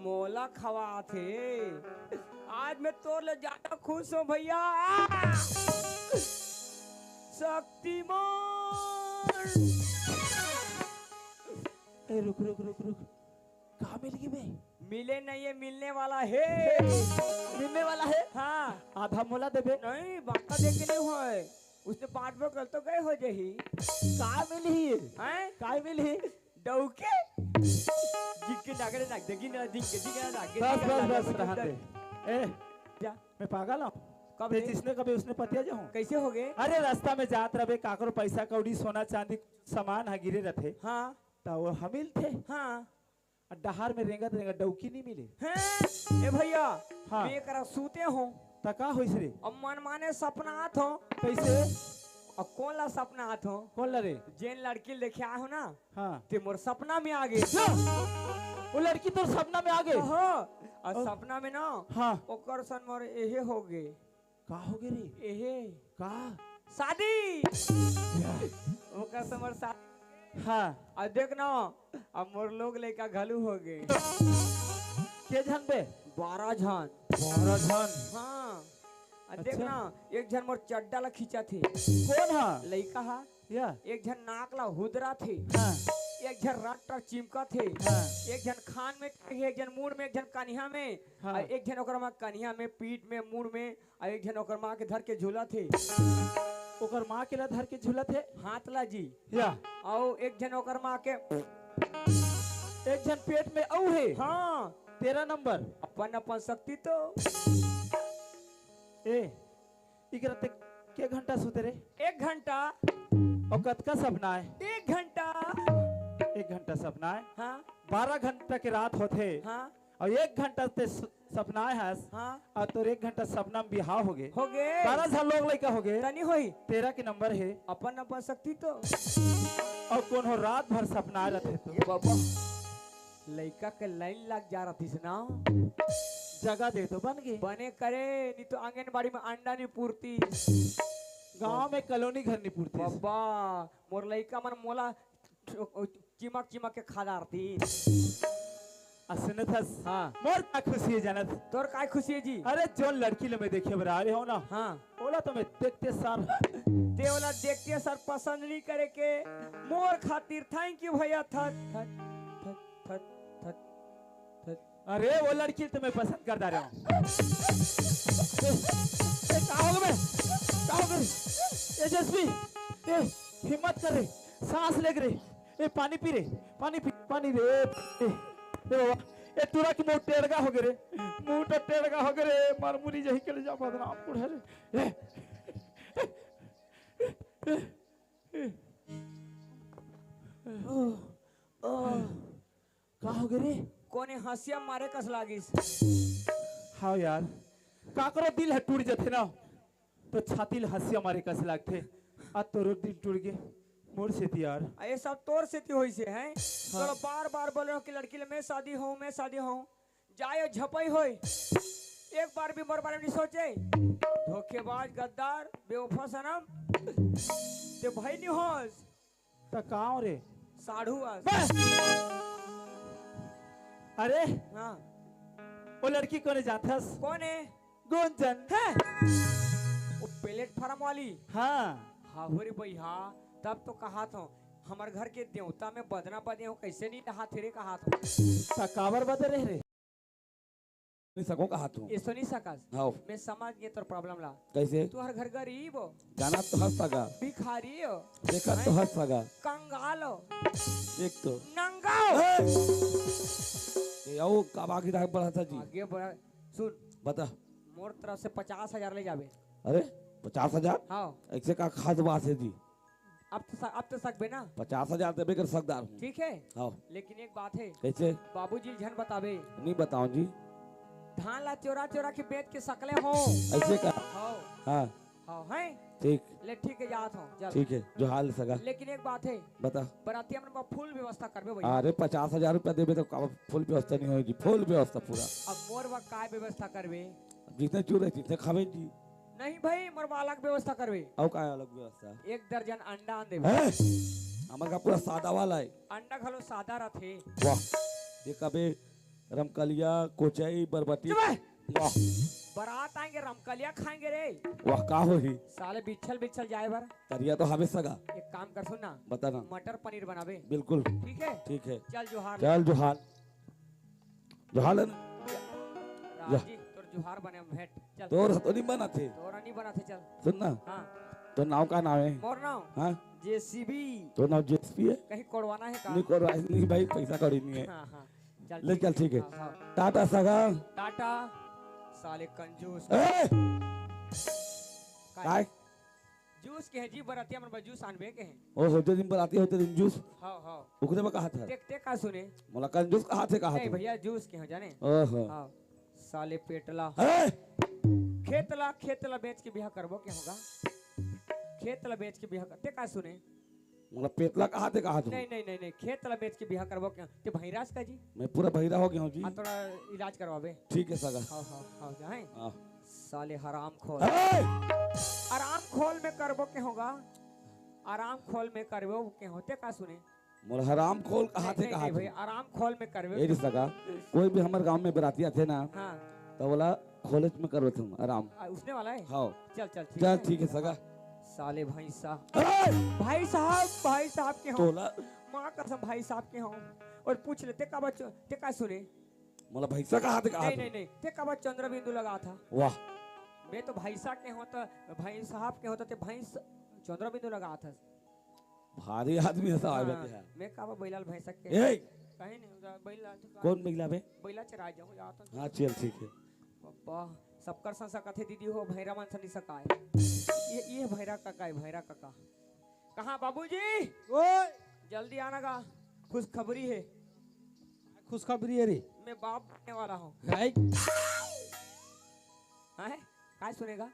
मोला खवाथे। आज मैं तोर ले ज्यादा खुश हँव भैया। शक्तिमान। ए, रुक, रुक, रुक, रुक। का मिल गे बे? मिले नहीं, ये मिलने वाला हे। मिलने वाला हे? हाँ। आधा मोला देबे? नहीं, बांटा दे के नहीं होय। उसने बांटबो कर तो गए हो जही। का मिलही? हैं? का मिलही? डौकी? जिंके नागरे नाग दे, गिन ना जिंके, जिंके ना नाग दे, बस, जिंके बस, ना बस, नाग दे, रहन दे। ए, जा। मैं पागल हँव? कब ते रे? जिसने कभी उसने पतिया जाहूँ। कैसे हो गए? अरे, रास्ता में जात रहे, काकरो पैसा कौड़ी, सोना चांदी, सामान ह गिरे रथे। हाँ। त वो ह मिलथे। हाँ। अउ डहार में रेंगत रेंगत डौकी नहीं मिले। हैं? ए भैया, हाँ। मैं एकरा सूते हँव। त का होइस रे? अब मन माने सपना आत हँव। कैसे? अब कौन ला सपना आत हँव? कौन ला रे? जेन लड़की ल देखे आए हँव ना, हाँ। ते मोर सपना में आ गे। लो, वो लड़की तोर सपना में आ गे? हाँ, अउ ओ। सपना में ना, हाँ। ओकर सन मोर एहे हो गे। का हो गे रे? एहे। का? शादी। या। ओकर से मोर शादी। हाँ। अब देख ना, अब मोर लोग लइका घलू हो गे। के झन बे? बारह झन। बारह झन? हाँ। अब देख अच्छा। ना, एक झन मोर चड्डा ला खींचत हे। कौन हा? लइका हा। या। एक झन नाक ला हुदरत हे। हाँ। एक झन रट रट चिमकत हे। हाँ। एक झन खान में, एक झन मुड़ में, एक झन कनिहा में। हाँ। अउ एक झन ओकर मा कनिहा में, पीठ में, मुड़ में, अउ एक झन ओकर माँ के धर के झूलत हे। ओकर माँ के ला धर के झूलत हे? हाथ ला जी। या। अउ एक झन ओकर माँ के एक झन पेट में अउ हे? हाँ। तेरह नंबर। अपन अपन शक्ति तो। ए, इकरा ते के घंटा सुते रे? एक घंटा। अउ कतका सपना आय? एक घंटा। एक घंटा सपना आय? हाँ। बारह घंटा के रात होथे। हाँ। अउ एक घंटा ते स-, सपना आय हस। हाँ। अउ तोर एक घंटा सपना में बिहाव हो गे। हो गे। बारह झन लोग लइका हो गे। तनी होही। तेरह के नंबर हे। अपन अपन शक्ति तो। अउ कोनो रात भर सपना रथे तो। ए बाबा। लइका के लाइन लग जा रथिस ना। जगह दे तो बन गे। बने करे, नहीं तो आंगनबाड़ी में अंडा नहीं पुरतिस। गांव में कॉलोनी घर नहीं पुरतिस। बाबा, मोर लइका मन मोला चिमक चिमक के खा डारतिस। आ सुनत हस? हाँ। मोर का खुशी हे जानत? तोर काय खुशी हे जी? अरे, जोन लड़की ल मैं देखे बर आए हँव ना, हाँ। ओला तो मैं देखते सार। ते ओला देखते सार पसंद नहीं करे के, मोर खातिर thank you भैया, थक, थक, थक, थक, थक, थक। अरे, वो लड़की ल तो मैं पसंद कर डारे हँव। ए, ए, का हो गे बे? का हो गे रे? ए, जसवी, ए, हिम्मत कर रे, सांस ले रे। ए, पानी पी रे, पानी पी, पानी रे, ए, ए बाबा, ए, टूरा के मुंह टेड़गा हो गे रे, मुंह तो टेड़गा हो गे रे, मर मुरी जही के ले जा बदनाम बूढ़ा रे। ए, ए, ए, ए, ए। का हो गे रे? कोने हँसिया मारे कस लागिस? हाँ यार, काकरो दिल ह टूट जथे ना, तो छाती ल हँसिया मारे कस लागथे। आ तोरो दिल टूट गे मोर सेती यार। आ, ये सब तोर सेती होइस हे, हैं? हाँ। तोला बार बार बोले हँव कि लड़की ले मैं शादी हँव, मैं शादी हँव। जाय झपई होय। एक बार भी मोर बारे में नहीं सोचे। धोखेबाज, गद्दार, बेवफा सनम। ते भाई नहीं होस। त काव रे? साढ़ू अस। बस। अरे, हाँ। वो लड़की कोने जानथस? कोने? गुंजन। हैं? वो प्लेटफार्म वाली? हाँ। हाँ, हो रे भैया, तब तो कहाथँव, हमर घर के देवता में बदना बदे हो, कैसे नहीं नहाथे रे कहाथँव। त काबर बदे रहे रे? नहीं सको कहाथँव। ये सुनी सकस। हाँ। मैं समझ गे तोर problem ला। कैसे? तुहर घर गरीब हो। जानत तो हस सगा। भिखारी हो। देखत तो हस सगा। कंगाल हो। एक तो। नंगा हो। हे! ए, आओ, का बाकी रहा बढ़ा था जी? आगे बढ़ा। सुन। बता। मोर तरफ से पचास हजार ले जाबे। अरे, पचास हजार? हाँ। ऐसे का खास बात हे जी? अब तो स-, अब तो सकबे ना? पचास हजार देबे कर सकदार हँव। ठीक हे? हाँ। लेकिन एक बात हे। कैसे? बाबूजी ल झन बताबे। नहीं बतावँव जी। धान ला चोरा चोरा के बेच के सकले हँव। ऐसे का? हाँ। हाँ। हाँ, हैं? ठीक। ले, ठीक है, जात हूँ, चल। ठीक है, जोहार ले सगा। लेकिन एक बात है। बता। बरातिया मन बर फुल व्यवस्था करबे भैया। अरे, पचास हजार रुपया देबे तो का फुल व्यवस्था नहीं होगी? फुल व्यवस्था पूरा। अब मोर बर का व्यवस्था करबे? जितने चूर है, जितने खावे जी। नहीं भाई, मोर बर अलग व्यवस्था करबे। अउ का अलग व्यवस्था? एक दर्जन अंडा आन देबे। हैं? हमर का पूरा सादा वाला है। अंडा घलो सादा रथे। वाह, ये कबे रमकलिया, कोचई, बरबटी। चुप है। वाह। बारात आएंगे, रमकलिया खाएंगे रे। वाह, का होही? साले बिछल बिछल जाए बर। तरिया तो हवे सगा। एक काम कर, सुन ना। बता ना। मटर पनीर बनाबे। बिल्कुल। ठीक है? ठीक है। चल जोहार। चल जोहार। जोहार ले ना। राम जा। जी, तोर जोहार बने भेंट। चल। तोर तो नहीं बनाथे। तोरा नहीं बनाथे, चल। सुन ना। हाँ। तोर नाव का नाव है? मोर नाव? हाँ। जेसीबी। तोर नाव जेसीबी है? कहीं कोड़वाना है का? नहीं कोड़वा, नहीं भाई, पैसा कौड़ी नहीं है। हाँ, हाँ। चल ले ठीक चल, है। ठीक है। हाँ, हाँ। टाटा सगा। टाटा। साले कंजूस। ए! काय? काय? जूस के है जी, बरातिया मन बर जूस आनबे के है। ओहो, जो दिन बराती होते दिन जूस। हाँ, हाँ। ओकरे बर कहा था? देख, ते का सुने? मोला कंजूस कहा थे, कहा नहीं थे? भैया, जूस के हो जाने। ओहो। हाँ। साले पेटला। ए! खेत ला, खेत ला बेच के बिहा करबो के होगा? खेत ला बेच के बिहा कर, ते का सुने? मोला पेटला कहा थे, कहा थे? नहीं, नहीं, नहीं, नहीं, खेत ला बेच के बिहा करबो के, ते भैरास का जी? मैं पूरा भैरा हो गया हूँ जी। हाँ, थोड़ा इलाज करवाबे। ठीक है सगा। हाँ, हाँ, हाँ, जाए। हाँ। साले हराम खोल। ए! आराम खोल में करबो के होगा? आराम खोल में करबो के होते का सुने? मोर हराम खोल कहा नहीं, थे, नहीं, कहा नहीं थे? भाई, आराम खोल में करबे। ए रे सगा, कोई भी हमर गांव में बराती आथे ना, हाँ। तो बोला खोलेज में करबे तुम आराम। आ, उसने वाला है? हाँ। चल, चल, ठीक चल, है। ठीक है सगा। साले भाई साहब। ए! भाई साहब, भाई साहब के हो। तोला। माँ कसम भाई साहब के हो। और पूछ ले, ते का बच्चो, ते का सुने? मोला भैंसा कहा थे, कहा नहीं, थे? नहीं, नहीं, ते का बच्चो चंद्रबिंदु लगा था। वाह। मैं तो भैंसा के हो तो, भाई साहब के हो तो ते भैंस चंद्रबिंदु लगा था। भारी आदमी है साहब, हाँ, बेटे है। मैं का बा बैलाल भैंसा के। ए! कहीं नहीं होता, बैला तो का कौन बैला बे? बैला चरा जाऊँ, जाता हूँ। हाँ, चल, ठीक है। बाबा, सबकर संसा कथे दीदी हो, भैरा मन से नहीं सकाए। ये, ये भैरा काका है, भैरा काका। कहाँ बाबूजी? ओए! जल्दी आना गा, खुशखबरी है। खुशखबरी है रे। मैं बाप बनने वाला हूँ। हाय। हाँ है? काय सुनेगा?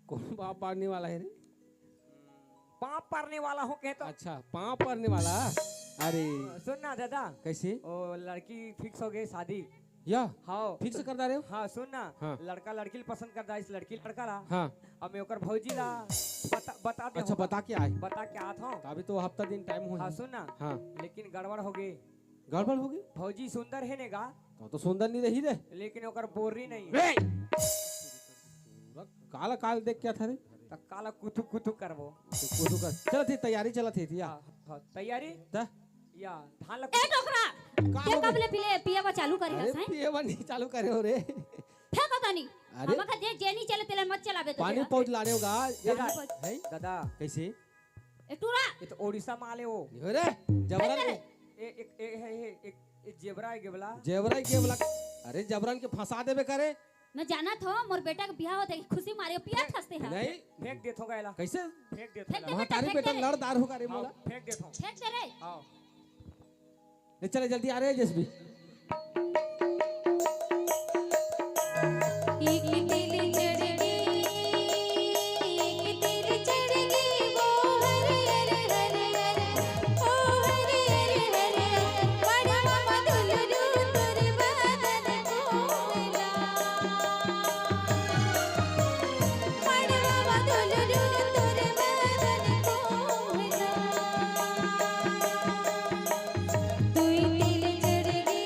कौन बाप पारने वाला है रे? पाँव पारने वाला हो कहे तो। अच्छा, पाँव पारने वाला। अरे। सुन ना दादा। कैसे? ओ, लड़की फिक्स हो गई शादी। या? हाँ। फिक्स कर डारे हो? हाँ, सुन ना। हाँ। लड़का लड़की ल पसंद कर डारिस, लड़की लड़का ला। हाँ। अब मैं ओकर भौजी ला बता, बता दे अच्छा, होगा। बता के आए? बता के आत हूँ। अभी तो हफ्ता दिन टाइम हो। हाँ, सुन ना। हाँ। लेकिन गड़बड़ हो गई। गड़बड़ हो गई? भौजी सुंदर है ने गा? तो, तो सुंदर नहीं रही रे। लेकिन ओकर बोर्री नहीं है। रे! काला काल देख क्या था रे? तो काला कुतु कुतु करबो। तो कुतु कर। चल थी तैयारी चला थी, थी या। हाँ, हाँ, तैयारी? त? या, धान लग ए डोकरा, का ते हो कब गया? ले पिए, पिए बर चालू करे अरे हस, हैं? पिए बर नहीं चालू करे हो रे। फेंक ओतनी। अरे। हमका जे, जे नहीं चले, तेला मत चलाबे तो पानी तेला। पौज लाने होगा। ये पानी दा-, पौज। हैं? दादा। कैसे? ए टूरा। ये तो ओडिशा में आले हो। नहीं हो रे, जबरन फेंक दे रे। ए, एक, ए, ए, ए, एक, एक जेबरा है, गेबला। जेबरा है, गेबला। अरे, जबरन के फंसा देबे करे। मैं जानत हो, मोर बेटा के बिहाव होते, खुशी मारे पिया हंसते हैं। नहीं। फेंक देत होगा एला। कैसे? फेंक देत फेंक होगा। दे बेटा, महतारी फेंक बेटा दे रे। लड़दार होगा रे हाँ, मोला। फेंक देत हो। फेंक दे रे। हाँ। ले चले जल्दी आ रहे हैं जेसीबी। एक तीर चढ़ गई, एक तीर चढ़ गई, वो हर हर हर हर, ओ हर हर हर, मड़वा मधुलरू तुर बदन कोला। मड़वा मधुलरू तुर बदन कोला। दुई तीर चढ़ गई,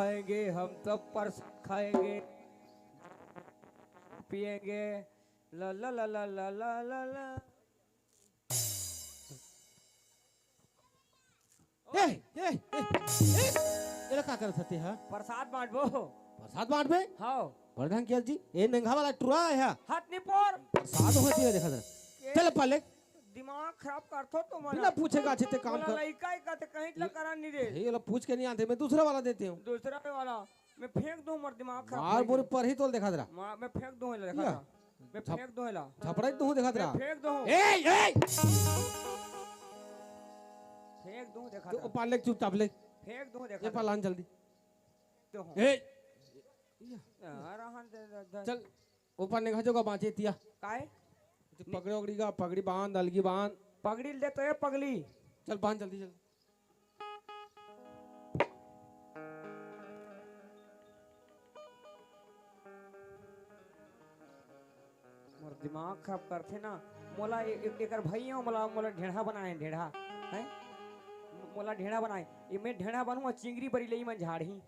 खाएंगे, हम सब प्रसाद खाएंगे, पिएंगे। ला ला ला ला ला ला ला ला। ए, ए, ए, ए, एला का करत हते हा? प्रसाद बांटबो। प्रसाद बांटबे? हाव। प्रधान किया जी, ए नेंगा वाला टुरा हे हा। हाथ नहीं पोर। प्रसाद होती है, देखा जरा। के चल पाले। दिमाग खराब करथो तो मन। बिना पूछे का अच्छे ते काम मोला कर। लइका ही कहते कहीं ला करा नहीं रे। ये वाला पूछ के नहीं आते, मैं दूसरा वाला देते हूँ। दूसरा वाला मैं फेंक दूं, मोर दिमाग खराब मार नहीं बोरे करे। पर ही तोल देखा जरा। मार, मैं फेंक दूं, एला देखा या। जरा। मैं थप-, फेंक दूं एला। थपड़ा ही तू देखा मैं जरा। फेंक दूं। ए, ए! फेंक दूं देखा तू जरा। ऊपर ले चुपचाप ले। फेंक दूं देखा ये जरा। पालान जल्दी। तो हूँ। ए! आ, रहन दे, दे, दे। चल, ऊपर निकल जो का बांचे तिया। काय? तो पगड़ी ओगड़ी का, पगड़ी बांध, अलगी बांध। पगड़ी दे तो ये पगली। चल बांध जल्दी चल। मोर दिमाग खराब करथे ना। मोला ए-, ए-, एकर भई हे, मोला, मोला ढेढ़ा बनाए, ढेढ़ा। हैं? मोला ढेढ़ा बनाए। ये मैं ढेढ़ा बनूं अउ चिंगरी बरी ले मन झाड़ही।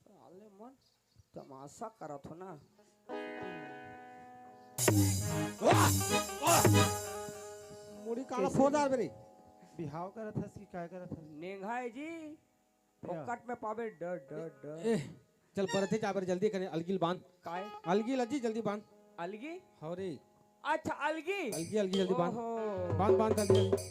साले मन तमाशा करत हो ना। वाह! वाह! मुड़ी काला कैसे? फोड़ डार बे रे। बिहाव करत हस कि काय करत हस? नेंघाय जी, या। फोकट में पाबे, डर, डर, डर। ए, चल बरते जा बर जल्दी करे, अलगिल बांध। काय? अलगिल जी, जल्दी बांध। अलगी? हौ रे। अच्छा, अलगी? अलगी, अलगी, जल्दी बांध। ओहो। बांध, बांध, जल्दी, जल्दी।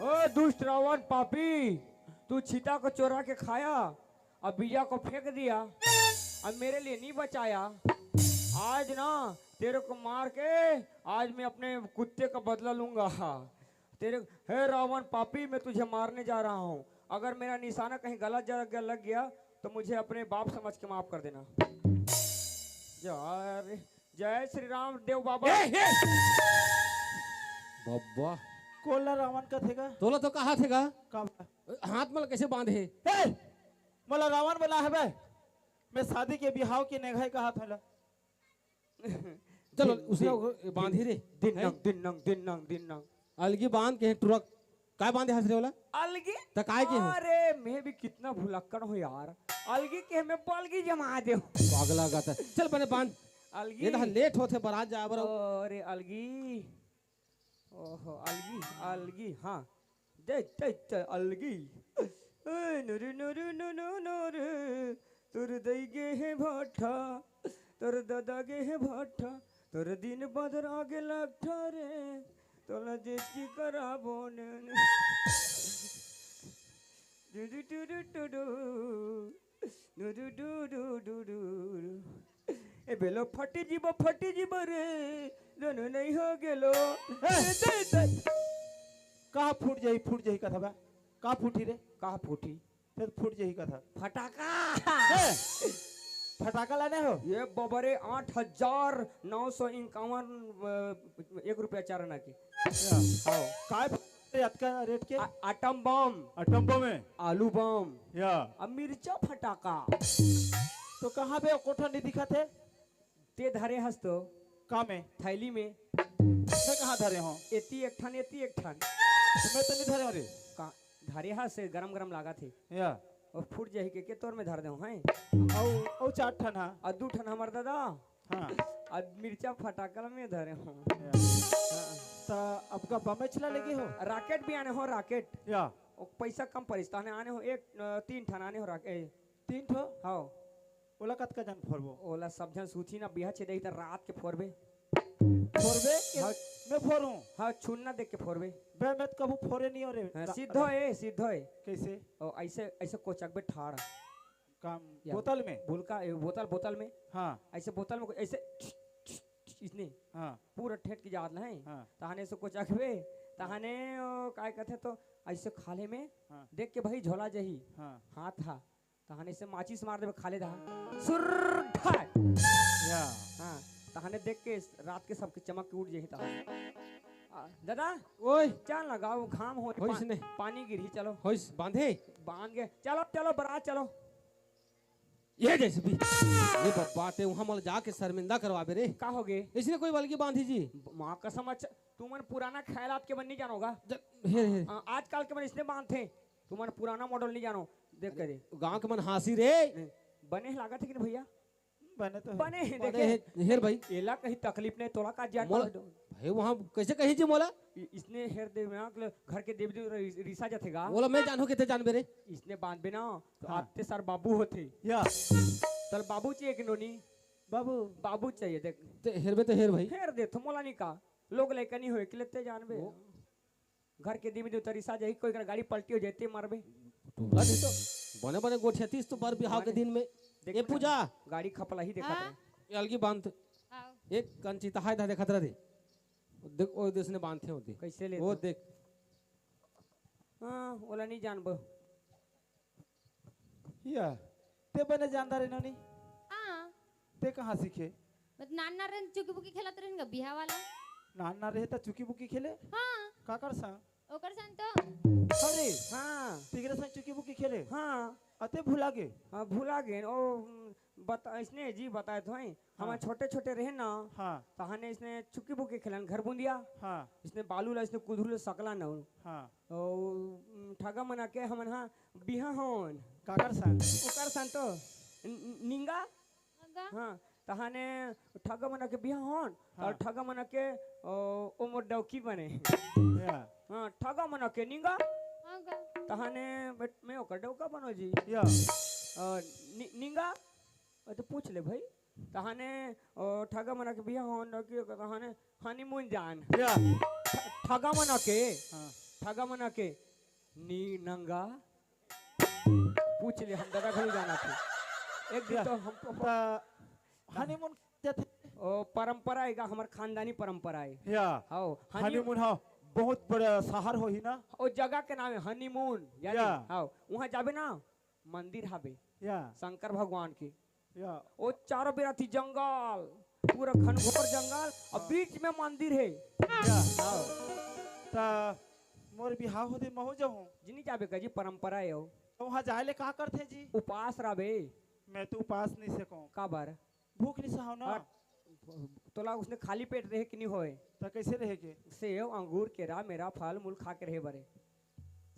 ओ दुष्ट रावण पापी, तू चिता को चोरा के खाया, अब बीजा को फेंक दिया, अब मेरे लिए नहीं बचाया। आज ना तेरे को मार के आज मैं अपने कुत्ते का बदला लूंगा। तेरे, हे रावण पापी, मैं तुझे मारने जा रहा हूँ। अगर मेरा निशाना कहीं गलत जगह लग गया तो मुझे अपने बाप समझ के माफ कर देना। जय, जय श्री राम देव बाबा। ए, ए! बाबा। कोला रावण कथे का? तोला तो कहा थे का? का? हाथ में कैसे बांधे? ए! मोला रावण बोला है बे। मैं शादी के बिहाव के नेघाय कहा था ला। चलो, दिन, उसे दिन, बांध ही रे। दिन हैं? नंग, दिन नंग, दिन नंग, दिन नंग। अलगी बांध के टुरक। काय बांधे हस रे ओला? अलगी? त काय के हो? अरे, मैं भी कितना भुलक्कड़ हूँ यार। अलगी के मैं बलगी जमा दे हूँ। पागला गाता। चल बने बांध। अलगी। ये तो लेट होथे बारात जाए बर। अरे, अलगी। ओहो, अलगी, अलगी, हाँ। दे, दे, दे, अलगी। ए, नुरु, नुरु, नुरु, नुरु, तोर दई गे हे भाठा, तोर ददा गे हे भाठा, तोर दिन बदरा गे लकठा रे, तोला जेतकी कराबो ने। डुडु, डुडु, डुडु। डुडु, डुडु, डुडु। ए बेलो फटी जीबो, फटी जीबो रे, दोनों नहीं हो गेलो। ए! ए, दे, दे। कहाँ फूट जाही, फूट जाही कथा बा? कहाँ फूटी रे? कहाँ फूटी? फिर फूट जाही कथा। फटाका। ए! फटाका लाने हो? ये बबरे आठ हजार नौ सौ इक्यावन, अ, एक रुपया चार आना के। या। हाँ। काय रे अतका रेट के? आ-, atom bomb। Atom bomb है? आलू बम। या। अब मिर्चा फटाका। तो कहाँ पे कोठा नहीं दिखा थे? ते धरे हस तो। का में? थैली में। मैं कहाँ धरे हूँ? एती एक ठन, एती एक ठन। तो मैं तो नहीं धरे हूँ रे। का धरे हस, गरम गरम लागा थे। या। और फूट जाही के, के तोर में धर दे हूँ, हैं? औ, औ चार ठन हा। और दू ठन हमर दादा। हाँ। अब मिर्चा फटाका में धरे हो। या। हाँ। त अबका बमे चला लेगे हो? राकेट भी आने हो, राकेट। या। ओ पैसा कम परिस, ताने आने हो एक, अ, तीन ठन आने हो राकेट। तीन ठो? हाँ। ओला कतका जन फोरबो? ओला सब झन सूती ना बिहा छे देही त रात के फोरबे। फोरबे के हाँ। मैं फोरूं? हाँ, छुन्ना देख के फोरबे। बे मैं त कभू फोरे नहीं हो रे। हाँ, का-, सीधो ए, सीधो ए। कैसे? ओ ऐसे, ऐसे कोचकबे ठाड़। काम या। बोतल में? बोलका, ए, बोतल, बोतल में। हाँ। ऐसे बोतल में को-, ऐसे इसने हाँ। पूरा ठेठ के जात नहीं। हाँ। तहाने से कुछ अखबे, तहाने ओ, काय कथे तो ऐसे खाले में हाँ। देख के भाई झोला जही। हाँ। हाथ हा। तहाने से माचिस मार देबे खाले दा। सुर ठाय। या। हाँ। तहाने देख के रात के सबके चमक के उठ जही तहाने। आ, दादा, ओए। चल ना गाँव घाम हो, होइस पा-, ने। पानी गिरही, चलो। होइस, बांधे? बांध के, चलो, चलो, बरात चलो। ये जैसे भी, ये बब्बा ते वहाँ मल जाके शर्मिंदा करवाबे रे। का होगे? इसने कोई बल्कि बांधी जी। ब-, माँ कसम, अच्छा, तुमन पुराना ख्यालात के मन नहीं जानोगा। ज-, हे, हे। आ, आजकल के मन इसने बांधथे, तुमन पुराना मॉडल नहीं जानो। देख करे। गाँव के मन हाँसी रे। ए, बने लागत हे कि नहीं भैया? बने तो हे। बने हे, बने देखे। हे, हेर भाई। एला कहीं तकलीफ नहीं, तोला का जान मोला, पावे दो। भाई वहाँ कैसे कही जी मोला? इ-, इसने हेर दे ना, घर के देवी देवता रि-, रिसा जाथे गा। मोला मैं जानहूँ के ते जानबे रे। इसने बांधबे ना, तो हाँ। आते सर बाबू होथे। या। तल बाबू चाहिए कि नोनी? बाबू। बाबू चाहिए, देख। ते हेरबे तो हेर भाई। हेर दे, तो मोला नहीं का। लोग लइका नहीं होए, के लेते जानबे। वो घर के दिमी दे तरिसा जाही, कोई कर गाड़ी पलटी हो जाए, ते मरबे। टूरा नहीं तो बने बने गोठियातीस तो बर बिहाव के बने। दिन में। देख ए ना, पूजा। गाड़ी खपला ही देखत हाँ? रहे। ये अलगी बांध। आओ। एक कंची तहाय धा देखत रहे। देख, ओ देश ने बांधते होते। कैसे लेते? वो देख। हाँ, ओला नहीं जानबो। या, ते बने जानदार हे नोनी? हाँ। ते कहाँ सीखे? मैं तो नान नान रहेन चुकी बुकी खेलत रहेन गा, बिहा वाला। नान नान रहे त चुकी बुकी खेले? हाँ। काकर संग? ओकर संग तो। अरे, हाँ। तिकरे संग चुकी बुकी खेले? हाँ। अते भुला गे? हाँ, भुला गे। ओ, बता, इसने जी बताए तो हैं। हाँ। हमारे छोटे छोटे रहे ना, हाँ। तहाने इसने चुकी बुकी खेलन घर बुंदिया। हाँ। इसने बालू ला, इसने कुधरू ला सकला ना। हाँ। ओ, उम, ठगा मना के हमन हा बिहा होन। काकर संग? ओकर संग तो। न-, न-, निंगा? निंगा? हाँ, तहाने ठगा मना के बिहा होन, हाँ। और ठगा मना के, ओ, ओ मोर डौकी बने। या। हाँ, ठगा मना के निंगा? निंगा। तहाने बट-, मैं ओकर डौका बनो जी। या। और नि-, निंगा? अ, तो पूछ ले भाई। तहाने, ओ, ठगा मना के बिहा होन, डौकी, तहाने honeymoon जान। या। ठ-, ठगा मना के, हाँ। ठगा मना के, नी नंगा। पूछ ले, हम दादा घलू जाना थे। एक दिन या। तो हम तो त honeymoon जाथे। ओ, परंपरा हे गा, हमर खानदानी परंपरा हे। या। हाओ, honey- honeymoon, हाँ, बहुत बड़ा शहर होही ना। ओ जगह के नाम हे honeymoon, यानी, या। हाओ, वहाँ जाबे ना, मंदिर हाबे। या। शंकर भगवान के। या। ओ चारों बेरा ती जंगल, पूरा घनघोर जंगल, और हाँ। बीच में मंदिर हे। या। हाँ। त मोर बिहाव होथे, महू जाहूँ। जिनी जाबे का जी, परंपरा हे ओ। तो वहाँ जाए ले का करथे जी? उपास रहबे। मैं तो उपास नहीं सकूँ। काबर? भूख नहीं सहाव ना। हट, तोला उसने खाली पेट रहे कि नहीं होए? त कैसे रहे के? सेव, अंगूर, केरा, मेरा फल मूल खा के रहे बरे।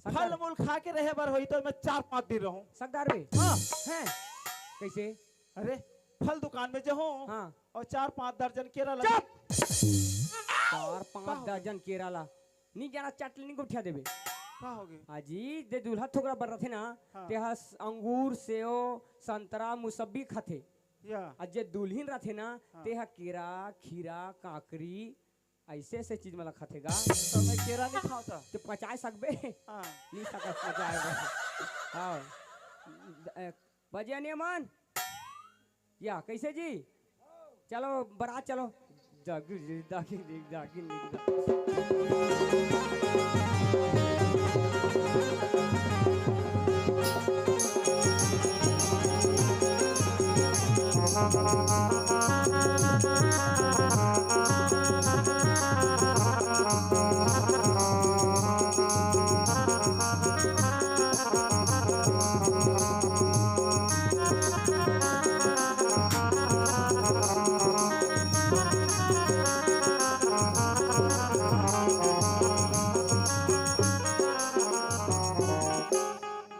फल मूल खा के रहे बर होही तो मैं चार पाँच दिन रहूं। सकदार बे? हाँ। हैं? कैसे? अरे, फल दुकान में जाहूं हाँ। और चार पाँच दर्जन केरा ला। चुप! चार पाँच का हो गया? दर्जन केरा ला। नहीं जाना, चटनी गोठिया देबे। का हो गया? अजी, दे दूल्हा थोकरा बर रथे ना, हाँ। तेहा स-, अंगूर, सेव, संतरा, मुसब्बी खाथे। या। अ जे दुल्हिन रथे ना, हाँ। तेहा केरा, खीरा, काकरी, ऐसे ऐसे चीज मन ला खाथे गा। तो मैं केरा नहीं खाऊं त? तो पचाए सकबे? हाँ। नहीं सकत पचाए गा। हाँ। द-, ए, बजे नियमन? या, कैसे जी? चलो, बरात चलो। जागी जी, जागी जी, जागी जी, जागी।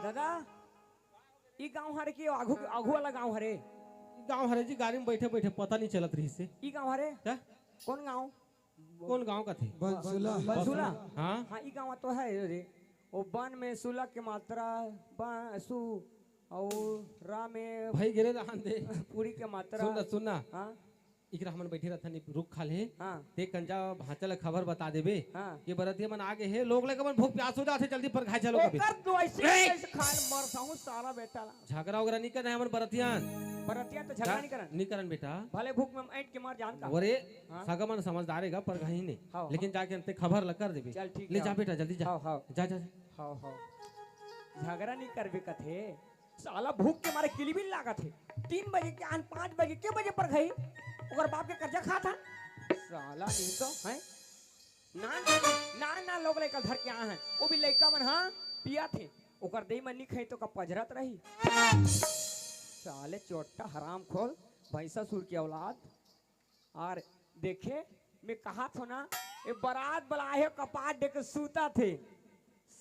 दादा, ई गांव हरे कि आघू, आघू वाला गांव हरे? ई गांव हरे जी, गाड़ी में बैठे बैठे पता नहीं चलत रहिस हे। ई गांव हरे? त? कौन गांव? कौन गांव कथे? बंसुला। बंसुला? हाँ। हाँ, ई गांव तो हे रे। ओ बन में सुला के मात्रा, बा-, सु, अउ रा में भाई गिरे रहन दे। पूरी के मात्रा। सुन ना, सुन ना। हाँ। इकरा हमन बइठे रथन, रुख खाल्हे। हाँ। ते कंजा भांचा ल खबर बता देबे हाँ। कि बरतिया मन आ गे हे, लोग लइका मन भूख प्यास हो जाथे, जल्दी परघाय चलो कबे। ओकर तो ऐसे, नहीं। ऐसे खान मर साहू साला बेटा ला। झगड़ा उगड़ा नहीं करना है हमन बरतिया। बरतिया तो झगड़ा जा, नहीं करन। नहीं करन बेटा। भले भूख में ऐंठ के मर जान का। अरे, हाँ। सगा मन समझदार हे गा, परघाही नहीं। हाँ, लेकिन हाँ। जाके अंते खबर ल कर देबे। चल, ठीक ले है। जा बेटा, जल्दी जा। हाँ, हाँ। जा, जा, जा। हाँ, हाँ। झगड़ा नहीं करबे कथे। साला भूख के मारे किलबिल लागत हे। तीन बजे के आन, पाँच बजे के बजे परघाही? ओकर बाप के कर्जा खात हे। साला नहीं तो, हैं? ना, ना, ना, ना, लोग लइका धर के आ हे। वो भी लइका मन, हाँ, पियाथे। ओकर देही मन नहीं खाई तो का पजरत रही। साले चोट्टा हराम खोल, भैंसा सुर के औलाद। अउ देखे, मैं कहाथों ना, ये बरात बला हे, कपाट देके सूतथे।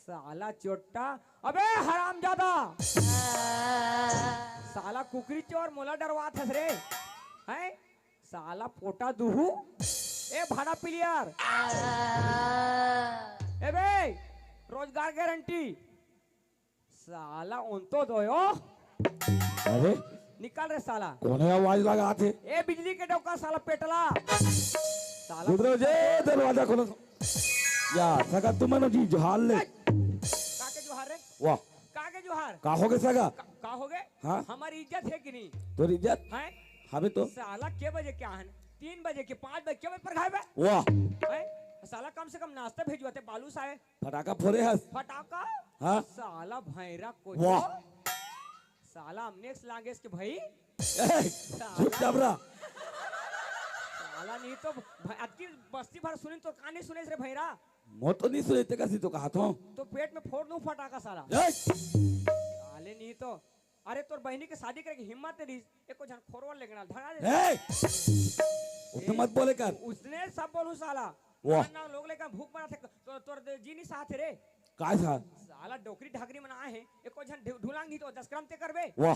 साला चोट्टा, अबे हरामजादा! साला कुकरी चोर, मोला डरवाथस रे, हैं? साला पोटा दुहू, ए भाड़ा पिलियर, ए बे, रोजगार गारंटी, साला ओंतो दोयो। अरे? निकल रे साला। कोने आवाज लगाथे? ए बिजली के डौका साला पेटला। साला गुदरो जे दरवाजा खोलो। या सगा तुमन जी जोहार ले। काके जोहार रे? वाह। काके जोहार? का होगे सगा? का, का होगे? हाँ? हमर इज्जत हे कि नहीं? तोर इज्जत? हैं? हवे तो। साला के बजे के आन? तीन बजे के, पाँच बजे के बजे परघाबे? वाह। हैं? साला कम से कम नाश्ता भेजवाते बालू साहे। फटाका फोरे हस। फटाका? हाँ। साला भैरा को वाह। साला हमने लागे इसके भाई। ए, साला चुपचाप रह। साला नहीं तो भ-, अतकी बस्ती भर सुनिन तो का नहीं सुनेस रे भैरा? मोर तो नहीं सुने, ते कसी तो कहाथों। तो पेट में फोड़ दूं फटाका साला। ए! साले नहीं तो। अरे तोर बहिनी के शादी करे के हिम्मत नहीं रहिस, एको झन खोरवर लेगना धरा दे। ए! उतना मत बोले कर। उसने सब बोलू साला। वाह। ना, ना, लोग लइका भूख मरत हे, तो, तोर दे-, जी नहीं साथ रे। काय साथ? साला डोकरी ढाकरी मन आए हे, एको झन ढु-, ढुलांगी तो दस ग्राम ते करबे। वाह।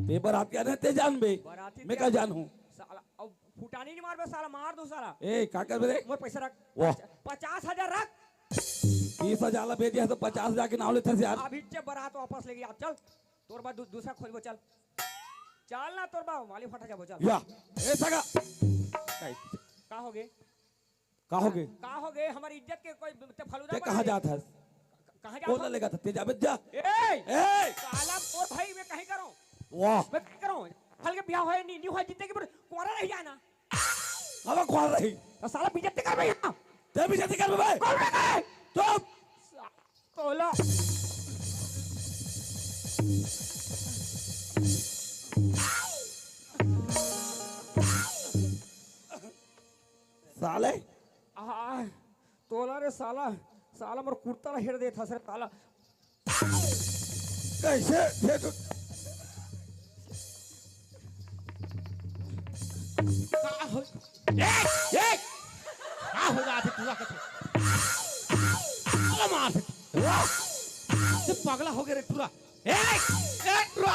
ते बरातिया ने ते जानबे। बराती मैं ते का जानहूं? साला, अब फुटानी नहीं मारबे साला, मार दो साला। ए, का करबे रे? मोर पैसा रख। वाह। पचास हजार रख। तीस हजार ला बेच दिया तो पचास हजार के नाव लेथस यार। अभी चे बरात वापस लेके आ, चल। तोर बाद दू-, दूसरा खोजबो, चल। चल ना तोर बाद, माली फटा जाबो, चल। या, ए सगा। काय? का होगे? का होगे? का होगे? हमर इज्जत के कोई ते फालूदा ते बना कहाँ दे। जात हस? कहाँ जात कोन हस? लेगा था? ते जाबे जा। ए! ए! साला तोर भाई मैं कहीं करूं। वाह। मैं कहीं करूं। हल्के बिहाव होय नहीं, नहीं होय जितने के पर कुंवारा रह जाना। हवा कुंवारा रही। तो साला बेइज्जती कर भाई। ते बेइज्जती कर भाई। कौन है? चुप। कोला। साले। आ, तोला रे साला, साला मोर कुर्ता ला हेर देथस रे साला। कैसे थे तू? का हो? ए, ए! का हो जाथे तू कथे? का मारथे? ते पगला होगे रे टुरा। ए, ए टुरा।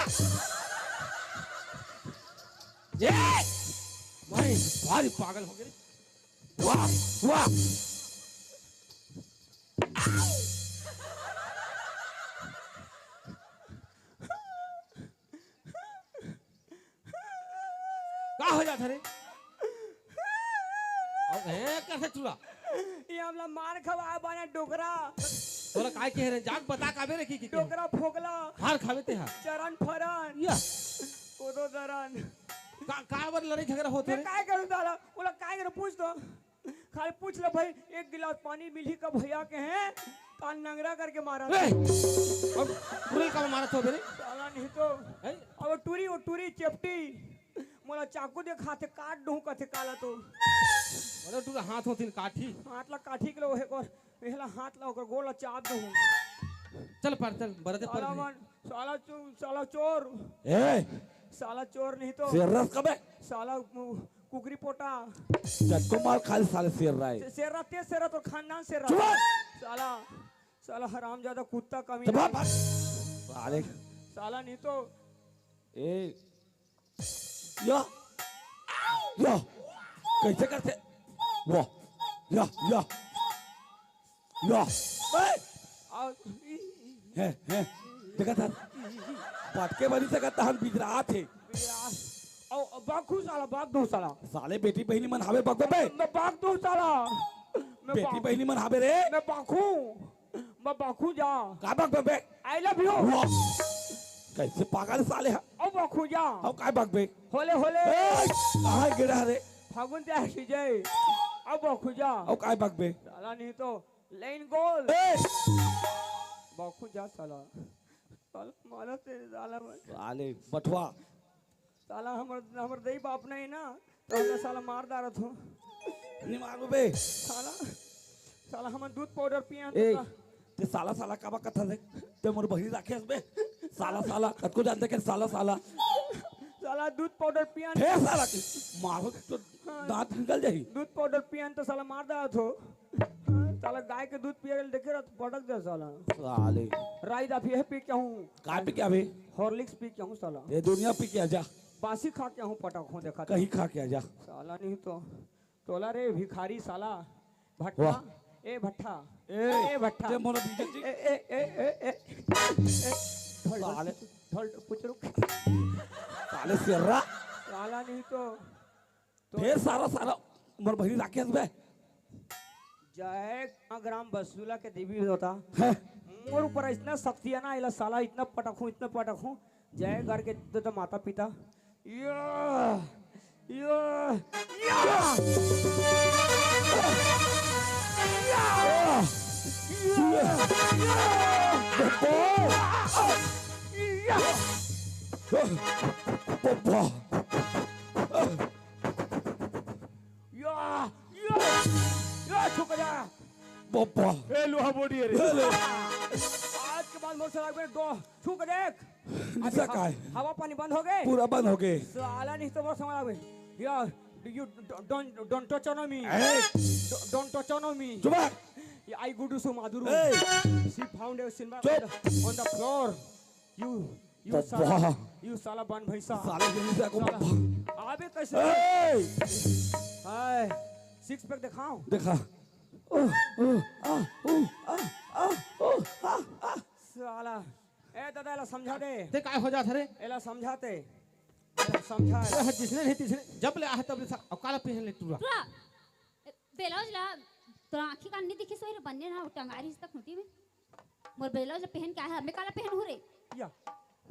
ए! भाई, भारी पागल होगे रे। वाह, वाह। का हो जात हे रे? अउ हे कथे टुरा। ये हमला मार खवा बने डोकरा। तोला काय कहे रे? जाके बता काबे रे की, की, की? डोकरा फोकला। हार खाबे ते हा। चरन फरन। या। कोदो दरन। का, का बर लड़ाई झगड़ा होत हे मैं रे? काय करूं साला? ओला काय करूं पूछ तो। खाली पूछ ले भाई, एक गिलास पानी मिलही का भैया के हैं, तान नंगरा करके मारा। ए! अब टुरा ल का मारत होबे रे? साला नहीं तो। हैं? अब टुरी, वो टुरी चेपटी। मोला चाकू देखाथे, काट दूं कथे काला तो। अरे टुरा हाथ होतिन काठी। हाथ ला काठी के लो हे को, एहला हाथ ला ओकर गोड़ ला चाप दूं। चल पर चल, बरदे पर साला नहीं। मन, साला चो-, साला चोर। ए! साला चोर नहीं तो। शेर रस कबे? साला मु-, कुकरी पोटा। जतको मार खा ले साले शेर रहा है। से-, शेर रहा, तेज शेर रहा, तोर खानदान शेर रहा। चुप! साला, साला हरामजादा कुत्ता कमीना। चुप! साले। साला नहीं तो। ए, या, या, कैसे करथे? वाह, या, या। या। ए! अउ हे, हे, देखत हस? पटके बनी सकत हन, बिजरात हे। बिजरात। अउ बकहूँ साला, बक दूँ साला। साले बेटी बहिनी मन हावे बकबे बे। मैं बक दूँ साला। मैं बेटी बक-, बहिनी मन हावे रे। मैं बकहूँ। मैं बकहूँ जा। का बकबे बे? I love you। वाह। कइसे पागल साले ह? अउ बकहूँ जा। अउ काय बकबे? होले, होले। ए, कहाँ गिरा रे? फागुन ते सीजे। अउ बकहूँ जा। अउ काय बकबे? साला नहीं तो लेन गोल। ए! बकहूँ जा साला। साला मारा तेरे साला मैं। साले बठवा। साला हमर, हमर दई बाप नहीं ना, तो हमला साला मार डारत हो। नहीं मारू बे। साला, साला हमन दूध पाउडर पियन ए, तो ते साला, साला काबर कथस रे? ते मोर बहिनी राखे हस बे। साला, साला, कतको जानते के साला, साला। साला दूध पाउडर पियन। हे साला के मारो तो हाँ। दांत निकल जाही। दूध पाउडर पियन तो साला मार डारत हो। साला गाय के दूध पिए ल देखे रह तो पटक दे साला। साले। राई दाफी है पी के हूँ। काय पी के आवे? Horlicks पी के हूँ साला। ये दुनिया पी के आजा। बासी खा के हूँ पटक हूँ देखा। कहीं खा के आजा। साला नहीं तो। तोला रे भिखारी साला। भट्ठा। वाह। ए भट्ठा। ए, ए भट्ठा। ते मोला बीजेपी ए, ए, ए, ए, ए, ए। ढोल, साले। ढोल, पुचरुक। साले सिर्रा। साला नहीं तो। तो ढेर सारा, सारा मोर बहिनी राखे हस बे। जय ग्राम बसुला के देवी देवता। हैं? मोर ऊपर इतना शक्ति है ना, एला साला इतना पटकूं, इतना पटकूं। जय घर के देवता माता पिता। या, या, या, या, या, या। बाबा। या। या, या, या, छुप जा। बाबा। ए, लोहा body है रे। ए, ले। आज के बाद मोर से लगबे दो, छुप देख। निशा अभी काय? हवा पानी बंद हो गए। पूरा बंद हो गए। साला नहीं तो मोर समझ आवे। या, you don't, don't touch on me। A. Don't touch on me। चुप। I Guddu सुमादुरू। A. She found a silver चुप। On the floor। You, you बाबा। साला, you साला बन भैंसा। साले के नीचे को साला। बाबा। आबे कैसे? ए! हाय, six pack दिखाओ। दिखा। ओ, ओ, आ, ओ, आ, आ, ओ, आ, आ। साला। ए दादा, एला समझा दे। ते काय हो जात हरे? एला समझा ते। एला समझा। ए, जिसने नहीं तिसने, जब ले आहे तब ले सा-, अउ काला पहन ले टूरा। टूरा। ए, ब्लाउज ला, तोर आँखी कान नहीं दिखिस होही रे, बन्ने ना टंगारिस त खूंटी में। मोर ब्लाउज ला पहन के आए हस, मैं काला पहन हूँ रे? या,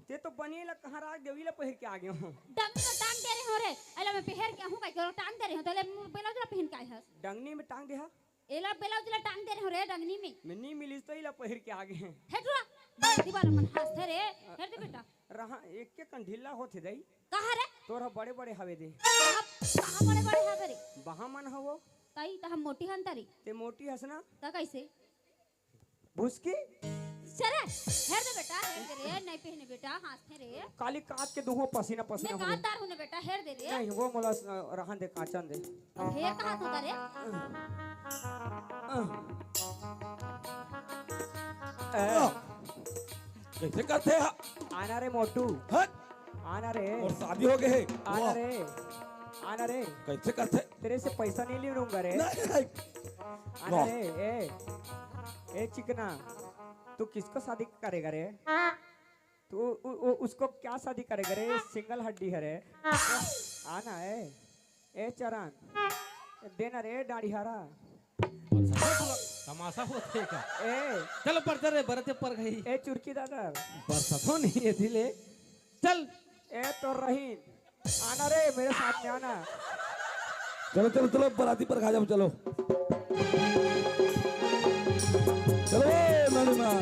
ते तो बनिए ला कहाँ राख देवी ला पहिर के आ गए हो। डंगनी में टांग दे रहे हो रे, एला मैं पहिर के आहूँ, काहे के टांग दे रहे हो, तो ले मोर ब्लाउज ला पहन के आए हस। डंगनी में टांग दे हा? एला ब्लाउज ला टांग दे रहे हो रे डंगनी में। मैं नी मिलिस तो इला पहिर के आ गए। हे टूरा, बड़ा दीवार मन हाथ रे, हेर दे बेटा। रहा, एक के कन ढीला होत हे दाई। कहाँ रे? तोर हा बड़े बड़े हवे दे। कहाँ, कहाँ बड़े बड़े हवे रे? बहा मन हवो। तई त हम मोटी हन तरी। ते मोटी हस ना? त कैसे? भुसकी? चले, हेर दे बेटा, हेर दे रे, नहीं पहने बेटा, हाथ थे रे। काली काट के दूंगा पसीना पसीना मैं हो। काट दार हूँ ना बेटा, हेर दे रे। नहीं, वो मोला स-, रहन दे, काचन दे। अब हेर कहाँ था रे? ए। कैसे करते हैं? आना रे मोटू। हट। आना रे। और शादी हो गए है। आना वाह। रे। आना रे। कैसे करते? तेरे से पैसा नहीं लूंगा रे। नहीं, नहीं। आना वाह। रे, ए, ए चिकना, तू किसको शादी करेगा रे? तू उ, उ, उसको क्या शादी करेगा रे? सिंगल हड्डी है रे। आना ए, ए चरण, देना रे डाढ़ियारा। तमाशा होत हे का? ए। चल परते रे, बरते पर गई। ए चुरकी दादा। बरसत हो नहीं है दिले। चल। ए तो रहीन। आना रे, मेरे साथ में आना। चलो, चलो, चलो, बराती पर खा जाओ, चलो। चलो, ए, नानी माँ।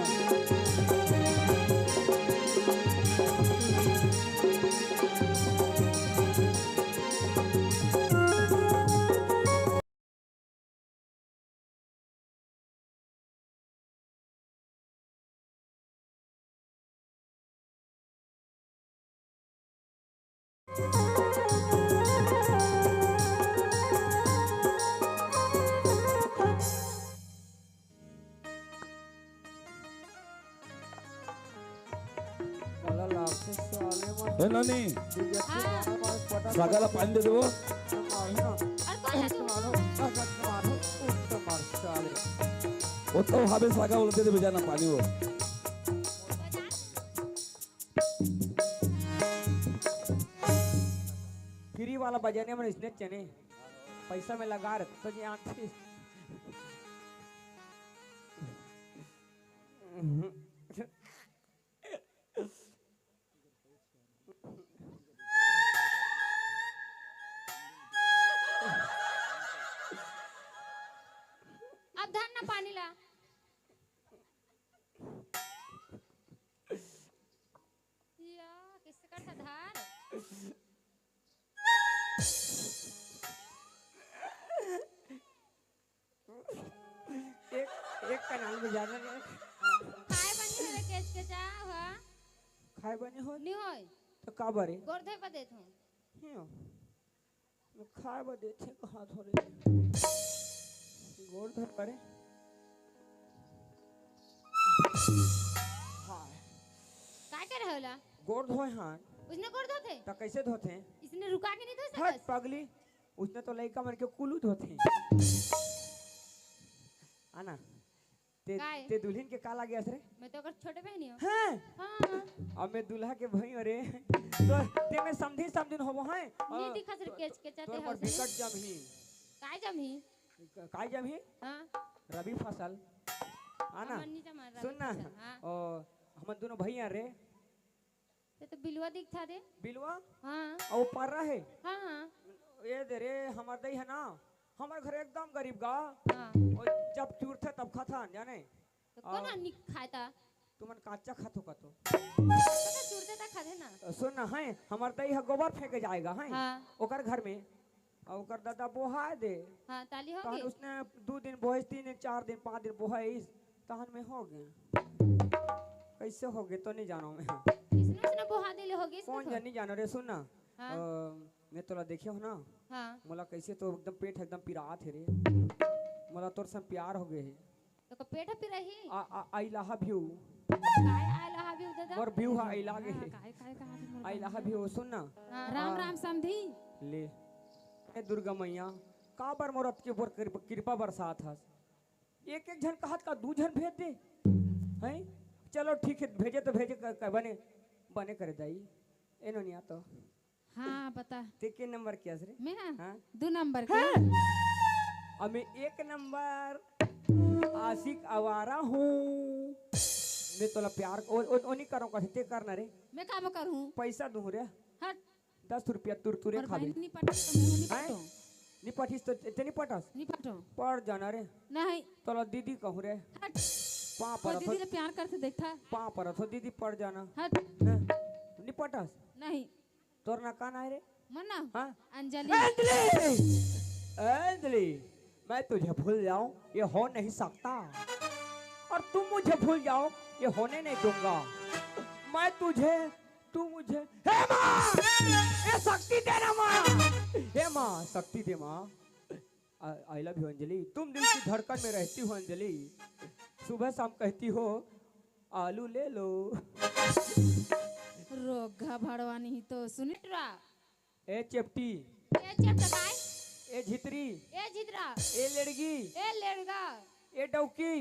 ए नानी, सागा ला पानी दे देवो। अरे कौन है तू? वो तो हाबे सागा बोलते थे, भेजा ना पानी वो। वाला बजाने मन इसने चने। पैसा में लगा रहे तो जानते। अब धर ना पानी ला। या, किससे करता धार? एक एक कनाल में जाना नहीं। खाए बनी हो रे केचकेचा, हाँ? खाए बनी हो नहीं होय। तो का बरे? गोड़ धोए पर देत हूँ। हियो। मैं खाए बर देथे कहा थोड़े। गोड़ धोए परे। हाँ। काय करे होला? गोड़ धोए हान। उसने गोड़ धोथे? त कैसे धोथे? इसने रुका के नहीं धो हट सकस? पगली। उसने तो लइका मन के कुलू धोथे। आना। ते, काय? ते दुल्हन के का लागे हस रे? मैं तो ओकर छोटे बहनी हूँ। हैं? हाँ। अब मैं दूल्हा के भई हूँ रे। तो ते में समधी समधिन होबो हैं? नहीं दिखा सर केचकेचा ते तोर पर हौसले। बिकट जमही। काय जमही? काय जमही? हाँ। रबी फसल। आना। हमर नहीं जमा रबी सुन ना। फसल, हाँ। ओ, हमन दोनों भई हन रे। ते तो बिलवा दिखता दे। बिलवा? हाँ। अउ पर्रा हे? हाँ, हाँ। ये दे रे, हमर दई हे ना, हमर घर एकदम गरीब गा। हाँ। ओ, जब चुरथे तब खाथन, जाने? तो कौन आदमी खाए ता? तुमन काचा खाथो कतो। तो चुरते ता खाते ना। सुन ना, हैं, हमर दई ह गोबर फेंके जाएगा, हैं? हाँ। ओकर घर में, अउ ओकर दादा बोहा दे। हाँ, ताली हो तहन गई। उसने दू दिन बोहिस, तीन दिन, चार दिन, पाँच दिन बोहिस, तहन में हो गया। कैसे हो गए तो नहीं जानो मैं। इसने उसने बोहा दिले हो गई इसने कौन तो। जानी जानो रे, सुन ना। हाँ। अ, मैं तोला देखे हो ना, हाँ। मोला कैसे तो एकदम पेट एकदम पिरात हे रे। मोला तोर संग प्यार हो गए हे। तो का पेट पिराही? आ, आ, I love you। काय I love you दादा? मोर व्यू हा I love you। काय, काय, काय, I love you, सुन ना। हाँ। राम राम समधी। ले। ए दुर्गा मैया, का बर मोर अतके ऊपर कृप-, कृपा बरसात हस? एक एक झन कहत का दू झन भेज दे। हैं? चलो ठीक है, भेजे तो भेजे, क-, क-, बने, बने करे दाई। ए नोनिया तो। हाँ, बता। ते के नंबर के हस रे? मैं हाँ? हाँ? दो नंबर के। हाँ। अब मैं एक नंबर आशिक आवारा हूँ। मैं तोला प्यार ओ, ओ, ओ नहीं करो कथे, ते करना रे। मैं काम करूँ? पैसा दूँ रे। हट। दस रुपया तुरतुरे और खाबे। बहन नहीं पटस तो मैं नहीं हैं? पटो। नहीं पटिस तो ते नहीं पटस। नहीं पटो। पड़ जाना रे। नहीं। तोला दीदी कहूँ रे। हट। पाँव और परत दीदी हो, ले प्यार करते देखा। पाँव परत हो दीदी, पड़ जाना। हट। हैं? नहीं पटस। नहीं। तोर ना का ना है रे? मना। हाँ? अंजलि। अंजलि, अंजलि, मैं तुझे भूल जाऊं, ये हो नहीं सकता। और तुम मुझे भूल जाओ, ये होने नहीं दूंगा। मैं तुझे, तू मुझे, हे माँ, ये शक्ति दे ना माँ। हे माँ, शक्ति दे माँ। I love you अंजलि, तुम दिल की धड़कन में रहती हो अंजलि। सुबह शाम कहती हो, आलू ले लो। रोगा भड़वानी ही तो सुनी। टुरा। ए चेपटी, ए चेपटा काय? ए झितरी, ए झितरा। ए लेड़गी, ए लेड़गा। ए डौकी।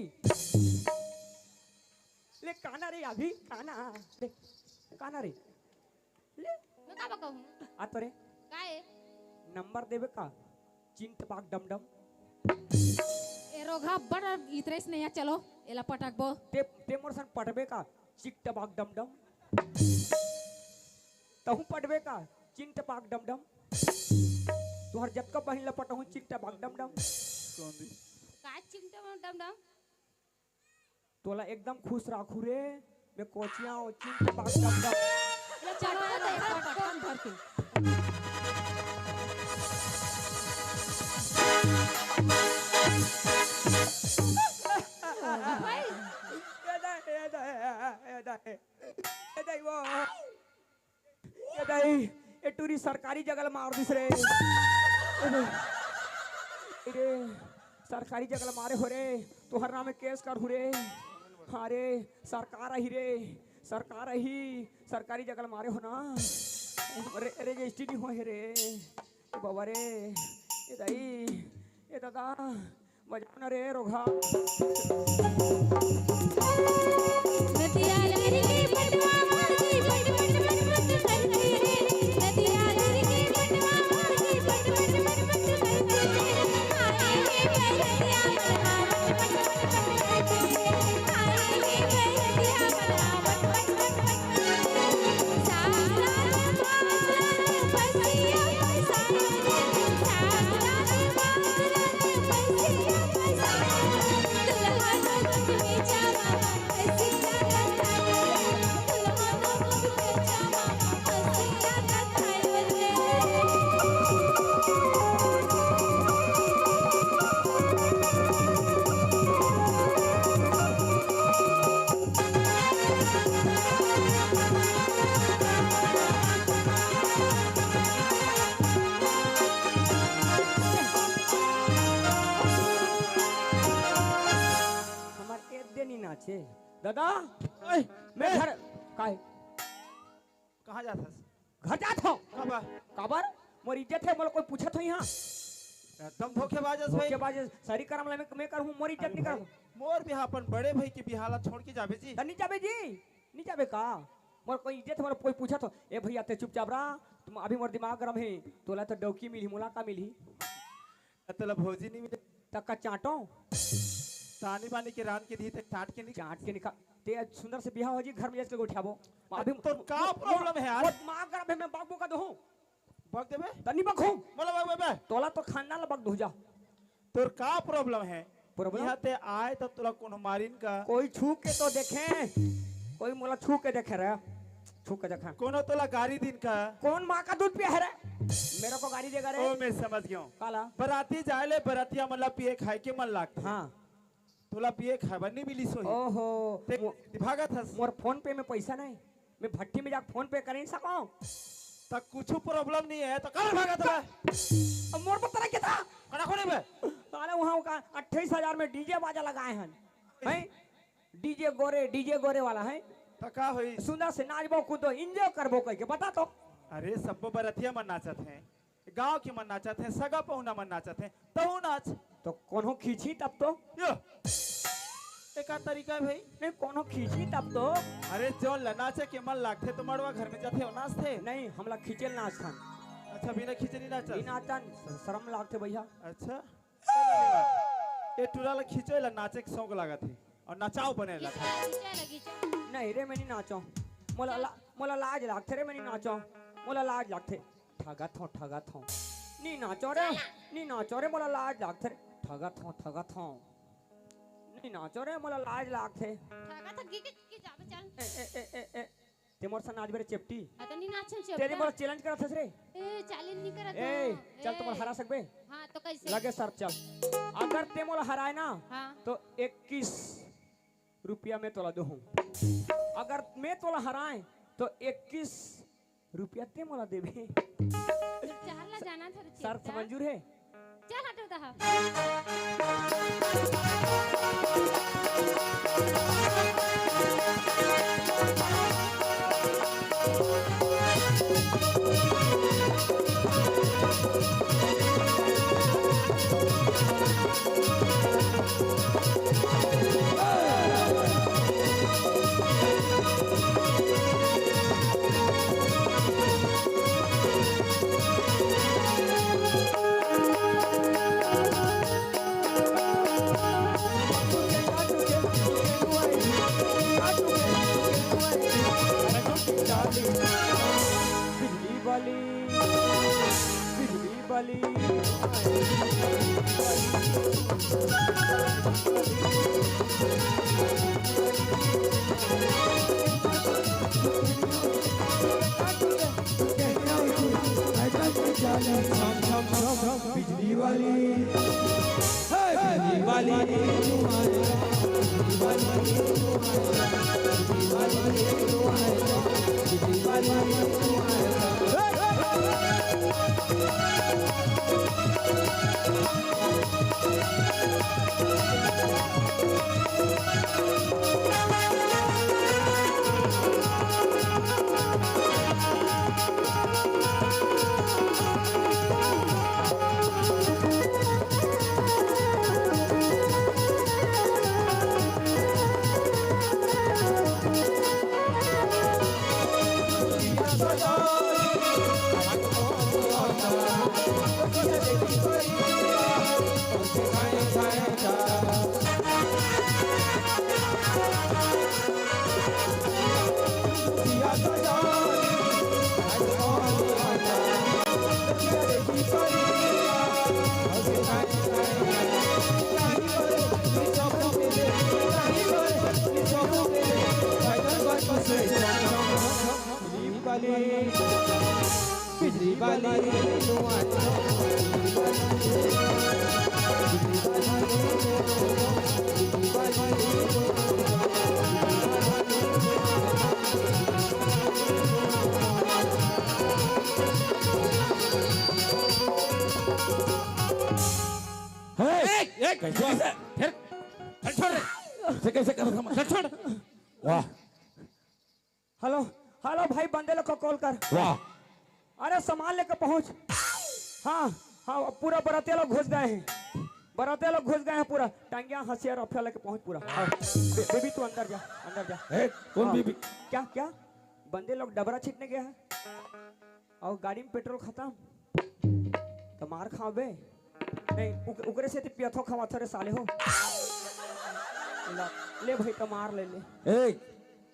ले काना रे अभी, काना। ले काना रे। ले मैं का कहूँ? आ तो रे। काय? नंबर देबे का? चिंट पाक डम डम। ए रोगा बड़ इतरेस नहीं है, चलो एला पटकबो। ते ते मोर संग पटबे का? चिक टपाक डम डम। तहूँ पटबे का? चिंट पाक डम डम। तुहर जतका बहिन ला पटहूँ चिंट पाक डम डम। काय चिंट डम डम? तोला एकदम खुश राखू रे। मैं कोचिया ओ चिंट पाक डम डम। चलो तो एक पटकन धर के। ए दाई, ए दाई, ए दाई, ए दाई, ए दाई वो। ए दाई, ए टूरी सरकारी जगह ल मार दिस रे। ए दाई, ए रे, सरकारी जगह ल मारे हो रे, तोहर नाम केस करहूँ रे। हाँ रे, सरकार आही रे, सरकार आही, सरकारी जगह ल मारे हो ना। रे, रजिस्ट्री नहीं होए हे रे। ए बाबा रे, ए दाई, ए दादा, बजाओ ना रे रोघा। नदिया लहर के पटवा मार के पट पट पट पट करती रे। नदिया लहर के पटवा मार हमर एक दिन ही नाचे। दादा, ओए, मैं ए! घर, काहे? कहाँ जात हस? घर जात हौं। काबर? काबर? मोर इज्जत हे, मोला कोई पूछत होही इहाँ। एकदम धोखेबाज हस भाई। धोखेबाज, सरी करम ला मैं, मैं करहूँ, मोर इज्जत अरे नहीं भाई, करहूँ। मोर बिहाव अपन बड़े भाई के बिहाव ला छोड़ के जाबे जी। त नहीं जाबे जी? नहीं जाबे का? मोर कोई इज्जत हे, मोला कोई पूछत हो। ए भैया, ते चुपचाप रह, तुम अभी मोर दिमाग गरम हे, तोला तो डौकी मिलही, मोला का मिलही? तोला भौजी नहीं मिले। त का चाटो? तानी बानी के रांध के दी, ते चाट के नहीं। चाट के निकाल। ते आज सुंदर से बिहाव हो जी, घर में जैसे गोठियाबो। अभी तोर का problem हे यार? मोर दिमाग गरम हे, मैं बक बका दूँ। बक देबे? त नहीं बकहूँ। बोला बक देबे। तोला तो खानदान ला बक दूँ जा। तोर का problem हे? Problem? इहाँ ते आए त तोला कोनो मारिन का? कोई छू के तो देखे, कोई मोला छू के देखे रे, छू के देखे। कोनो तोला गारी दिन का? कौन माँ का दूध पिया हे रे? मेरे को गारी देगा रे? ओ, मैं समझ गया हूँ। काला? बराती जाए ले, बरतिया मन ला पिए खाए के मन लागथे। हाँ। तोला पिए खाए बर नहीं मिलिस होही। ओहो। ते मो-, भागत हस। मोर PhonePe में पैसा नहीं। मैं भट्टी में जाके PhonePe करे नहीं सकूं। त कुछ problem नहीं हे, त काबर भागत हस? अब मोर पता नहीं क्या था। कना कोने बे? साले वहाँ का अट्ठाईस हजार में DJ बाजा लगाए हैं। हैं? DJ गोरे, DJ गोरे वाला है। त का होई? सुंदर से नाचबो, कूदो, enjoy करबो कह के बता तो। अरे, सब्बो बरतिया मन नाचत हैं, गांव के मन नाचत हैं, सगा पहुना मन नाचत हैं, तहू नाच। तो कोनो खींची तब तो? यो, एका तरीका हे भाई। नहीं, कोनो खींची तब तो। अरे, जो ल-, नाचे के मन लागथे तो मड़वा घर में जाथे अउ नाचथे। नहीं, हमला खींचे ल नाचथन। अच्छा, बिना खींचे नहीं नाचत? नहीं नाचन, स-, शर्म लागथे भैया। अच्छा, ये टूरा ला खींचे ला नाचे के शौक लागत हे अउ नचाव बने ला। खींचा, खींचा ला, खींचा। नहीं रे, मैं नहीं नाचो। मोला ला-, मोला लाज लागथे रे, मैं नहीं नाचो। मोला लाज लागथे। ठगत हौं, ठगत हौं। नी नाचो रे, चला। नी नाचो रे, मोला लाज लागथे रे। ठगत हौं, ठगत हौं। नी नाचो रे, मोला लाज लागथे। ठगत हौं, की, की, की जाबे, चल। ए, ए, ए, ए, ए, ते मोर संग नाचबे रे चेपटी। हाँ, तो नी नाचो, चेपटा। तेरे मोला challenge करत हस रे। ए, challenge नी करत ए, हौं। चल, तो मोला ए। हरा सकबे? हाँ, तो कैसे? लगे सर, चल। अगर ते मोला हराए ना, हाँ। तो इक्कीस रुपया मैं तोला दूहूँ। अगर मैं तोला हराए, तो इक्कीस रुपया ते मोला देबे। चार ला जाना था रे शर्त चेपटा। मंजूर हे? चल हटो दहा। बिजली वाली, बिजली वाली। बिजली वाली, हे बिजली वाली, बिजली वाली, नुआ, बिजली वाली, बिजली वाली, हे! ए, ए, कैसे, कैसे? फिर, चल छोड़ रे। कैसे, कैसे कर रहा मैं? चल छोड़। वाह। हेलो, हेलो भाई, बंदे लोग को कॉल कर। वाह। अरे, सामान लेके पहुंच। हाँ, हाँ, पूरा बरातिया लोग घुस गए हैं। बरातिया लोग घुस गए हैं पूरा। टांगिया, हंसिया, रफिया लेके पहुंच पूरा। हाँ। बे-, बेबी, तू अंदर जा, अंदर जा। ए, कौन हाँ। बीबी? क्या, क्या? बंदे लोग डबरा छीटने गया है। अउ गाड़ी में पेट्रोल खतम, त मार खाबे। नहीं, उक-, उकरे सेती पियथो खवाथो रे साले हो। ला, ले भाई, त मार ले ले। ए,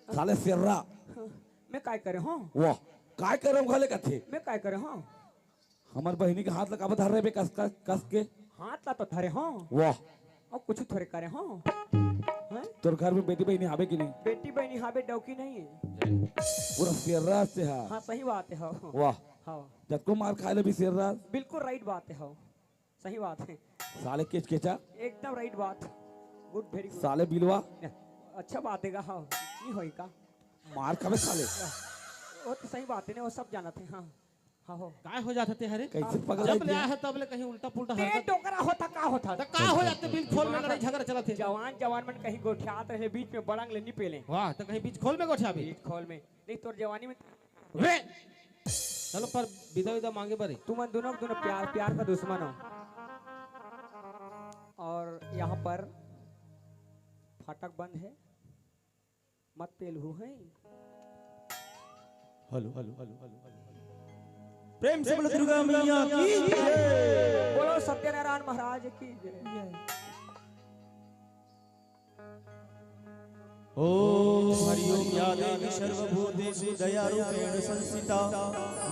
साले सेर्रा। हाँ, मैं काय करे हूँ? वाह, काय करे हूँ खाले कथे? मैं काय करे हूँ? हमर बहिनी के हाथ ला काबर धर रहे बे कस, कस, कस के? हाथ ला तो धरे हूँ। वाह। अउ कुछ थोरे करे हूँ। हैं? तोर घर में बेटी बहिनी हावे कि नहीं? बेटी बहिनी हावे, डौकी नहीं है। पूरा सेर्रा से हा। हाँ, सही बात है, हाँ। वाह। हाँ। जतको मार खाए ले भी सेर्रा। बिल्कुल राइट बात है, हाँ। सही बात है। साले केचकेचा। एकदम राइट बात। गुड, वेरी गुड। साले बिलवा। अच्छा बात है, हाँ। नहीं होई का? मार खाबे साले। वो तो सही बात है ना, वो सब जानत है, हाँ। हाँ हो। काय हो जात हे तेहरे? कैसे पगला जब ले दिया? आए हे तब ले कहीं उल्टा पुल्टा ते हरकत। डोकरा होता का होता? त का हो जाथे? बीच खोल में लड़ाई झगड़ा चलत हे। जवान जवान मन कहीं गोठियात रहे, बीच में बड़ंग ले नी पेले। वाह, त कहीं बीच खोल में गोठियाबे? बीच खोल में। नहीं, तोर जवानी में रे! चलो पर विदा विदा मांगे बरे। तुमन दोनों के दोनों प्यार, प्यार का दुश्मन हो। और यहाँ पर फाटक बंद है। मत पेलहू हैं। Hello, hello, hello, hello, hello, hello. प्रेम से बोलो दुर्गा मैया की जय। बोलो सत्यनारायण महाराज की जय। ओम हरि ओम या देवी सर्वभूतेषु दयारूपेण संस्थिता।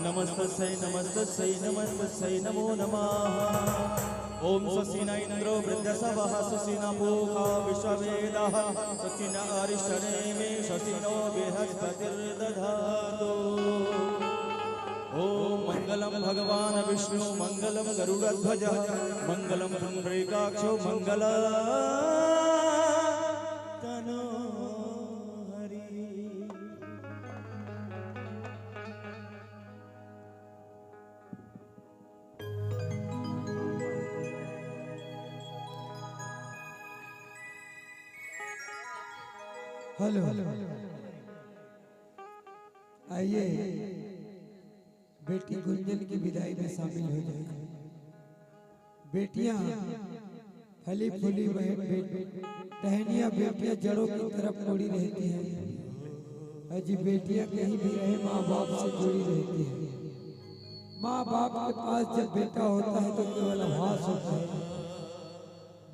नमस्तस्यै नमस्तस्यै नमस्तस्यै नमो नमः। ओम शशिन इंद्रो वृद्धसवः शशिन पूषा विश्ववेदः शशिन अरिष्टनेमि शशिनो बृहस्पतिर्दधातु। ओम मंगलम भगवान विष्णु मंगलम गरुड़ध्वज मंगलम पुंडरीकाक्षो मंगल तनो हरि। हेलो, आइए, बेटी गुंजन की विदाई में शामिल हो जाइए। बेटियां फली फूली बे-, बे-, टहनियां बेटियां जड़ों की तरफ मुड़ी रहती हैं। और जी बेटियां कहीं भी रहे, माँ बाप से जुड़ी रहती हैं। माँ बाप के पास जब बेटा होता है तो केवल आभास होता है।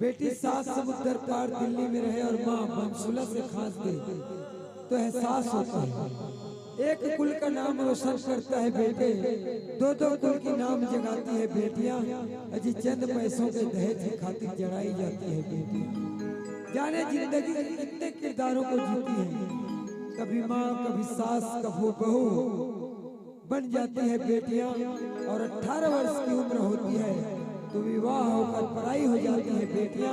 बेटी सात समुद्र पार दिल्ली में रहे और माँ पंचकूला से खांस दे तो एहसास होता है। एक कुल का नाम रोशन करता है बेटे, दो दो कुल की नाम जगाती है बेटियां। अजी चंद पैसों के दहेज की खातिर जड़ाई जाती है बेटी। जाने जिंदगी के कितने किरदारों को जीती है, कभी माँ, कभी सास, कभी बहू बन जाती है बेटियां। और अठारह वर्ष की उम्र होती है तो विवाह होकर पराई हो जाती है बेटियां।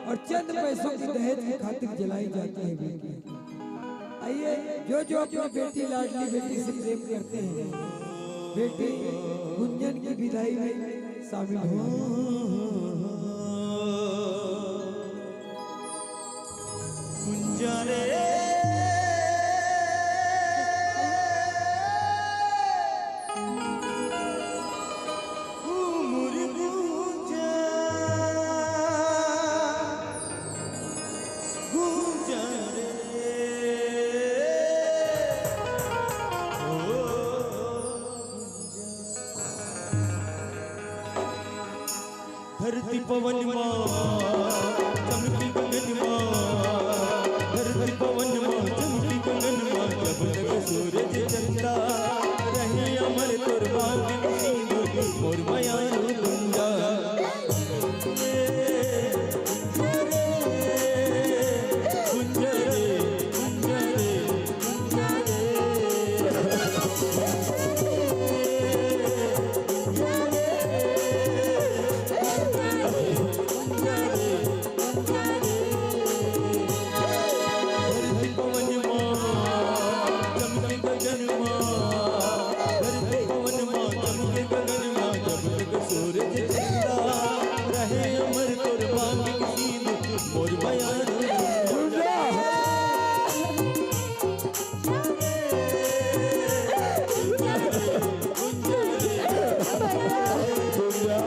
और चंद पैसों की दहेज की खातिर जलाई जाती है बेटियां। आइए, जो जो अपनी बेटी, लाडली बेटी से प्रेम करते हैं, बेटी गुंजन की विदाई में शामिल हुआ। गुंजा रे, ओ मोर गुंजा, गुंजा रे, ओ गुंजा। धर मोर बयारू गुंजा। गुंजा।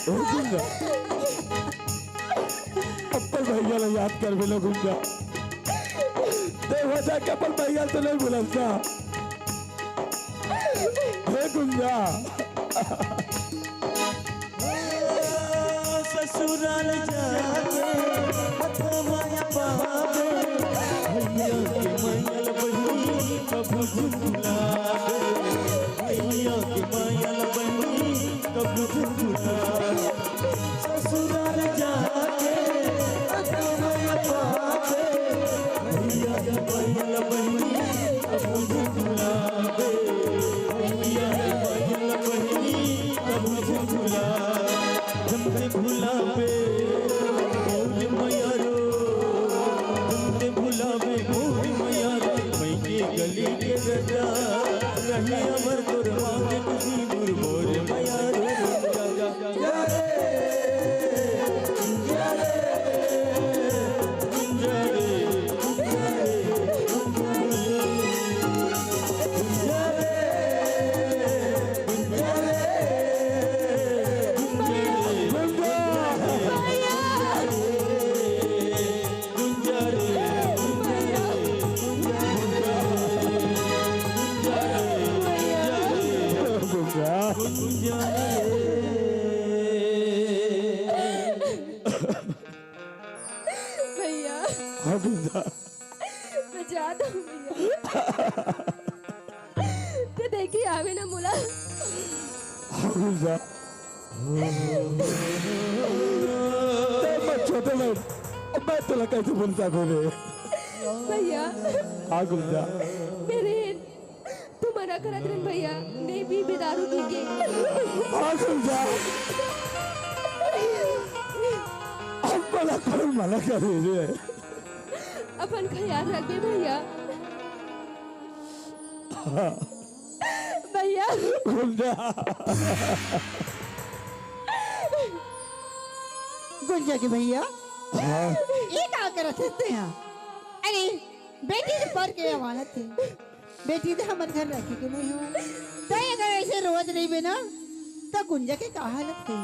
ओ गुंजा, अपन भैया ला याद कर बेलो गुंजा। ते वजह के अपन भैया तो नहीं भुलस ना। हे गुंजा। ससुराल जाके हथवा पावे, भैया के मायल बहिनी कभू झुठलावे, भैया के मायल बहिनी कभू झुठलावे। ससुराल जाके हथवा पावे, भैया के मायल बहिनी कभू झुठलावे, भैया के मायल बहिनी कभू झुठलावे। जमते भुलावे मोर मयारो, जमते भुलावे मोर मयारो, मई के गली के रजा, रही अमर तोर मांग तुझी मोर, मोर मयारो। भैया, हाँ गुंजा। मैं जाता हूँ भैया। ते देखी आवे ना मोला। हाँ गुंजा। ते मत छोटे भाई, अब मैं तोला कैसे भूल सकूं रे? भैया। हाँ गुंजा। मेरे तुम्हारा करत रहन भैया, नहीं पीबे दारू पी के। हाँ गुंजा। अब मोला कौन मना करे रे? अपन ख्याल रखबे भैया। भैया। गुंजा। गुंजा के भैया, हाँ। ये का करत हस तेहा? अरे, बेटी के पर के अमानत हे। बेटी ते हमर घर रखे के नहीं हो। तैं अगर ऐसे रोवत रहिबे ना, त गुंजा के का हालत हे?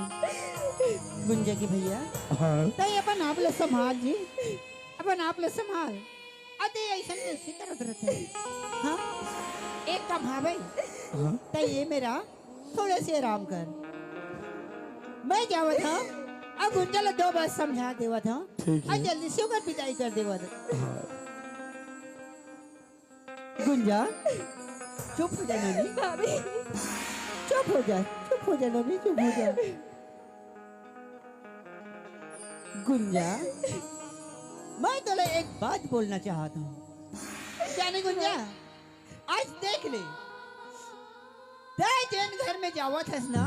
गुंजा के भैया, हाँ। तैं अपन आप ल संभाल जी, अपन आप ल संभाल। अते ऐसन कैसे करत रहते? हाँ? एक काम हाँ भाई, हाँ? त ये मेरा थोड़ा से आराम कर, मैं जावत हूँ, अब गुंजा ला दो बात समझा देवत हूँ, ठीक है। जल्दी से ओकर विदाई कर देवत हूँ। हाँ। गुंजा, चुप हो जा नोनी। भाभी। चुप हो जा, चुप हो जा नोनी, चुप हो जा। गुंजा, मैं तोला एक बात बोलना चाहत हूँ। जाने गुंजा, आज देख ले, तैं जेन घर में जावत हस ना,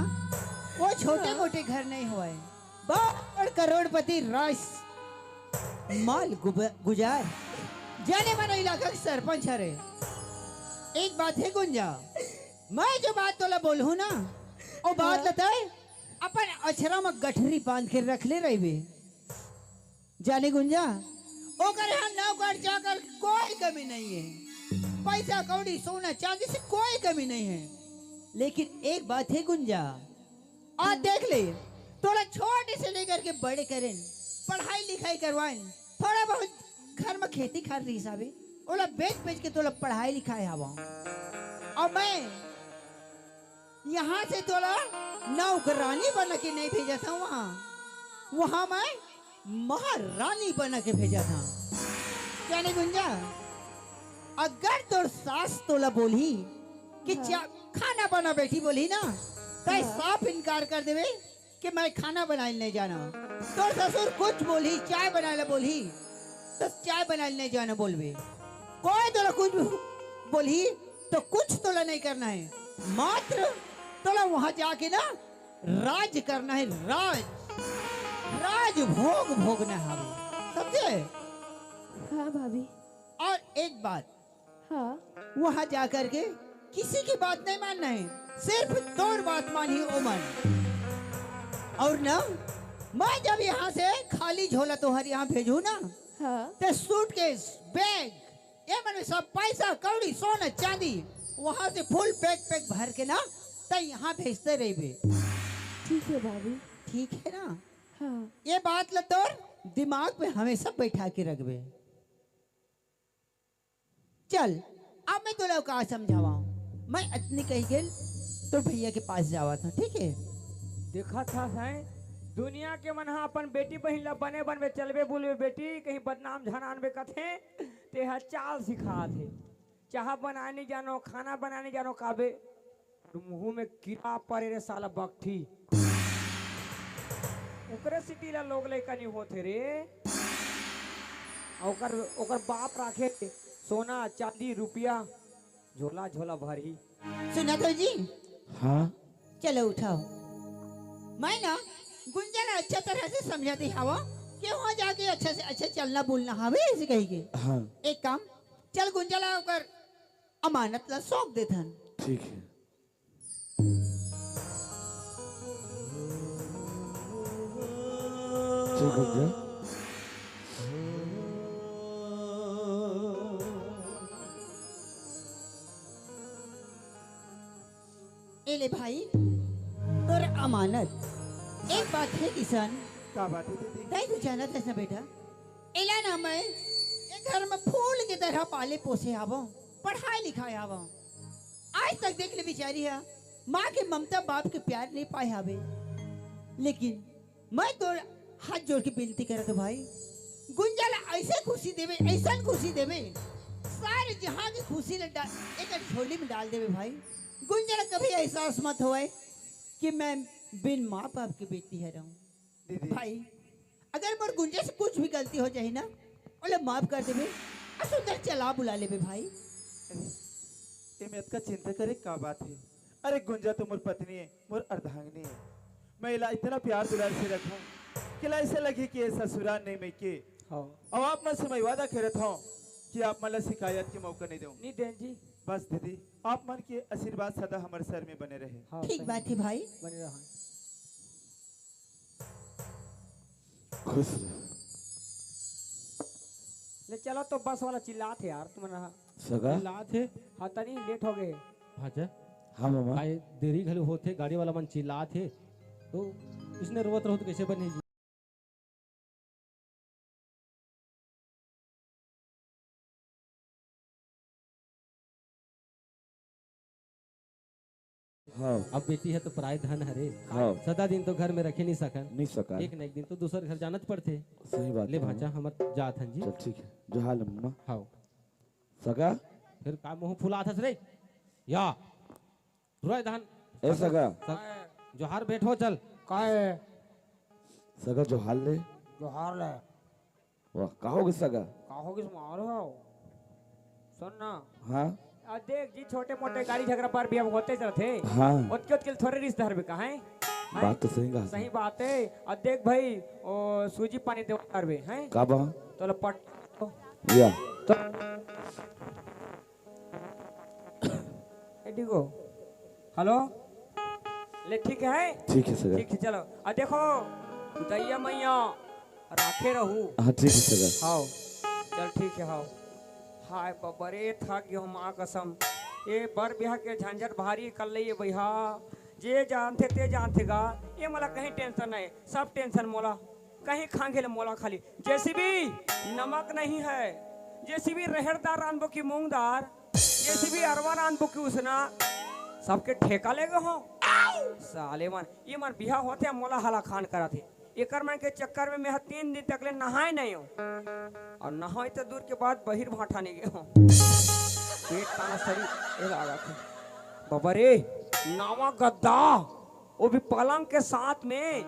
वो छोटे मोटे घर नहीं होय, बड़ करोड़पति राज माल गुब-, गुजार, जाने माने इलाका के सरपंच हरे। एक बात हे गुंजा, मैं जो बात तोला बोलहूँ ना, वो बात हाँ। ला तैं अपन अचरा में गठरी बांध के रख ले रहिबे। जाने गुंजा, ओकर यहाँ नौकर चाकर कोई कमी नहीं है, पैसा कौड़ी सोना चांदी से कोई कमी नहीं है। लेकिन एक बात हे गुंजा, आज देख ले, तोला छोटे से लेकर के बड़े करेन, पढ़ाई लिखाई करवाएन, थोड़ा बहुत घर में खेती खार रहिस हावे, ओला बेच बेच के तोला पढ़ाई लिखाई हवा। और मैं यहाँ से तोला नौकरानी बना के नहीं भेजत हूँ वहाँ, वहाँ मैं महारानी बना के भेजत हूँ। जाने गुंजा, अगर तोर सास तोला बोलही कि हाँ। चा-, खाना बना बेटी बोलही ना, तै हाँ। साफ इनकार कर देबे कि मैं खाना बनाए नहीं जाना। तोर ससुर कुछ बोलही, चाय बनाए ला बोलही, तो चाय बनाए नहीं जाना बोलबे। कोई तोला कुछ बोलही तो कुछ तोला नहीं करना है, मात्र तोला वहां जाके ना राज करना है, राज, राज भोग भोगना है, समझे? हाँ भाभी। और एक बात, हाँ। वहां जाकर के किसी की बात नहीं मानना है, सिर्फ तोर बात मानही ओमन। और ना, मैं जब यहाँ से खाली झोला तोहर यहाँ भेजू ना, हाँ। ते सूटकेस, बैग, ये मन में सब पैसा, कौड़ी, सोना, चांदी, वहां से फुल बैग पैक भर के ना, ते यहाँ भेजते रहिबे। ठीक है भाभी। ठीक है ना? हाँ। ये बात ला तोर दिमाग में हमेशा बैठा के रखबे। चल, अब मैं तोला का समझावा, मैं अतनी कही गेल तो भैया के पास जावा था, ठीक है? देखा था साईं, दुनिया के मन हा अपन बेटी बहिन ला बने बन में चलबे बुलबे बेटी, कहीं बदनाम झन आनबे कथे, ते हा चाल सिखात हे। चाह बनाए नहीं जानो, खाना बनाए नहीं जानो काबे, मुंह में कीड़ा परे रे साला बकठी। ओकरे सिटी ला लोग लइका नहीं होथे रे। आ ओकर, ओकर बाप राखे सोना, चांदी, रुपया, झोला, झोला भरही। सुना तो जी। हाँ। चलो उठाओ। मैं ना गुंजा ला अच्छा तरह से समझा दे हवा कि वहाँ जाके अच्छा से अच्छा चलना बोलना हवे, ऐसे कही के। हाँ। एक काम, चल गुंजा ला ओकर अमानत ला सौंप देथन। ठीक है। ठीक हो गया। ए ले भाई, तोर अमानत। एक बात है किशन, का बात है दीदी? तै तो जानत हस ना बेटा, एला ना मैं एक घर में फूल के तरह पाले पोसे आवं, पढ़ाए लिखाए आवं। आज तक देख ले बिचारी हा, माँ के ममता, बाप के प्यार नहीं पाए हावे, लेकिन मैं तोर हाथ जोड़ के विनती करत हूँ भाई, गुंजा ला ऐसे खुशी देवे, ऐसन खुशी देवे, सारे जहाँ की खुशी ला डा-, एक झोली में डाल देवे भाई। गुंजा ला कभी एहसास मत होए कि मैं बिन माँ बाप के बेटी हरंव। दीदी। भाई, अगर मोर गुंजा से कुछ भी गलती हो जाही ना, ओला माफ कर देबे, अउ सुंदर चला बुला लेबे भाई। अरे, एमे अतका चिंता करे का बात हे? अरे गुंजा तो मोर पत्नी हे, मोर अर्धांगिनी हे। मैं एला इतना प्यार दुलार से रखंव कि एला ऐसे लगही कि ए ससुरार नहीं मइके। हाँ। अउ आप मन से मैं वादा करत हंव कि आप मन ला शिकायत के मौका नहीं देंव। नहीं देन जी। बस दीदी, आप मन के आशीर्वाद सदा हमर सर में बने रहे। हाँ, ठीक सही बात हे भाई। बने रहा। खुश रह। ले चला तो बस वाला चिल्लात हे यार, तुमन रहा। सगा? चिल्लात हे। हाँ, तनी लेट हो गए। भांचा? हाँ मामा। काहे देरी घलो होत हे, गाड़ी वाला मन चिल्लात हे, तो इसने रोवत रहो तो कैसे बने जी? हाँ। अब बेटी हे तो पराय धन हरे। हाँ। सदा दिन तो घर में रखे नहीं सकन। नहीं सकन। एक न एक दिन तो दूसर घर जाना तो पड़थे। सही बात ले हे। भांचा, हमर जात हन जी। चल ठीक हे। जोहार ले मम्मा। हाँ। सगा? फिर का मुंह फुलात हस रे? या। तुरय धान। ए सगा। सग-, जोहार भेंट हो चल। काय? सगा जोहार ले। जोहार ले। वाह, का होगे सगा? का होगे मार हो? सुन ना। हाँ? आ देख जी, छोटे मोटे गाड़ी झगड़ा पर भी अब होते रहते। हाँ। ओतके ओतके थोड़े रिश्तेदार भी कहाँ हैं? बात तो सही कहा। सही बात हे। आ देख भाई, ओ सूजी पानी दे कर भी, हैं? का बा? तो लपट। या। तो ए, ठीक हो? हेलो? ले, ठीक है? ठीक है, सगा। ठीक है, चलो। आ, देखो, दैया मैया, राखे रहू। हाँ, ठीक है, सगा। हाव। चल, ठीक है, हाव। हाय, बबरे, थक गयो, माँ कसम। ए, बर बिहा के झंझट भारी कर ले, ये भैया। जे जानथे, ते जानथे गा। ये मला कहीं tension नहीं, सब tension मोला। कहीं खांगे ले मोला खाली। जेसीबी नमक नहीं है, जेसीबी रहेड़ दार रांधबो की मूंग दार, जेसीबी अरवा रांधबो की उसना, सबके ठेका ले गए हो। साले मन, ये मन बिहा होथे, मोला हलाखान कराथे। एकर मन के चक्कर में मैं ह तीन दिन तक ले नहाए नहीं हो, अउ नहाए तो दूर के बाद बहिर भाठा नहीं गए हो। पेट काना सरी ए लागत हे। बाबा रे, नवा गद्दा, वो भी पलंग के साथ में,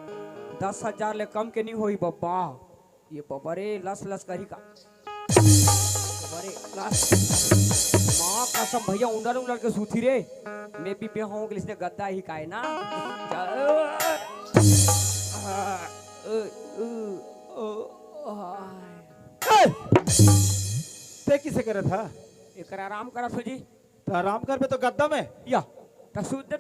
दस हजार ले कम के नहीं होई बाबा। ये बाबा रे, लस लस करी का। बाबा रे, लस। माँ कसम भैया, उंडल उंडल के सूती रे। मैं भी बेहों के लिए गद्दा ही काए ना। ए, ते किसे करत हा? एकर आराम करा सो जी। त आराम करबे तो गद्दा में। या, त सूत दे तो